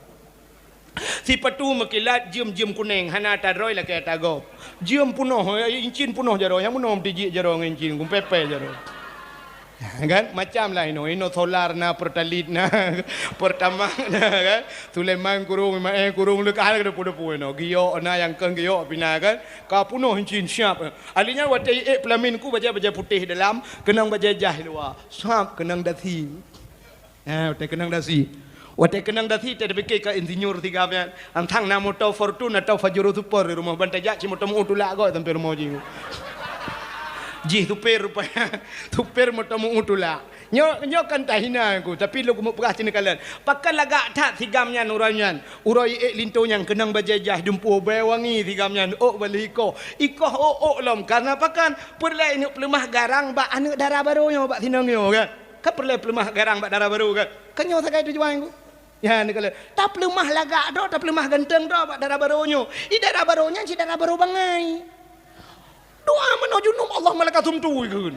Sipatu meukilat jeuem-jeuem kuneng hana tadroe lakèe ata gob. Jeuem punoh, eh, incin punoh jaroe, nyang meunoe meutijik jaroe ngon incin, gumpepè jaroe. Kan? Macam lah inoe, inoe solar na, Pertalite na, Pertamax na, kan? Sulaiman kurong, Imae kurong, leuka hana depu-depu inoe. Giok na, nyang keu giok pih na, kan? Ka punoh incin siap. Ahli nyan watèe ék peulamin ku bajèe-bajèe putéh dalam, keunong bajèe jaih luwa. Sab keunong dasi. Eh, watèe keunong dasi. Watèe keunong dasi, watèe tapike ka insinyur sigam nyan. Antang na moto Fortuner atau Pajero Super di rumoh, ban tajak cit moto meu tulak gob sampoe rumoh jih. Jih supir rupanya. Supir moto meu tulak. Nyoe, nyoe kan tahina ku, tapi lôn keumeung peugah cit kalon. Pakon lagak that sigam nyan uroe nyan. Uroe ék linto nyan keunong bajèe jaih dumpeue bèe wangi sigam nyan. Ôk baleh ikoh. Ikoh ôk-ôk lom. Kareuna pakon? Peureulèe neuk peuleumah garang bak aneuk dara barô nyoe bak sinong nyoe, kan? Ka peureulèe peuleumah garang bak dara barô, kan? Kan nyoe sagai tujuan ku. Nyan keuh lé. Tapeuleumah lagak droe, tapeuleumah ganteng droe bak dara barô nyoe. I dara barô nyan cit dara barô bangai. Doa meunoe junub Allah malaikat sumtu ikheun.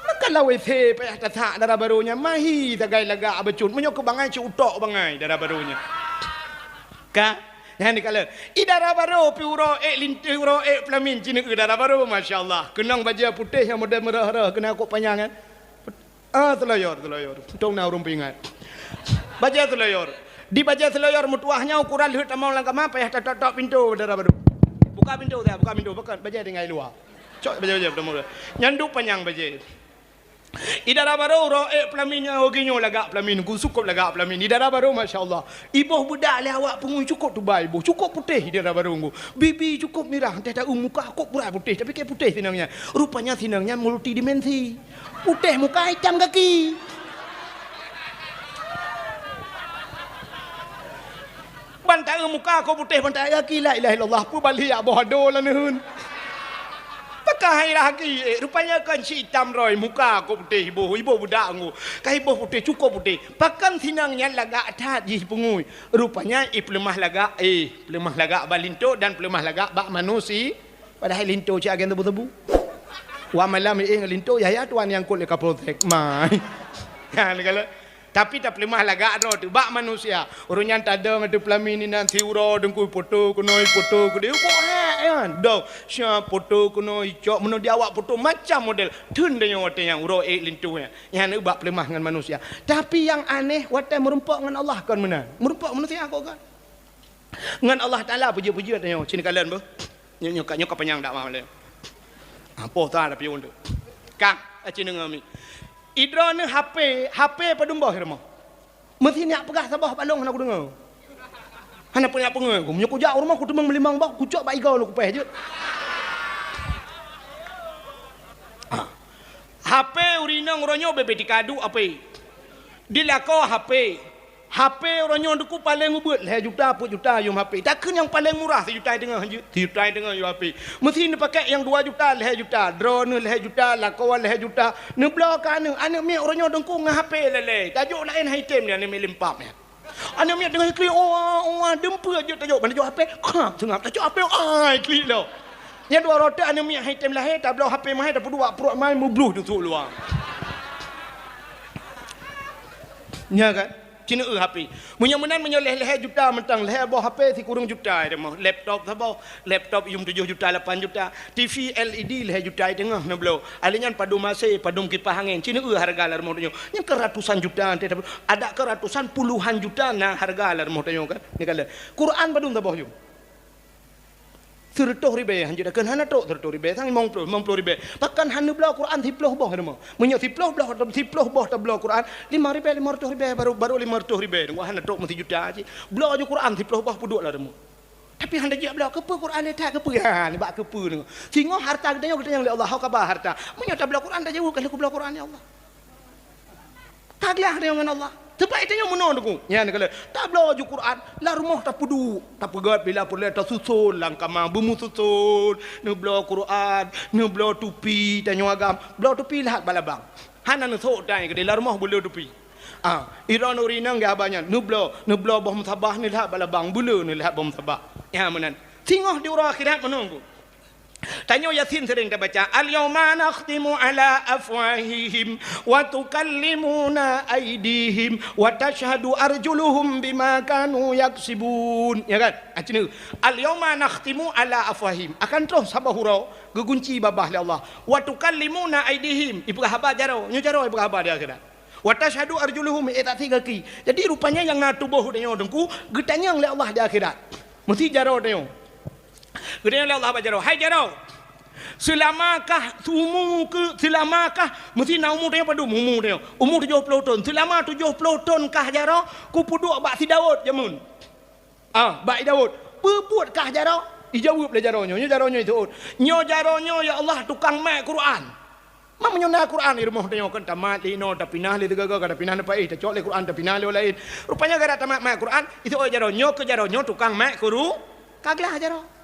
Maka lawét payah tasak dara barô nyan, mahi sagai lagak bacut. Meunyoe keu bangai cit utok bangai dara barô nyan. Ka? Nyan dikalon. I dara barô pih uroe ék linto, uroe ék peulamin cit neu dara barô, masya Allah. Keunong bajèe putéh nyang model meurah-rah, keunong kok panyang, kan? Ah, seloyor, seloyor. Untung na ureueng peuingat. Bajèe seloyor. Di bajèe seloyor meutuwah nyan ukuran lheueh tamong lam kama payah tatok-tok pintoe dara barô. Buka pintoe dah, buka pintoe. Pakon bajèe tinggai luwa. Cok bajèe-bajèe tamong. Nyan duek panyang bajèe. I dara barô uroe ék peulamin nyan lagak peulamin, ku cukôp lagak peulamin. I dara barô masya Allah. Iboh beudak lé awak peungui cukôp tubai iboh. Cukôp putéh i dara barô ku. Bibi cukôp mirah, teuh ta eu muka kok pura putéh, tapi kèe putéh sinong nyan. Rupanya sinong nyan multidimensi. Putéh muka, itam gaki. Ban ta eu muka kok putéh, ban ta eu gaki, la ilaha illallah, peue baliek boh adoe lôn neuen. Pakon hai lagèe, eh, rupanya kon cit itam droe, muka kok putéh iboh, iboh beudak ngu. Ka iboh putéh, cukôp putéh. Pakon sinong nyan lagak that jih peungui. Rupanya i peuleumah lagak, eh, peuleumah lagak bak linto dan peuleumah lagak bak manusi. Padahai linto cit agen tebu-tebu. Wah malam éh ngon linto, yah, yah tuan nyang kot lé Kapolsek. Mai. Kan kalau. Tapi tapeuleumah lagak droe teuh bak manusia. Ureueng nyan tadong ateueh peulamin inan siuroe teungku poto keunoe poto keudéh. Kok hek nyan. Dong, sia poto keunoe icok meunoe di awak poto macam model. Theun tanyoe watèe nyan uroe ék linto nyan. Nyan bak peuleumah ngon manusia. Tapi nyang aneh watèe meurumpok ngon Allah kon meunan. Meurumpok manusia kok kon. Ngon Allah Taala puji-puji tanyoe. Sini kalon beuh. Nyoe, nyoe ka, nyoe ka panyang dakwah lé. Apoh ta tapi untuk. Kang, aci deungoe mi. Idroeneuh H P, H P padum boh rumoh. Meusi nyak peugah saboh balong hana kudeungoe. Hana peue nyak peungoe ku. Meunyoe kujak u rumoh kuteumeung meulimong boh, kucok bak igoe lôn kupèh jeuet. Ah. H P ureueng inong uroe nyoe bebe tika duek H P. Di lakoe H P. H P uroe nyoe teungku paleng ubeuet lhèe juta peuet juta yum H P. Takheun nyang paleng murah sijuta teungoh jeuet. Sijuta teungoh yum H P. Meusi neupakèk nyang dua juta lhèe juta, droeneuh lhèe juta, lakoe lhèe juta. Neubloe keu aneuk, aneuk miet uroe nyoe teungku ngon H P lé-lé. Tajok laén hai tem nyan aneuk miet limpap nyan. Aneuk miet teungoh klik, oh, oh, deumpeuet jeuet tajok, ban tajok H P, khap seungab tajok H P, ai klik lom. Nyan dua rote aneuk miet hai tem lahé, tabloe H P mahé, tapeuduek pruet mai meubloh teusuk luwa. Nya kan? Cina eu H P. Meunyoe meunan, meunyoe lhèe-lhèe juta mantong, lhèe boh H P sikureueng juta ai teuma. Laptop saboh, laptop yum tujoh juta, lapan juta. T V L E D lhèe juta ai teungoh neubloe. Ahli nyan padum A C, padum kipah angén. Cina eu hareuga lam rumoh tanyoe. Nyan keu ratusan juta, adak keu ratusan, puluhan juta na hareuga lam rumoh tanyoe kan. Ni kala. Quran padum saboh yum. Seureutôh ribèe, hanjeuet takheun hana trok seureutôh ribèe, sang limong ploh, limong ploh ribèe. Pakon hana bloe Quran siploh boh rumoh. Meunyoe siploh boh, siploh boh tabloe Quran, lima ribèe, lima reutôh ribèe, baru, baru lima reutôh ribèe. Hana trok meusijuta cit. Bloe ju Quran siploh boh peuduek lam rumoh. Tapi hana jijak bloe, keupeue Quran le that, keupeue? Ha, nibak keupeue nyoe. Singoh harta geutanyoe, geutanyoe lé Allah, ho kaba harta. Meunyoe tabloe Quran, tajaweueb ka lheueh kubloe Quran, ya Allah. Ka glah geutanyoe ngon Allah. Teubaik tanyoe meunoe teungku. Nyan kala tabloe ju Quran, lam rumoh tapeuduek, tapeugöt bila peureulèe tasuson lam kama, beumususon, neubloe Quran, neubloe tupi, tanyoe agam, bloe tupi lahat bak labang. Hana neusok tai keudéh, lam rumoh beuleue tupi. Ah, droeneuh ureueng inong geuhaba nyan, neubloe, neubloe boh musabah, neulhah bak labang, beuleu neulhah boh musabah. Nyan meunan. Singoh di uroe akhirat meunan ku. Tanyoe Yasin sering tabaca, "Al-yauma nakhtimu ala afwahihim wa tukallimuna aidihim wa tashhadu arjuluhum bima kanu yaksibun." Ya kan? Ah, cina, "Al-yauma nakhtimu ala afwahihim." Akan troh saboh uroe geugunci babah lé Allah. "Wa tukallimuna aidihim." Ipeugah haba jaroe, nyoe jaroe ipeugah haba di akhirat. "Wa tashhadu arjuluhum," eh, tak tiga ki. Jadi rupanya nyang na tuboh tanyoe teungku geutanyong lé Allah di akhirat. Meusi jaroe tanyoe. Geutanyong lé Allah bak jaroe, "Hai jaroe, seulamakah umu keu, seulamakah," meusi na umu tanyoe padum umu tanyoe? Umu tujoh ploh thon. "Seulama tujoh ploh thon kah jaroe kupeuduek bak si Daud jameun?" Ah, bak i Daud. "Peue buet kah jaroe?" Ijaweueb lé jaroe nyoe. Nyoe jaroe nyoe iseuôt, "Nyoe jaroe nyoe ya Allah tukang mat Quran." Meunyoe na Quran di rumoh tanyoe kan tamat lé inoe, tapinah lé sigoe-goe, ka tapinah neupaéh, tacok lé Quran, tapinah lé laén. Rupanya gara tamat mat Quran, iseuôt jaroe nyoe keu jaroe nyoe tukang mat Quru-, ka glah jaroe.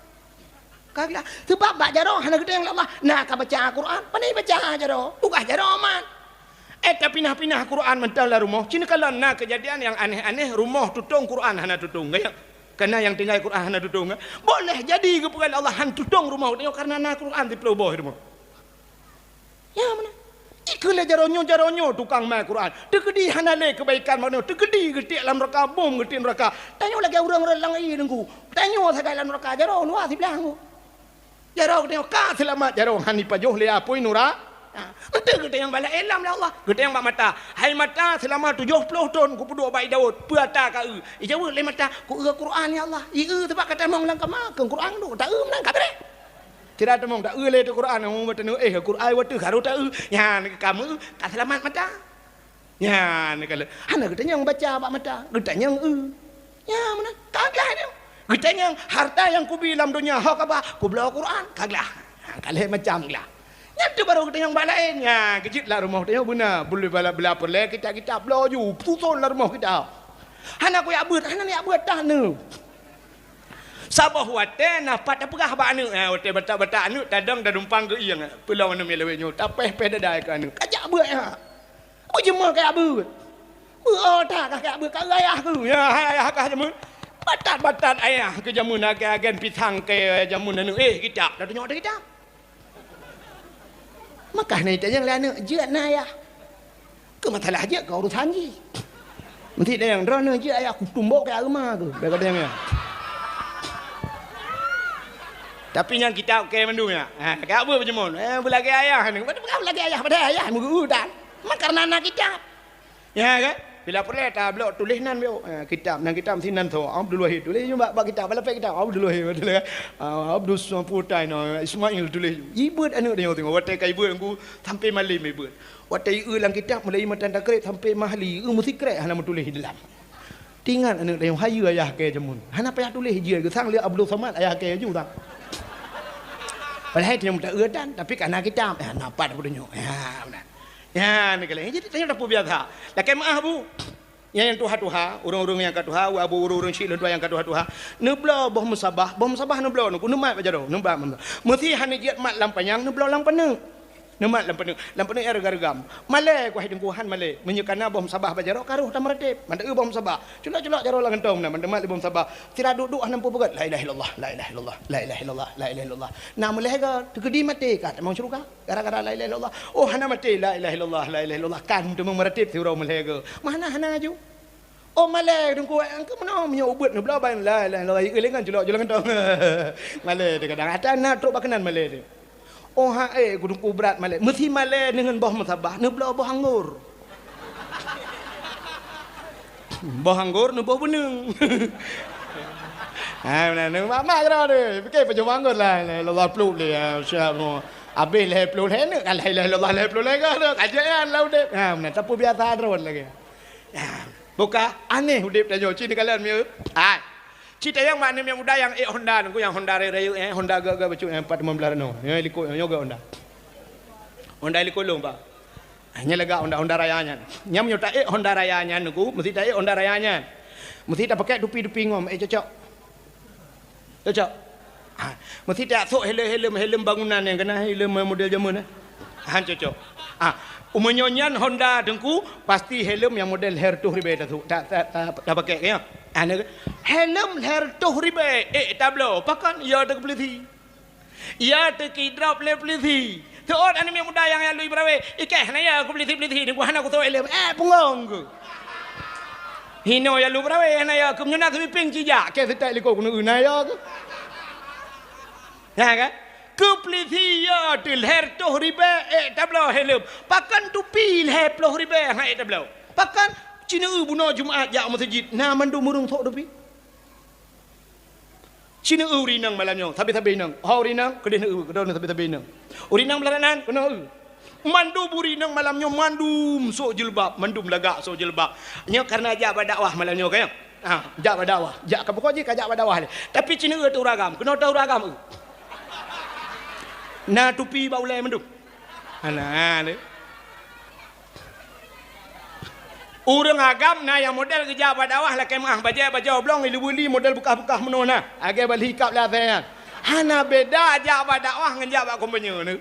Ka glah. Sebab bak jaroe hana geutanyong lé Allah, na ka baca Quran, pane baca jaroe. Tugaih jaroe mat. Eh, tapinah-pinah Quran mantong lam rumoh. Cina kalon na keujadian nyang aneh-aneh, rumoh tutong Quran hana tutong. Gaya. Karena nyang tinggai Quran hana tutong. Boleh jadi geupeugah lé Allah han tutong rumoh tanyoe karena na Quran siplôh boh rumoh. Ya, meunan. Jikheun lé jaroe nyoe, jaroe nyoe tukang mat Quran. Teukeudi hana lé keubaikan bak nyoe. Teukeudi geutiek lam neuraka, bom geutiek neuraka. Tanyoe lagèe ureueng-ureueng lam ie teungku. Tanyoe sagai lam neuraka, jaroe luwa siblah teungku. Jaroe geutanyoe ka seulamat, jaroe han ipajoh lé apui nura-, ha, enteuk geutanyong bak laén lom lé Allah. Geutanyong bak mata, "Hai mata, seulama tujoh ploh thon kupeuduek bak i Daud, peue ata ka eu?" Ijaweueb lé mata, "Ku eu Quran, ya Allah." I eu teubak ka tamong lam kama, keu Quran duek, ta eu meunan ka beureh. Sira tamong, ta eu lé teuh Quran, oh, bak taneuk éh Quran, watèe harôh ta eu. Nyan ka meu, ka seulamat mata. Nyan, ka lheueh. Hana geutanyong baca bak mata, geutanyong eu. Nyan, meunan. Ka glah nyoe. Geutanyong harta nyang kubi lam donya, ho ka ba, kubloe Quran, ka glah. Ha, ka lheueh macam glah. Nyan teuk barô geutanyong bak laén. Nyan, keujeuet lam rumoh tanyoe beuna, beulabela peureulèe kitab-kitab bloe ju, suson lam rumoh kitab. Hana kuyak beuet, hana kuyak beuet tan nyoe. Saboh watèe na pat tapeugah bak aneuk, ha, watèe batat-batat aneuk tadong tadumpang geuieng, peulom aneuk miet lawét nyoe, tapéh-péh dada keu aneuk. Kajak beuet, ha. Beujeumeu kajak beuet. Beuet ata kah kajak beuet, ka eu ayah keuh. Ya, hai ayah kah jameun. Batat-batat ayah keuh jameun, agen-agen pisang keu jameun aneuk. Eh, kitab. Dah tunyok ada kitab. Maka na itanyong lé aneuk, "Jeuet na ayah?" Keu masalah jeuet keu urusan jih. Meusti tanyong, "Droeneuh jeuet ayah, kutumbok keu aeuma keuh." Dah ka tanyong nyan. Tapi nyang kitab keu mandum nyan. Ha, ka beuet beujeumeu. Eh, beulagèe ayah ni. Beulagèe ayah, padahai ayah meugeu tan. Memang karena na kitab. Ya kan? Bila peureulèe tablok tuléh nan biôh. Eh, kitab, nan kitab sinan tho. Abdul Wahid tuléh bak, bak kitab, bak lapék kitab. Abdul Wahid tuléh. Ah, Abdul Samputai no, Ismail tuléh. Jibeuet aneuk tanyoe tengok. Watèe ka ibeuet ngon sampai malem ibeuet. Watèe ieu lam kitab mulai matan takreb sampai mahli, ieu meusikrek hana meutuléh di dalam. Tingat aneuk tanyoe, hayeue ayah keu jameun. Hana payah tuléh jeuet geuh sang lé Abdul Samad ayah keu ju tang. Padahai tanyoe meuta eu tan, tapi ka na kitab. Eh, na pat peutunyok. Ya, beuna. Ya, ni kali. Jadi tanyoe tapeubiasa. Lakèe meu'ah, Bu. Nyang, nyang tuha-tuha, ureueng-ureueng nyang ka tuha, abu ureueng-ureueng syiek lôn tuha nyang ka tuha-tuha. Neubloe boh musabah, boh musabah neubloe, neumat bak jaroe, neumat. Meusti hana jeuet mat lam panyang, neubloe lam paneuk. Neumat lam paneuk, lam paneuk nyang reugam-reugam. Malèe, ku hai Teungku, han malèe. Meunyoe ka na boh musabah bak jaroe, ka rôh tameuratéb. Mantong eu boh musabah. Culok-culok jaroe lam gantong na, mantong mat lé boh musabah. Sira duek-duek hana meupeugöt, "La ilaha illallah, la ilaha illallah, la ilaha illallah, la ilaha illallah." Na meulhèe goe, teukeudi maté ka tamong syeuruga. Gara-gara la ilaha illallah. Oh, hana maté, la ilaha illallah, la ilaha illallah. Kan teuma meuratéb siuroe meulhèe goe. Mana hana ju. Oh, malèe Teungku, engkau meunoe meunyoe ubeuet neubloe ban la ilaha illallah, ieu lé ngon culok-culok gantong. Malèe teuh kadang. Ata na trok bak keunan malèe teuh. Oh, ha, eh, Teungku brat malèe. Meusti malèe deungon boh musabah, neubloe boh anggor. Boh anggor neuboh beuneung. Ha, meunan, mak-mak keudroe tu. Pike pajoh boh anggor la ilaha illallah ploh lé, ya, siap semua. Habéh lhèe ploh lhèe neuk, la ilaha illallah lhèe ploh lhèe goe tu. Ka jeuet nyan lam udép. Ha, meunan, tapeubiasa droe lagèe. Ha, buka, aneh udép tanyoe. Cit neukalon, mieu. Hai. Cit tanyong bak aneuk miet muda nyang ék Honda, nunggu nyang Honda rayeuk-rayeuk, eh, Honda gèt-gèt bacut, eh, empat lima belas nyoe. Nyoe likot, nyoe gèt Honda. Honda likot lôn, Pak. Nyan lagak Honda, Honda Raya nyan. Nyan meunyoe taék Honda Raya nyan, Teungku, meusti taék Honda Raya nyan. Meusti tapakèk tupi-tupi ngom, eh, cocok. Cocok. Ha, meusti tasok helem-helem, helem bangunan nyang keunan helem model jameun, eh. Han cocok. Ah, meunyoe nyan Honda Teungku, pasti helm nyang model lhèe reutôh ribèe ta-, ta-, ta-, ta-, tapakè, ya. Ah, na, helm lhèe reutôh ribèe, eh, tabloe, pakon ya teukeupeuleusé. Ya teukidrop lé peulisi. Seuôt aneuk miet muda nyang, nyang lui beurawe, "Ikeh, hana ya keu peulisi-peulisi nyoe, hana kusôk ileuem." Eh, peungong keuh. Hinoe ya lui beurawe, hana ya keuh, meunyoe na sweeping cijak, keu seutôt likôt keuneuk na ya keuh. Ya kan? Keu peulisi ya teuh lhèe reutôh ribèe, eh, tabloe helm. Pakon tupi lhèe ploh ribèe, hai tabloe. Pakon cineue bunoe Jumat jak meuseujid, na mandum ureueng sôk tupi. Cineue ureueng inong malam nyoe, sabe-sabe inong. Ho ureueng inong, keudeh neueu, keudeh neueu sabe-sabe inong. Ureueng inong beularat nan, keunoe eu. Mandum ureueng inong malam nyoe, mandum sôk jilbab, mandum lagak sôk jilbab. Nyoe kareuna jak bak dakwah malam nyoe, ka nyoe. Ha, jak bak dakwah. Jak ka pokok jih ka jak bak dakwah lé. Tapi cineue teuh ureueng agam, keunoe teuh ureueng agam eu. Na tupi bak ulèe mandum. Hana lé. Ureueng agam na nyang model geujak bak dakwah lakèe meu'ah bajèe bajèe oblong, ilu-buli model beukah-beukah meunoe na. Lagèe bali kab lé asèe nyan. Hana beda jak bak dakwah ngon jak bak kumpanye nyoe.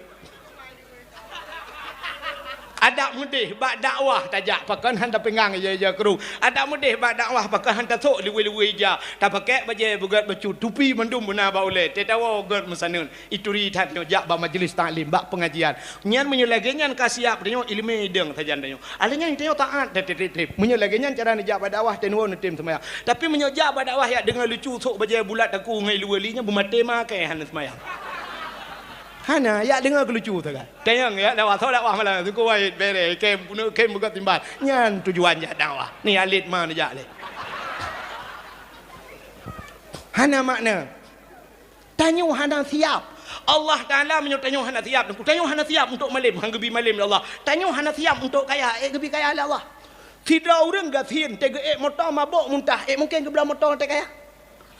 Adak meudeh bak dakwah tajak, pakon han tapinggang ija-ija krueng. Adak meudeh bak dakwah, pakon han tasôk liwue-liwue ija. Tapakèk bajèe beugèt bacut, tupi mandum beuna bak ulèe. Teuh tawoe gèt meusaneut. Ituri that nyoe jak bak majlis taklim, bak peungajian. Nyan meunyoe lagèe nyan ka siap tanyoe, ileumèe idong sajan tanyoe. Alah nyan tanyoe taat, trép-trép. Meunyoe lagèe nyan cara neujak bak dakwah, tanyoe neutem seumayang. Tapi meunyoe jak bak dakwah, jak deungö lucu, sôk bajèe bulat takue ngon ilu-buli, nyan beumaté makèe hana seumayang. Hana, jak deungö keu lucu sagai. Tanyong jak dakwah, sôk dakwah malam, Teungku Wahid bèrèh, kém, kém beugöt timbal. Nyan tujuan jak dakwah. Ni alit ma neujak lé. Hana makna. Tanyoe hana siap. Allah Taala meunyoe tanyoe hana siap, tanyoe hana siap untuk malém, han geubi malém lé Allah. Tanyoe hana siap untuk kaya, ék geubi kaya lé Allah. Sidroe ureueng gasien, teuh geuék moto mabök muntah, ék mungken geubloe moto teuh kaya?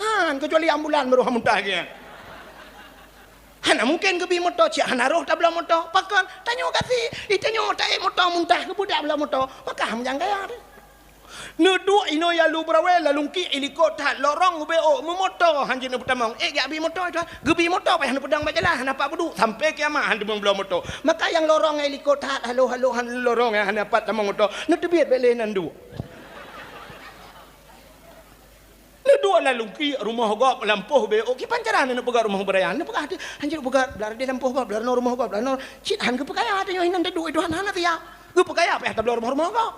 Han, keucuali ambulan baru han muntah lagèe nyan. Hana mungken geubi moto, cit hana roh tabloe moto. Pakon? Tanyoe gasien, i tanyoe taék moto muntah, geupeugah bloe moto. Maka han meujan kaya teuh. Neuduek inoe ya lu beurawe, lalungki i likot that, lorong ubé ôk meumoto, han jeuet neupeutamong. Ék jak bi moto, geubi moto payah neupeudong bak jalan, hana pat peuduek, sampai kiamat han teumong bloe moto. Maka nyang lorong i likot that, halo-halo han lorong, hana pat tamong moto, neuteubiet bèk lé nan duek. Neuduek lalungki rumoh gob lampôh ubé ôk, kiban cara neuneuk peugah rumoh beuraya, neupeugah, "Han jeuet peugah, blah deh lampôh gob, blah rumoh gob, blah." Cit han geupeukaya, tanyoe inan taduek, Tuhan hana siap. Geupeukaya payah tabloe rumoh-rumoh gob.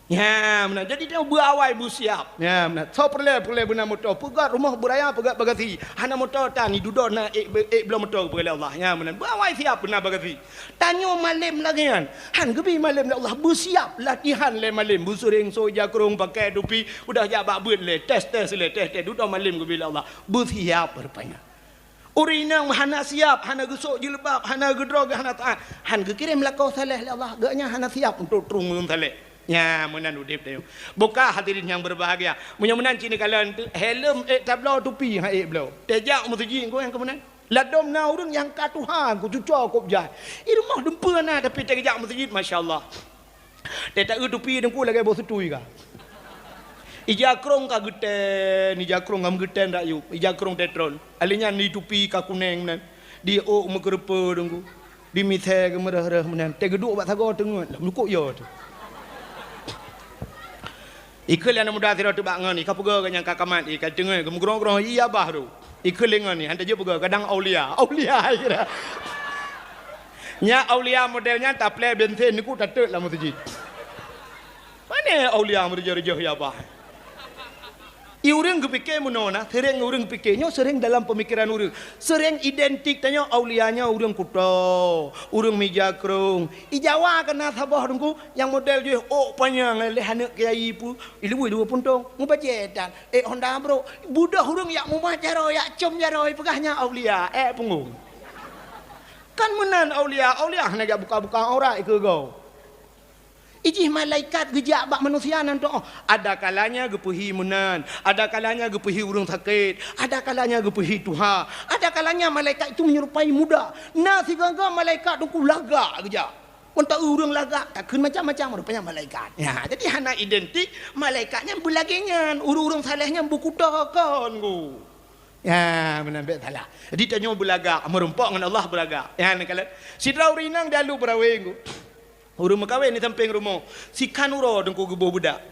Nyan meunan. Jadi, tanyoe beuawai beusiap. Nyan meunan. Soe peureulèe, peureulèe beuna moto, peugöt rumoh beuraya, peugöt bagasi. Hana moto tan, dudoe na ék, ék bloe moto geupeugöt lé Allah. Nyan meunan. Beuawai siap beuna bagasi. Tanyoe malém lagèe nyan. Han geubi malém lé Allah. Beusiap latihan lé malém. Beusureng soe ija krông, pakai tupi. Udah jak bak beuet lé. Tes-tes lé, tes-tes. Dudoe malém geubi lé Allah. Beusiap rupanya. Ureueng inong hana siap, hana geusok jilbab, hana geudroe, hana taat, han geukirém lakoe saleh lé Allah, geuh nyan hana siap untuk trueng ureueng saleh. Nyan meunan udép tanyoe. Buka hadirin nyang berbahagia. Meunyoe meunan cit neukalon, helm ék tabloe, tupi han ék bloe. Tajak u meuseujid keu nyang keu meunan. Ladôm na ureueng nyang ka tuha, keu cucoe kôb jai. I rumoh dumpeue na, tapi tajak u meuseujid, masya Allah. Teuh taeu tupi Teungku lagèe boh seutui ka. Ija krông ka geutén, ija krông ka meugeutén rakyueb, ija krông teuh tron. Alèh nyan di tupi ka kunèng meunan, di ôk meukeureupeue Teungku, di misèe geumeureuh-reuh meunan. Teuh geuduek bak sagoe teungeut, lah meulukok yo teuh. Ikheun lé aneuk muda sidroe teuh bak ngon, i ka peugah keu nyang ka kamat, i ka teungeut, geumeugrong-grong, i abah tu. Ikheun lé ngon, i han tajeuet peugah, kadang aulia. Aulia, i kira. Nyan aulia model nyan taplè bensin Teungku tateuk lam meuseujid. Pane aulia meureujoh-reujoh ya bah. I ureueng geupike meunoe na, seuréng ureueng pike, nyoe seuréng dalam peumikiran ureueng. Seuréng identik tanyoe aulia nyoe ureueng kuto, ureueng mija krông. I Jawa keu na saboh Teungku nyang model jih ôk panyang lé aneuk kiai pu, i luweue dua puntông, mubajèe tan, ék honda brôk. Beudôh ureueng jak mumat jaroe, jak com jaroe, peugah nyan aulia, ék punggong. Kan meunan aulia, aulia hana jak buka-buka aurat keu goe. Ijih malaikat geujak bak manusia nan tu'oh. Ada kalanya geupeuhi meunan, ada kalanya geupeuhi ureueng sakét, ada kalanya geupeuhi tuha, ada kalanya malaikat itu menyerupai muda. Na sigoe-goe malaikat Teungku lagak geujak. Mantong ureueng lagak, takheun macam-macam rupanya malaikat. Ya, jadi hana identik, malaikat nyan beulagèe nyan, ureueng-ureueng saleh nyan beukuto kon, Teungku. Ya, meunan bèk salah. Jadi tanyoe beulagak, meurumpok ngon Allah beulagak. Ya, neukalon. Sidroe ureueng inong di Alu Beurawe, Teungku. Ureuëng meukawen di sampéng rumoh, sikhan uroe Teungku geuboh beudak.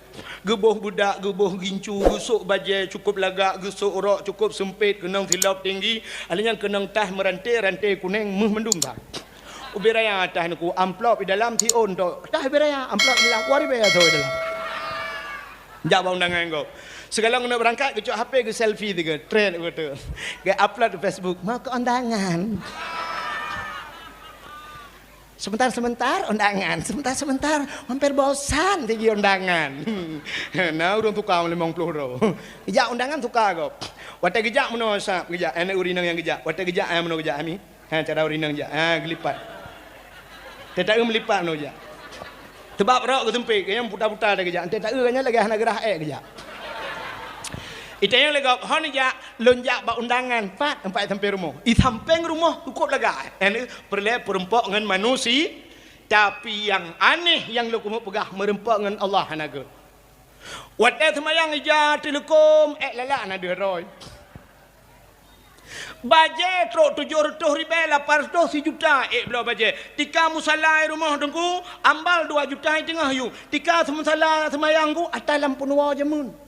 Geuboh beudak, geuboh gincu, geusok bajée cukôp lagak, geusok rok cukôp seumpét, keunong silop tinggi, alheuh nyan keunong tah meuranté-ranté kunéng méuh mandum that. Ubé raya tah Teungku, amplop di dalam siôn tok. Tah ubé raya, amplop di dalam, dua ribée soe di dalam. Jak bak undangan gob. Sigohlom keuneuk beurangkat, geucok H P geuselfie tiga, trend beutôi. Geu-upload di Facebook, "Mau ke undangan?" "Sebentar-sebentar undangan, sebentar-sebentar, hampir bosan sigi undangan." Na ureuëng tuka limong ploh droe. Jak undangan tuka gob. Watée geujak meunoe sab geujak, aneuk ureuëng inong nyang geujak. Watée geujak, ai meunoe geujak, ami. Ha, cara ureuëng inong jak. Ha, geulipat. Teuta-eu meulipat meunoe jak. Teubab rok geuseumpét, geunyang puta-puta teuh geujak. Teuta-eu geunyang lagée hana geurah ék geujak. Itanyong lé gob, "Hon jak?" "Lôn jak bak undangan." "Pat?" "Teumpat sampéng rumoh." "I sampéng rumoh cukôp lagak." Nyan peureulée peurumpok ngon manusia, tapi nyang aneh nyang lôn keumeung peugah meurumpok ngon Allah hana gét. Watée seumayang ija teuleukom, ék lalak na deuh droe. Bajée trok tujoh reutôh ribée lapan reutôh sijuta ék bloe bajée. Tika musala i rumoh Teungku, ambal dua juta i teungoh yue. Tika musala seumayang ku ata lam peunuwoe jameun.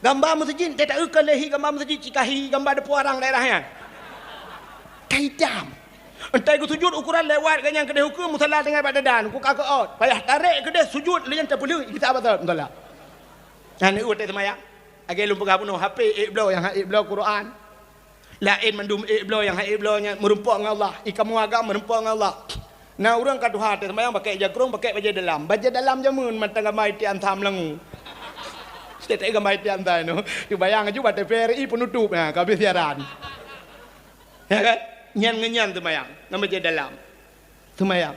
Gamba meuseujid, teuta-eu ka lé hi gamba meuseujid, cikahi gamba deupeu arang daerah nyan. Ka itam. Entai geusujut ukoran lewat geunyang keudeh ukeue musala tinggai bak dada, ku ka keuôt. Payah tarek keudeh sujut lé nyan teupeuleueh, gisa batat musala. Nyan watée seumayang. Lagée lôn peugah bunoe, H P ék bloe nyang hana ék bloe Quran. Laén mandum ék bloe nyang hana ék bloe nyan meurumpok ngon Allah. I kamoe agam meurumpok ngon Allah. Na ureuëng ka tuha teuh seumayang pakai jakrong, pakai bajée dalam. Bajée dalam jameun mantong gamba itian tham langu. Setiap gamba itian tham nyoe. Cuba bayang aju bak T V R I penutup, ha, ka habéh siaran. Ya kan? Nyan ngon nyan seumayang, ngon bajée dalam. Seumayang.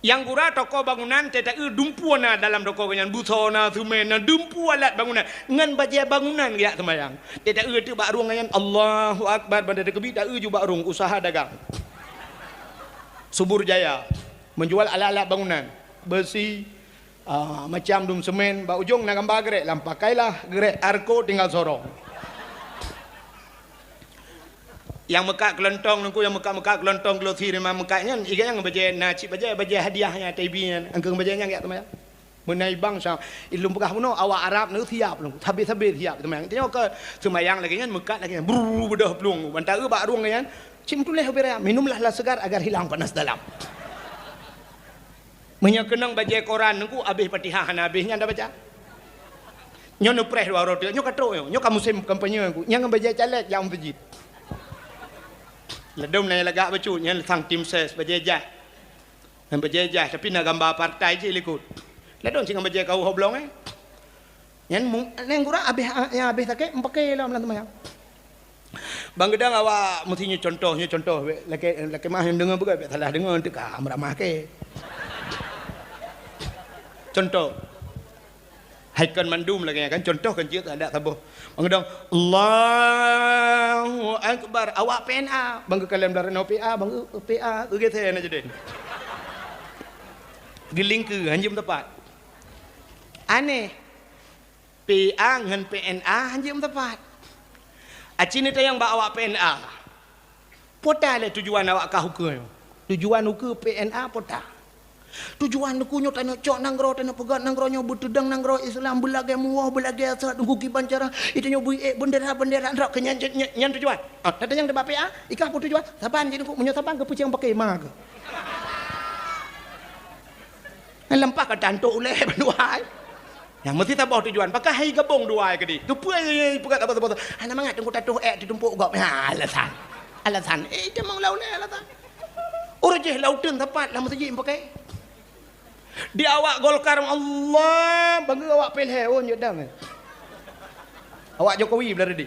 Nyang gura toko bangunan, teuta-eu dumpeue na dalam toko nyan, buso na, semen na, dumpeue alat bangunan. Ngon bajée bangunan geujak seumayang. Teuta-eu teuk bak rueng nyan, Allahu Akbar, banda teukeubi, ta-eu ju bak rueng, usaha dagang. Subur Jaya, menjual alat-alat bangunan, beusi, Ah, macam dum semen, bak ujong na gamba grék lam, pakailah grék Arko tinggal sorong. Nyang meukat keulontong Teungku, nyang meukat-meukat keulontong glosi rimang meukat nyan, iga nyang bajée na cit bajée, bajée hadiah nyan, T V nyan, angkeung bajée nyan geujak seumayang. Meunai bangsa, ilôn peugah bunoe, awak Arab nyoe siap lom, sabe-sabe siap seumayang. Tanyoe ka seumayang lagée nyan, meukat lagée nyan, brrr, beudôh plueng. Mantong bak rueng nyan, cit meutuléh ubé raya, "Minumlah lah segar agar hilang panas dalam." Meunyoe keunong bajée koran Teungku, habéh Fatihah hana habéh nyan tabaca. Nyoe neupreh dua uroe teuk, nyoe ka trok nyoe, nyoe ka musém kampanye Teungku. Nyang ngon bajée caleg jak meuseujid. Ladom na nyang lagak bacut, nyan sang tim ses bajée jaih. Ngon bajée jaih, tapi na gamba partai jih likot. Ladom cit ngon bajée kawoe hoblong, eh. Nyan mu-, nyan gura habéh, nyang habéh sakét, meupaké lom lam seumayang. Bang geudang awak meusti nyoe contoh, nyoe contoh, lakée, lakée meuah nyang deungoe beugét, bék salah deungoe, teuka meuramah kée. Contoh. Hai kon mandum lagée nyan kan, contoh kan jeuet adak saboh. Bang geudang, "Allahu Akbar," awak P N A. Bang geukalon dalam P A, bang geu-, P A, geugeusé na jadi. Geulingkeue, hanjeuet meutepat. Aneh. P A ngon P N A hanjeuet meutepat. Aci neutanyong bak awak P N A. Peue ta lé tujuan awak kah ukeue nyoe? Tujuan ukeue P N A peue ta? Tujuan ukeue nyoe taneuk cok nanggroe, taneuk peugöt nanggroe nyoe beuteudong nanggroe Islam, beulagée muwoh, beulagée asat, ukeue kiban cara, itu nyoe bui ék bendera-bendera, nrok keu nyan, nyan, nyan tujuan. Ah, tatanyong bak P A, ikah peue tujuan? Saban jih ukeue, meunyoe saban keu peucang paké ma keuh. Nyan leumpah ka tantok ulée bandua hai. Nyang meusti saboh tujuan, pakon hai gabong dua hai keudeh. Keupeue peugah saboh-saboh? Hana mangat teungku tatoh ék teutumpok gob. Ha, alasan. Alasan. Eh, tamong lam ulée alasan. Ureuëng jih lam uteuen sapat lam meuseujid pakai. Di awak Golkar Allah, bangga awak P L H, oh, nyok dam. Awak Jokowi belah reudi.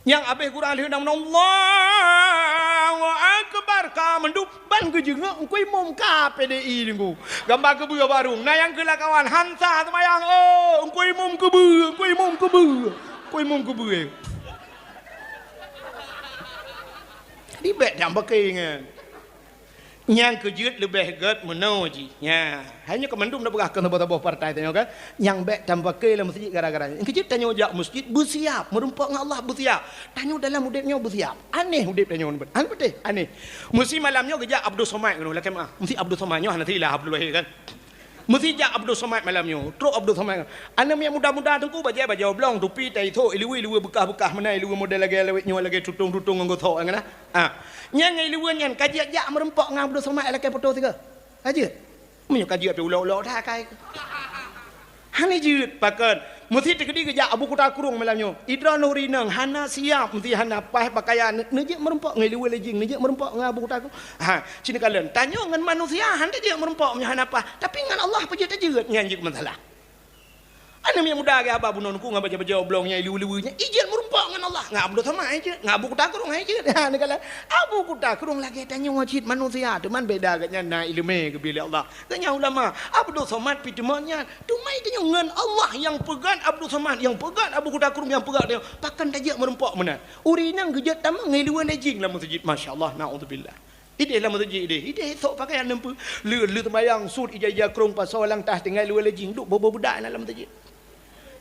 Nyang abéh gura lheueh na meunoe, Allahu Akbar, ka mandum ban geujeungok Teungku Imum ka P D I Teungku. Gamba keubeue barong, na nyang keu lakawan, hansa seumayang, oh, Teungku Imum keubeue, Teungku Imum keubeue, Teungku Imum keubeue. Jadi bék nyang beuke nyan. Nyang keujeuet leubeh gét meunoe jih. Nya, hai nyoe keu mandum na peugah keu saboh-saboh partai tanyoe kan. Nyang bék tameupaké lam meuseujid gara-gara nyan. Nyang keujeuet tanyoe jak meuseujid beusiap, meurumpok ngon Allah beusiap. Tanyoe dalam udép nyoe beusiap. Aneh udép tanyoe nyoe. Aneh beutôi, aneh. Meusi malam nyoe geujak Abdul Somad nyoe lakée meuah. Meusi Abdul Somad nyoe hana silah Abdul Wahid kan. Meusi jak Abdul Somad malam nyoe. Trok Abdul Somad. Aneuk miet muda-muda teungku bajée bajée oblong, tupi, tai thok, iluwa-iluwa beukah-beukah meunan, iluwa model lagée lawét nyoe, lagée tutong-tutong ngon gosok nyan nah. Ha. Nyan ngon iluwa nyan ka jijak meurumpok ngon Abdul Somad lakée foto sigoe. Ka jeuet. Meunyoe ka jeuet pih ulok-ulok that akai. Hana jeuet pakon. Meusi teukeudi geujak Abu Kuta Krueng malam nyoe. Idroeneuh ureueng inong hana siap, meusi hana paih pakaian, neujeuet meurumpok ngon iluwa lejing, neujeuet meurumpok ngon Abu Kuta Krueng. Ha, ci neukalon. Tanyoe ngon manusia hana jeuet meurumpok meunyoe hana paih, tapi ngon Allah peue jeuet tajeuet nyan jeuet meusalah. Aneuk miet muda lagée haba bunoe teungku ngon bajée-bajée oblong nyang iluwa-iluwa nyan, ijeuet meurumpok ngon Allah. Ngon Abdul Somad hai jeuet, ngon Abu Kuta Krueng hai jeuet. Ha, neukalon. Abu Kuta Krueng lagée tanyoe cit manusia, teuma beda gobnyan na ileumé geubri lé Allah. Gobnyan ulama, Abdul Somad pih teuma nyan. Teuma tanyoe ngon Allah nyang peugét Abdul Somad, nyang peugét Abu Kuta Krueng, nyang peugét tanyoe. Pakon tajeuet meurumpok meunan. Ureueng inong geujeuet tamong ngon iluwa lejing lam meuseujid, masya Allah, naudzubillah. Ideh lam meuseujid ideh, ideh sok pakaian neumpeue. Le, le seumayang sut ija-ija krong pasoe lam tah tinggai iluwa lejing, duek boh-boh beudak na lam meuseujid.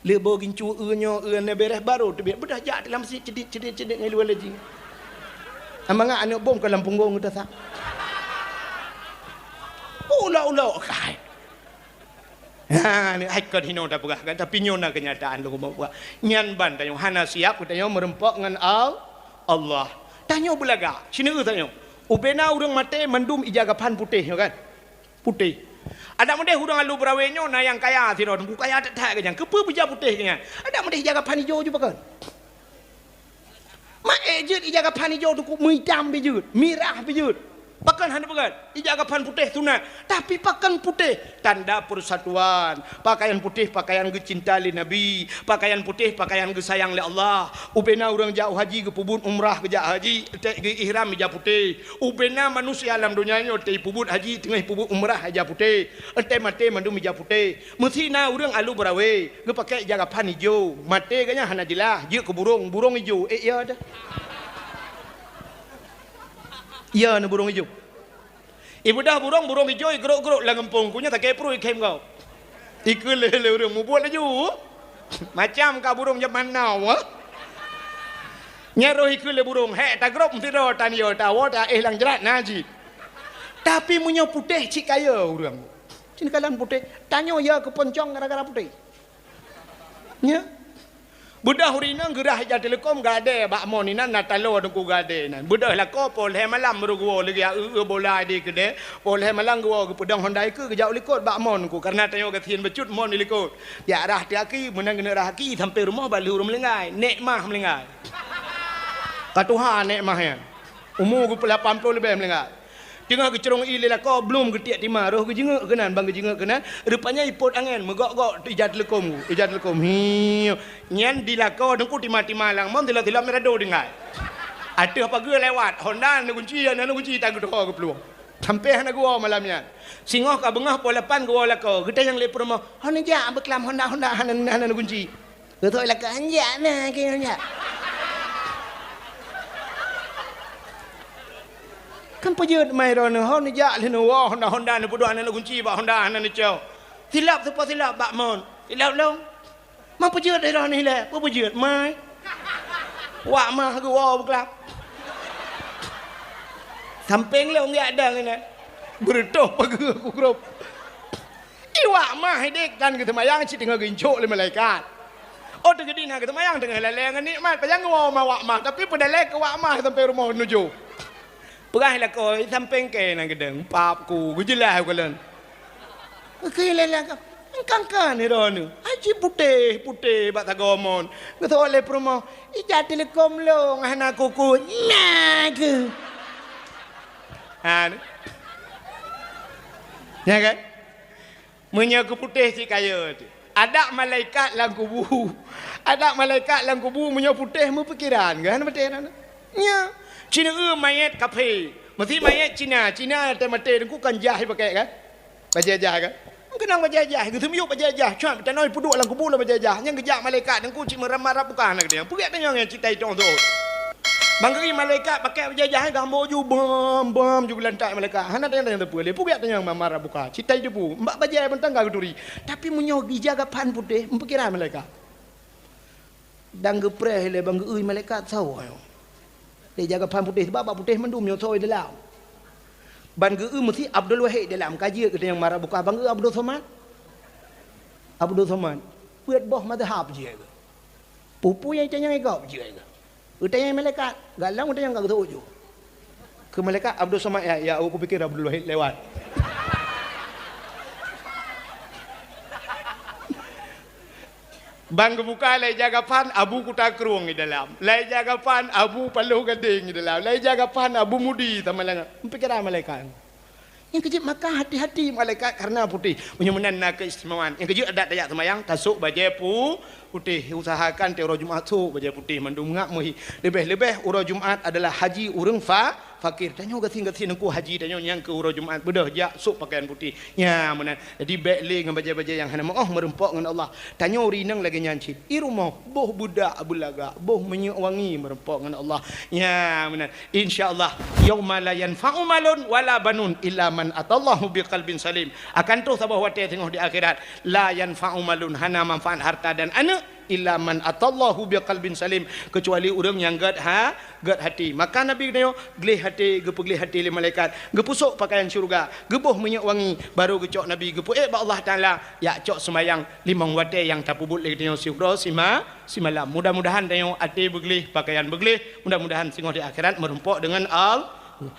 Le boh gincu eu nyoe, eu na bereh barô teubiet, beudah jak lam meuseujid cedit-cedit-cedit ngon iluwa lejing. Amangat aneuk bom ka lam punggong geuta sak. Ulok-ulok kai. Ha, ni hai kon hinoe tapeugah kan, tapi nyoe na keunyataan lôn peugah. Nyan ban tanyoe hana siap geutanyoe meurumpok ngon Al-, Allah. Tanyoe beulagak, sineuk tanyoe. Ubena ureueng maté mandum ija gaphan putéh nyoe kan. Putéh. Adak meudeh ureueng alu beurawe nyoe na nyang kaya sidroe teungku kaya that-that geuh nyan. Keupeue beuja putéh geuh nyan? Adak meudeh ija gaphan ijo ju pakon. Maé jeuet ija gaphan ijo teungku meuitam pih jeuet, mirah pih jeuet. Pakon hana peugét? Ija gaphan putéh sunat, tapi pakon putéh? Tanda persatuan. Pakaian putéh pakaian geucinta lé Nabi, pakaian putéh pakaian geusayang lé Allah. Ubena ureueng jak haji geupeubuet umrah geujak haji, teuk geu-ihram ija putéh. Ubena manusia lam donya nyoe teuk peubuet haji teungoh peubuet umrah ija putéh. Enteuk maté mandum ija putéh. Meusi na ureueng alu beurawe, geupaké ija gaphan ijo, maté geuh nyan hana jeulaih, jeuet keu burong, burong ijo, ék ya teuh. Ya na burong ijo. Ibeudôh burong, burong ijo igrok-grok lam gampông, ku nyan sakét pruet ikhém gob. Ikheun lé, lé ureueng mubuet laju. Macam ka burong jaman now, eh. Nyan roh ikheun lé burong, hék tagrop sidroe tan yo tawoe taéh lam jrat na jih. Tapi meunyoe putéh cit kaya ureueng. Cit kalian putéh, tanyoe ya keuponcong gara-gara putéh. Nya. Beudôh ureueng inong geurhah ija teuleukom gadée bak mon inan na taloe teungku gadée inan. Beudôh lakoe poh lhée malam baru geuwoe lagée eu-eu bola di keudée. Poh lhée malam geuwoe geupeudong honda ikeue geujak u likot bak mon teungku. Kareuna tanyoe gasien bacut mon di likot. Jak rhah teuh aki, meunan geuneuk rhah aki sampoe rumoh bak lheueh ureueng meulinggai. Nek mah meulinggai. Ka tuha nek mah nyan. Umu geupeulapan ploh leubeh meulinggai. Teungoh geucrong ié lé lakoe, blom geutiek tima, roh geujeungeuk keunan, ban geujeungeuk keunan, rupanya ipot angén, meugok-gok ija teuleukom, ija teuleukom. Hiu. Nyan di lakoe teungku tima-tima lam mon, tilok-tilok mirado tinggai. Ateueh pageue lewat, honda na gunci, na gunci tageutoe geuplueng. Sampoe hana geuwoe malam nyan. Singoh ka beungoh poh lapan geuwoe lakoe, geutanyong lé peurumoh, "Ho neujak beuklam honda-honda hana, hana gunci?" Geuthok ilaka, "Hanjak na keu hanjak." Kan peujeuet mai droeneuh, ho neujak lheueh neuwoe honda-honda neupeuduek hana neugunci bak honda hana neucok. Silop teupeue silop bak mon. Silop lom. Ma peujeuet droeneuh ilée, peue peujeuet mai. Wak mah geuwoe beuklap. Sampéng lom jak dang inan. Beureutoh pageue kugrop. Iwak mah idék kan geuseumayang cit teungoh geuincok lé malaikat. Oh teugeudi na geuseumayang teungoh lalée ngon nikmat, pajan geuwoe ma wak mah, tapi peudalée keu wak mah sampoe rumoh nujoh. Peugah lakoe sampéng kée na geudong, pap ku geujeulaih u kalon. Keu lé lakoe, engkangkan droeneuh, aji putéh-putéh bak sagoe mon. Geuthok lé peurumoh, ija teuleukom lôn hana kuku, na keuh. Ha. Nya kan? Meunyoe keu putéh cit kaya teuh. Adak malaikat lam kubu. Adak malaikat lam kubu meunyoe putéh meupikeran, kan beutôi na? Nya. Cina eu mayét kaphé. Meusi mayét Cina, Cina teuh maté teungku kan jah ipakék kan? Bajée jah kan? Keunong bajée jah, geuseumiyueb bajée jah, cok tanoh ipeuduek lam kubu lam bajée jah. Nyang geujak malaikat teungku cit meurab-marab bukan na keudéh. Peugét tanyoe nyan cit tai tong thot. Ban geu-eu malaikat pakai bajèe jahé geuhambo ju bam bam ju geulantak malaikat. Hana tanyong-tanyong teupeu lé. Peugah tanyong Imam Marah Buka. Cit tai teupeu. Bak bajèe beuntang ka geuturi. Tapi meunyoe ija gapan putéh, meupikiran malaikat. Dan geupreh lé ban geu-eu malaikat sawoe. Lé ija gapan putéh, sebab bak putéh mandum nyoe sawoe dalam. Ban geu-eu meusi Abdul Wahid dalam. Ka jeuet keu tanyong Marah Buka ban geu-eu Abdul Somad. Abdul Somad. Peuet boh mazhab jeuet keu. Peue-peue nyang tanyong gob jeuet keu. Geutanyong malaikat, galong geutanyong ka geuseuôt ju. Keu malaikat Abdul Somad, ya, ya, aku pikir Abdul Wahid lewat. Ban geubuka lé ija gapan Abu Kuta Krueng di dalam. Lé ija gapan Abu Paloh Gadeng di dalam. Lé ija gapan Abu Mudi sama dengan. Pikiran malaikat. Nyang keujeuet maka hati-hati malaikat karena putéh. Meunyoe meunan na keistimewaan. Nyang keujeuet adat tajak seumayang, tasôk bajèe pu-, putéh. Usahakan tiep uroe Jumat sôk bajèe putéh mandum ngak meuhi. Leubeh-leubeh uroe Jumat adalah haji ureueng fa-, fakir. Tanyoe gasien-gasien Teungku haji tanyoe nyang keu uroe Jumat beudôh jak sôk pakaian putéh. Nya meunan. Jadi bèk lé ngon bajèe-bajèe nyang hana meu'oh meureumpok ngon Allah. Tanyoe rineng lagèe nyan cit. I rumoh boh beudak beulagak, boh minyeuk wangi meureumpok ngon Allah. Nya meunan. Insya Allah, yauma la yanfa'u malun wala banun illa man atallahu biqalbin salim. Akan troh saboh watèe teungoh di akhirat, la yanfa'u malun, hana manfaat harta dan aneuk, illa man atallahu biqalbin salim, keucuali ureueng nyang gèt ha-, gèt hati. Maka Nabi geutanyoe gleh hati, geupeugléh hati lé malaikat, geupeusôk pakaian syeuruga, geuboh minyeuk wangi, barô geucok Nabi, geupeuék bak Allah Taala, jak cok seumayang limong watèe nyang tapeubuet lé geutanyoe siuroe sima-, simalam. Mudah-mudahan tanyoe até beugleh, pakaian beugleh. Mudah-mudahan singoh di akhirat meureumpok deungon Al-,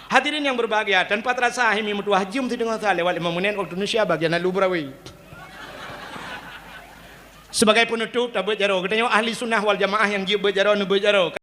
hadirin nyang berbahagia, tanpa terasa hai mi meutuwah jeuem sideungoe sa lewat limong menit waktu Indonesia bagian lalu beurawi. Sebagai penutup, tabeuet jaroe. Geutanyoe ahli sunnah wal jamaah nyang jeuet beuet jaroe, neubeuet jaroe.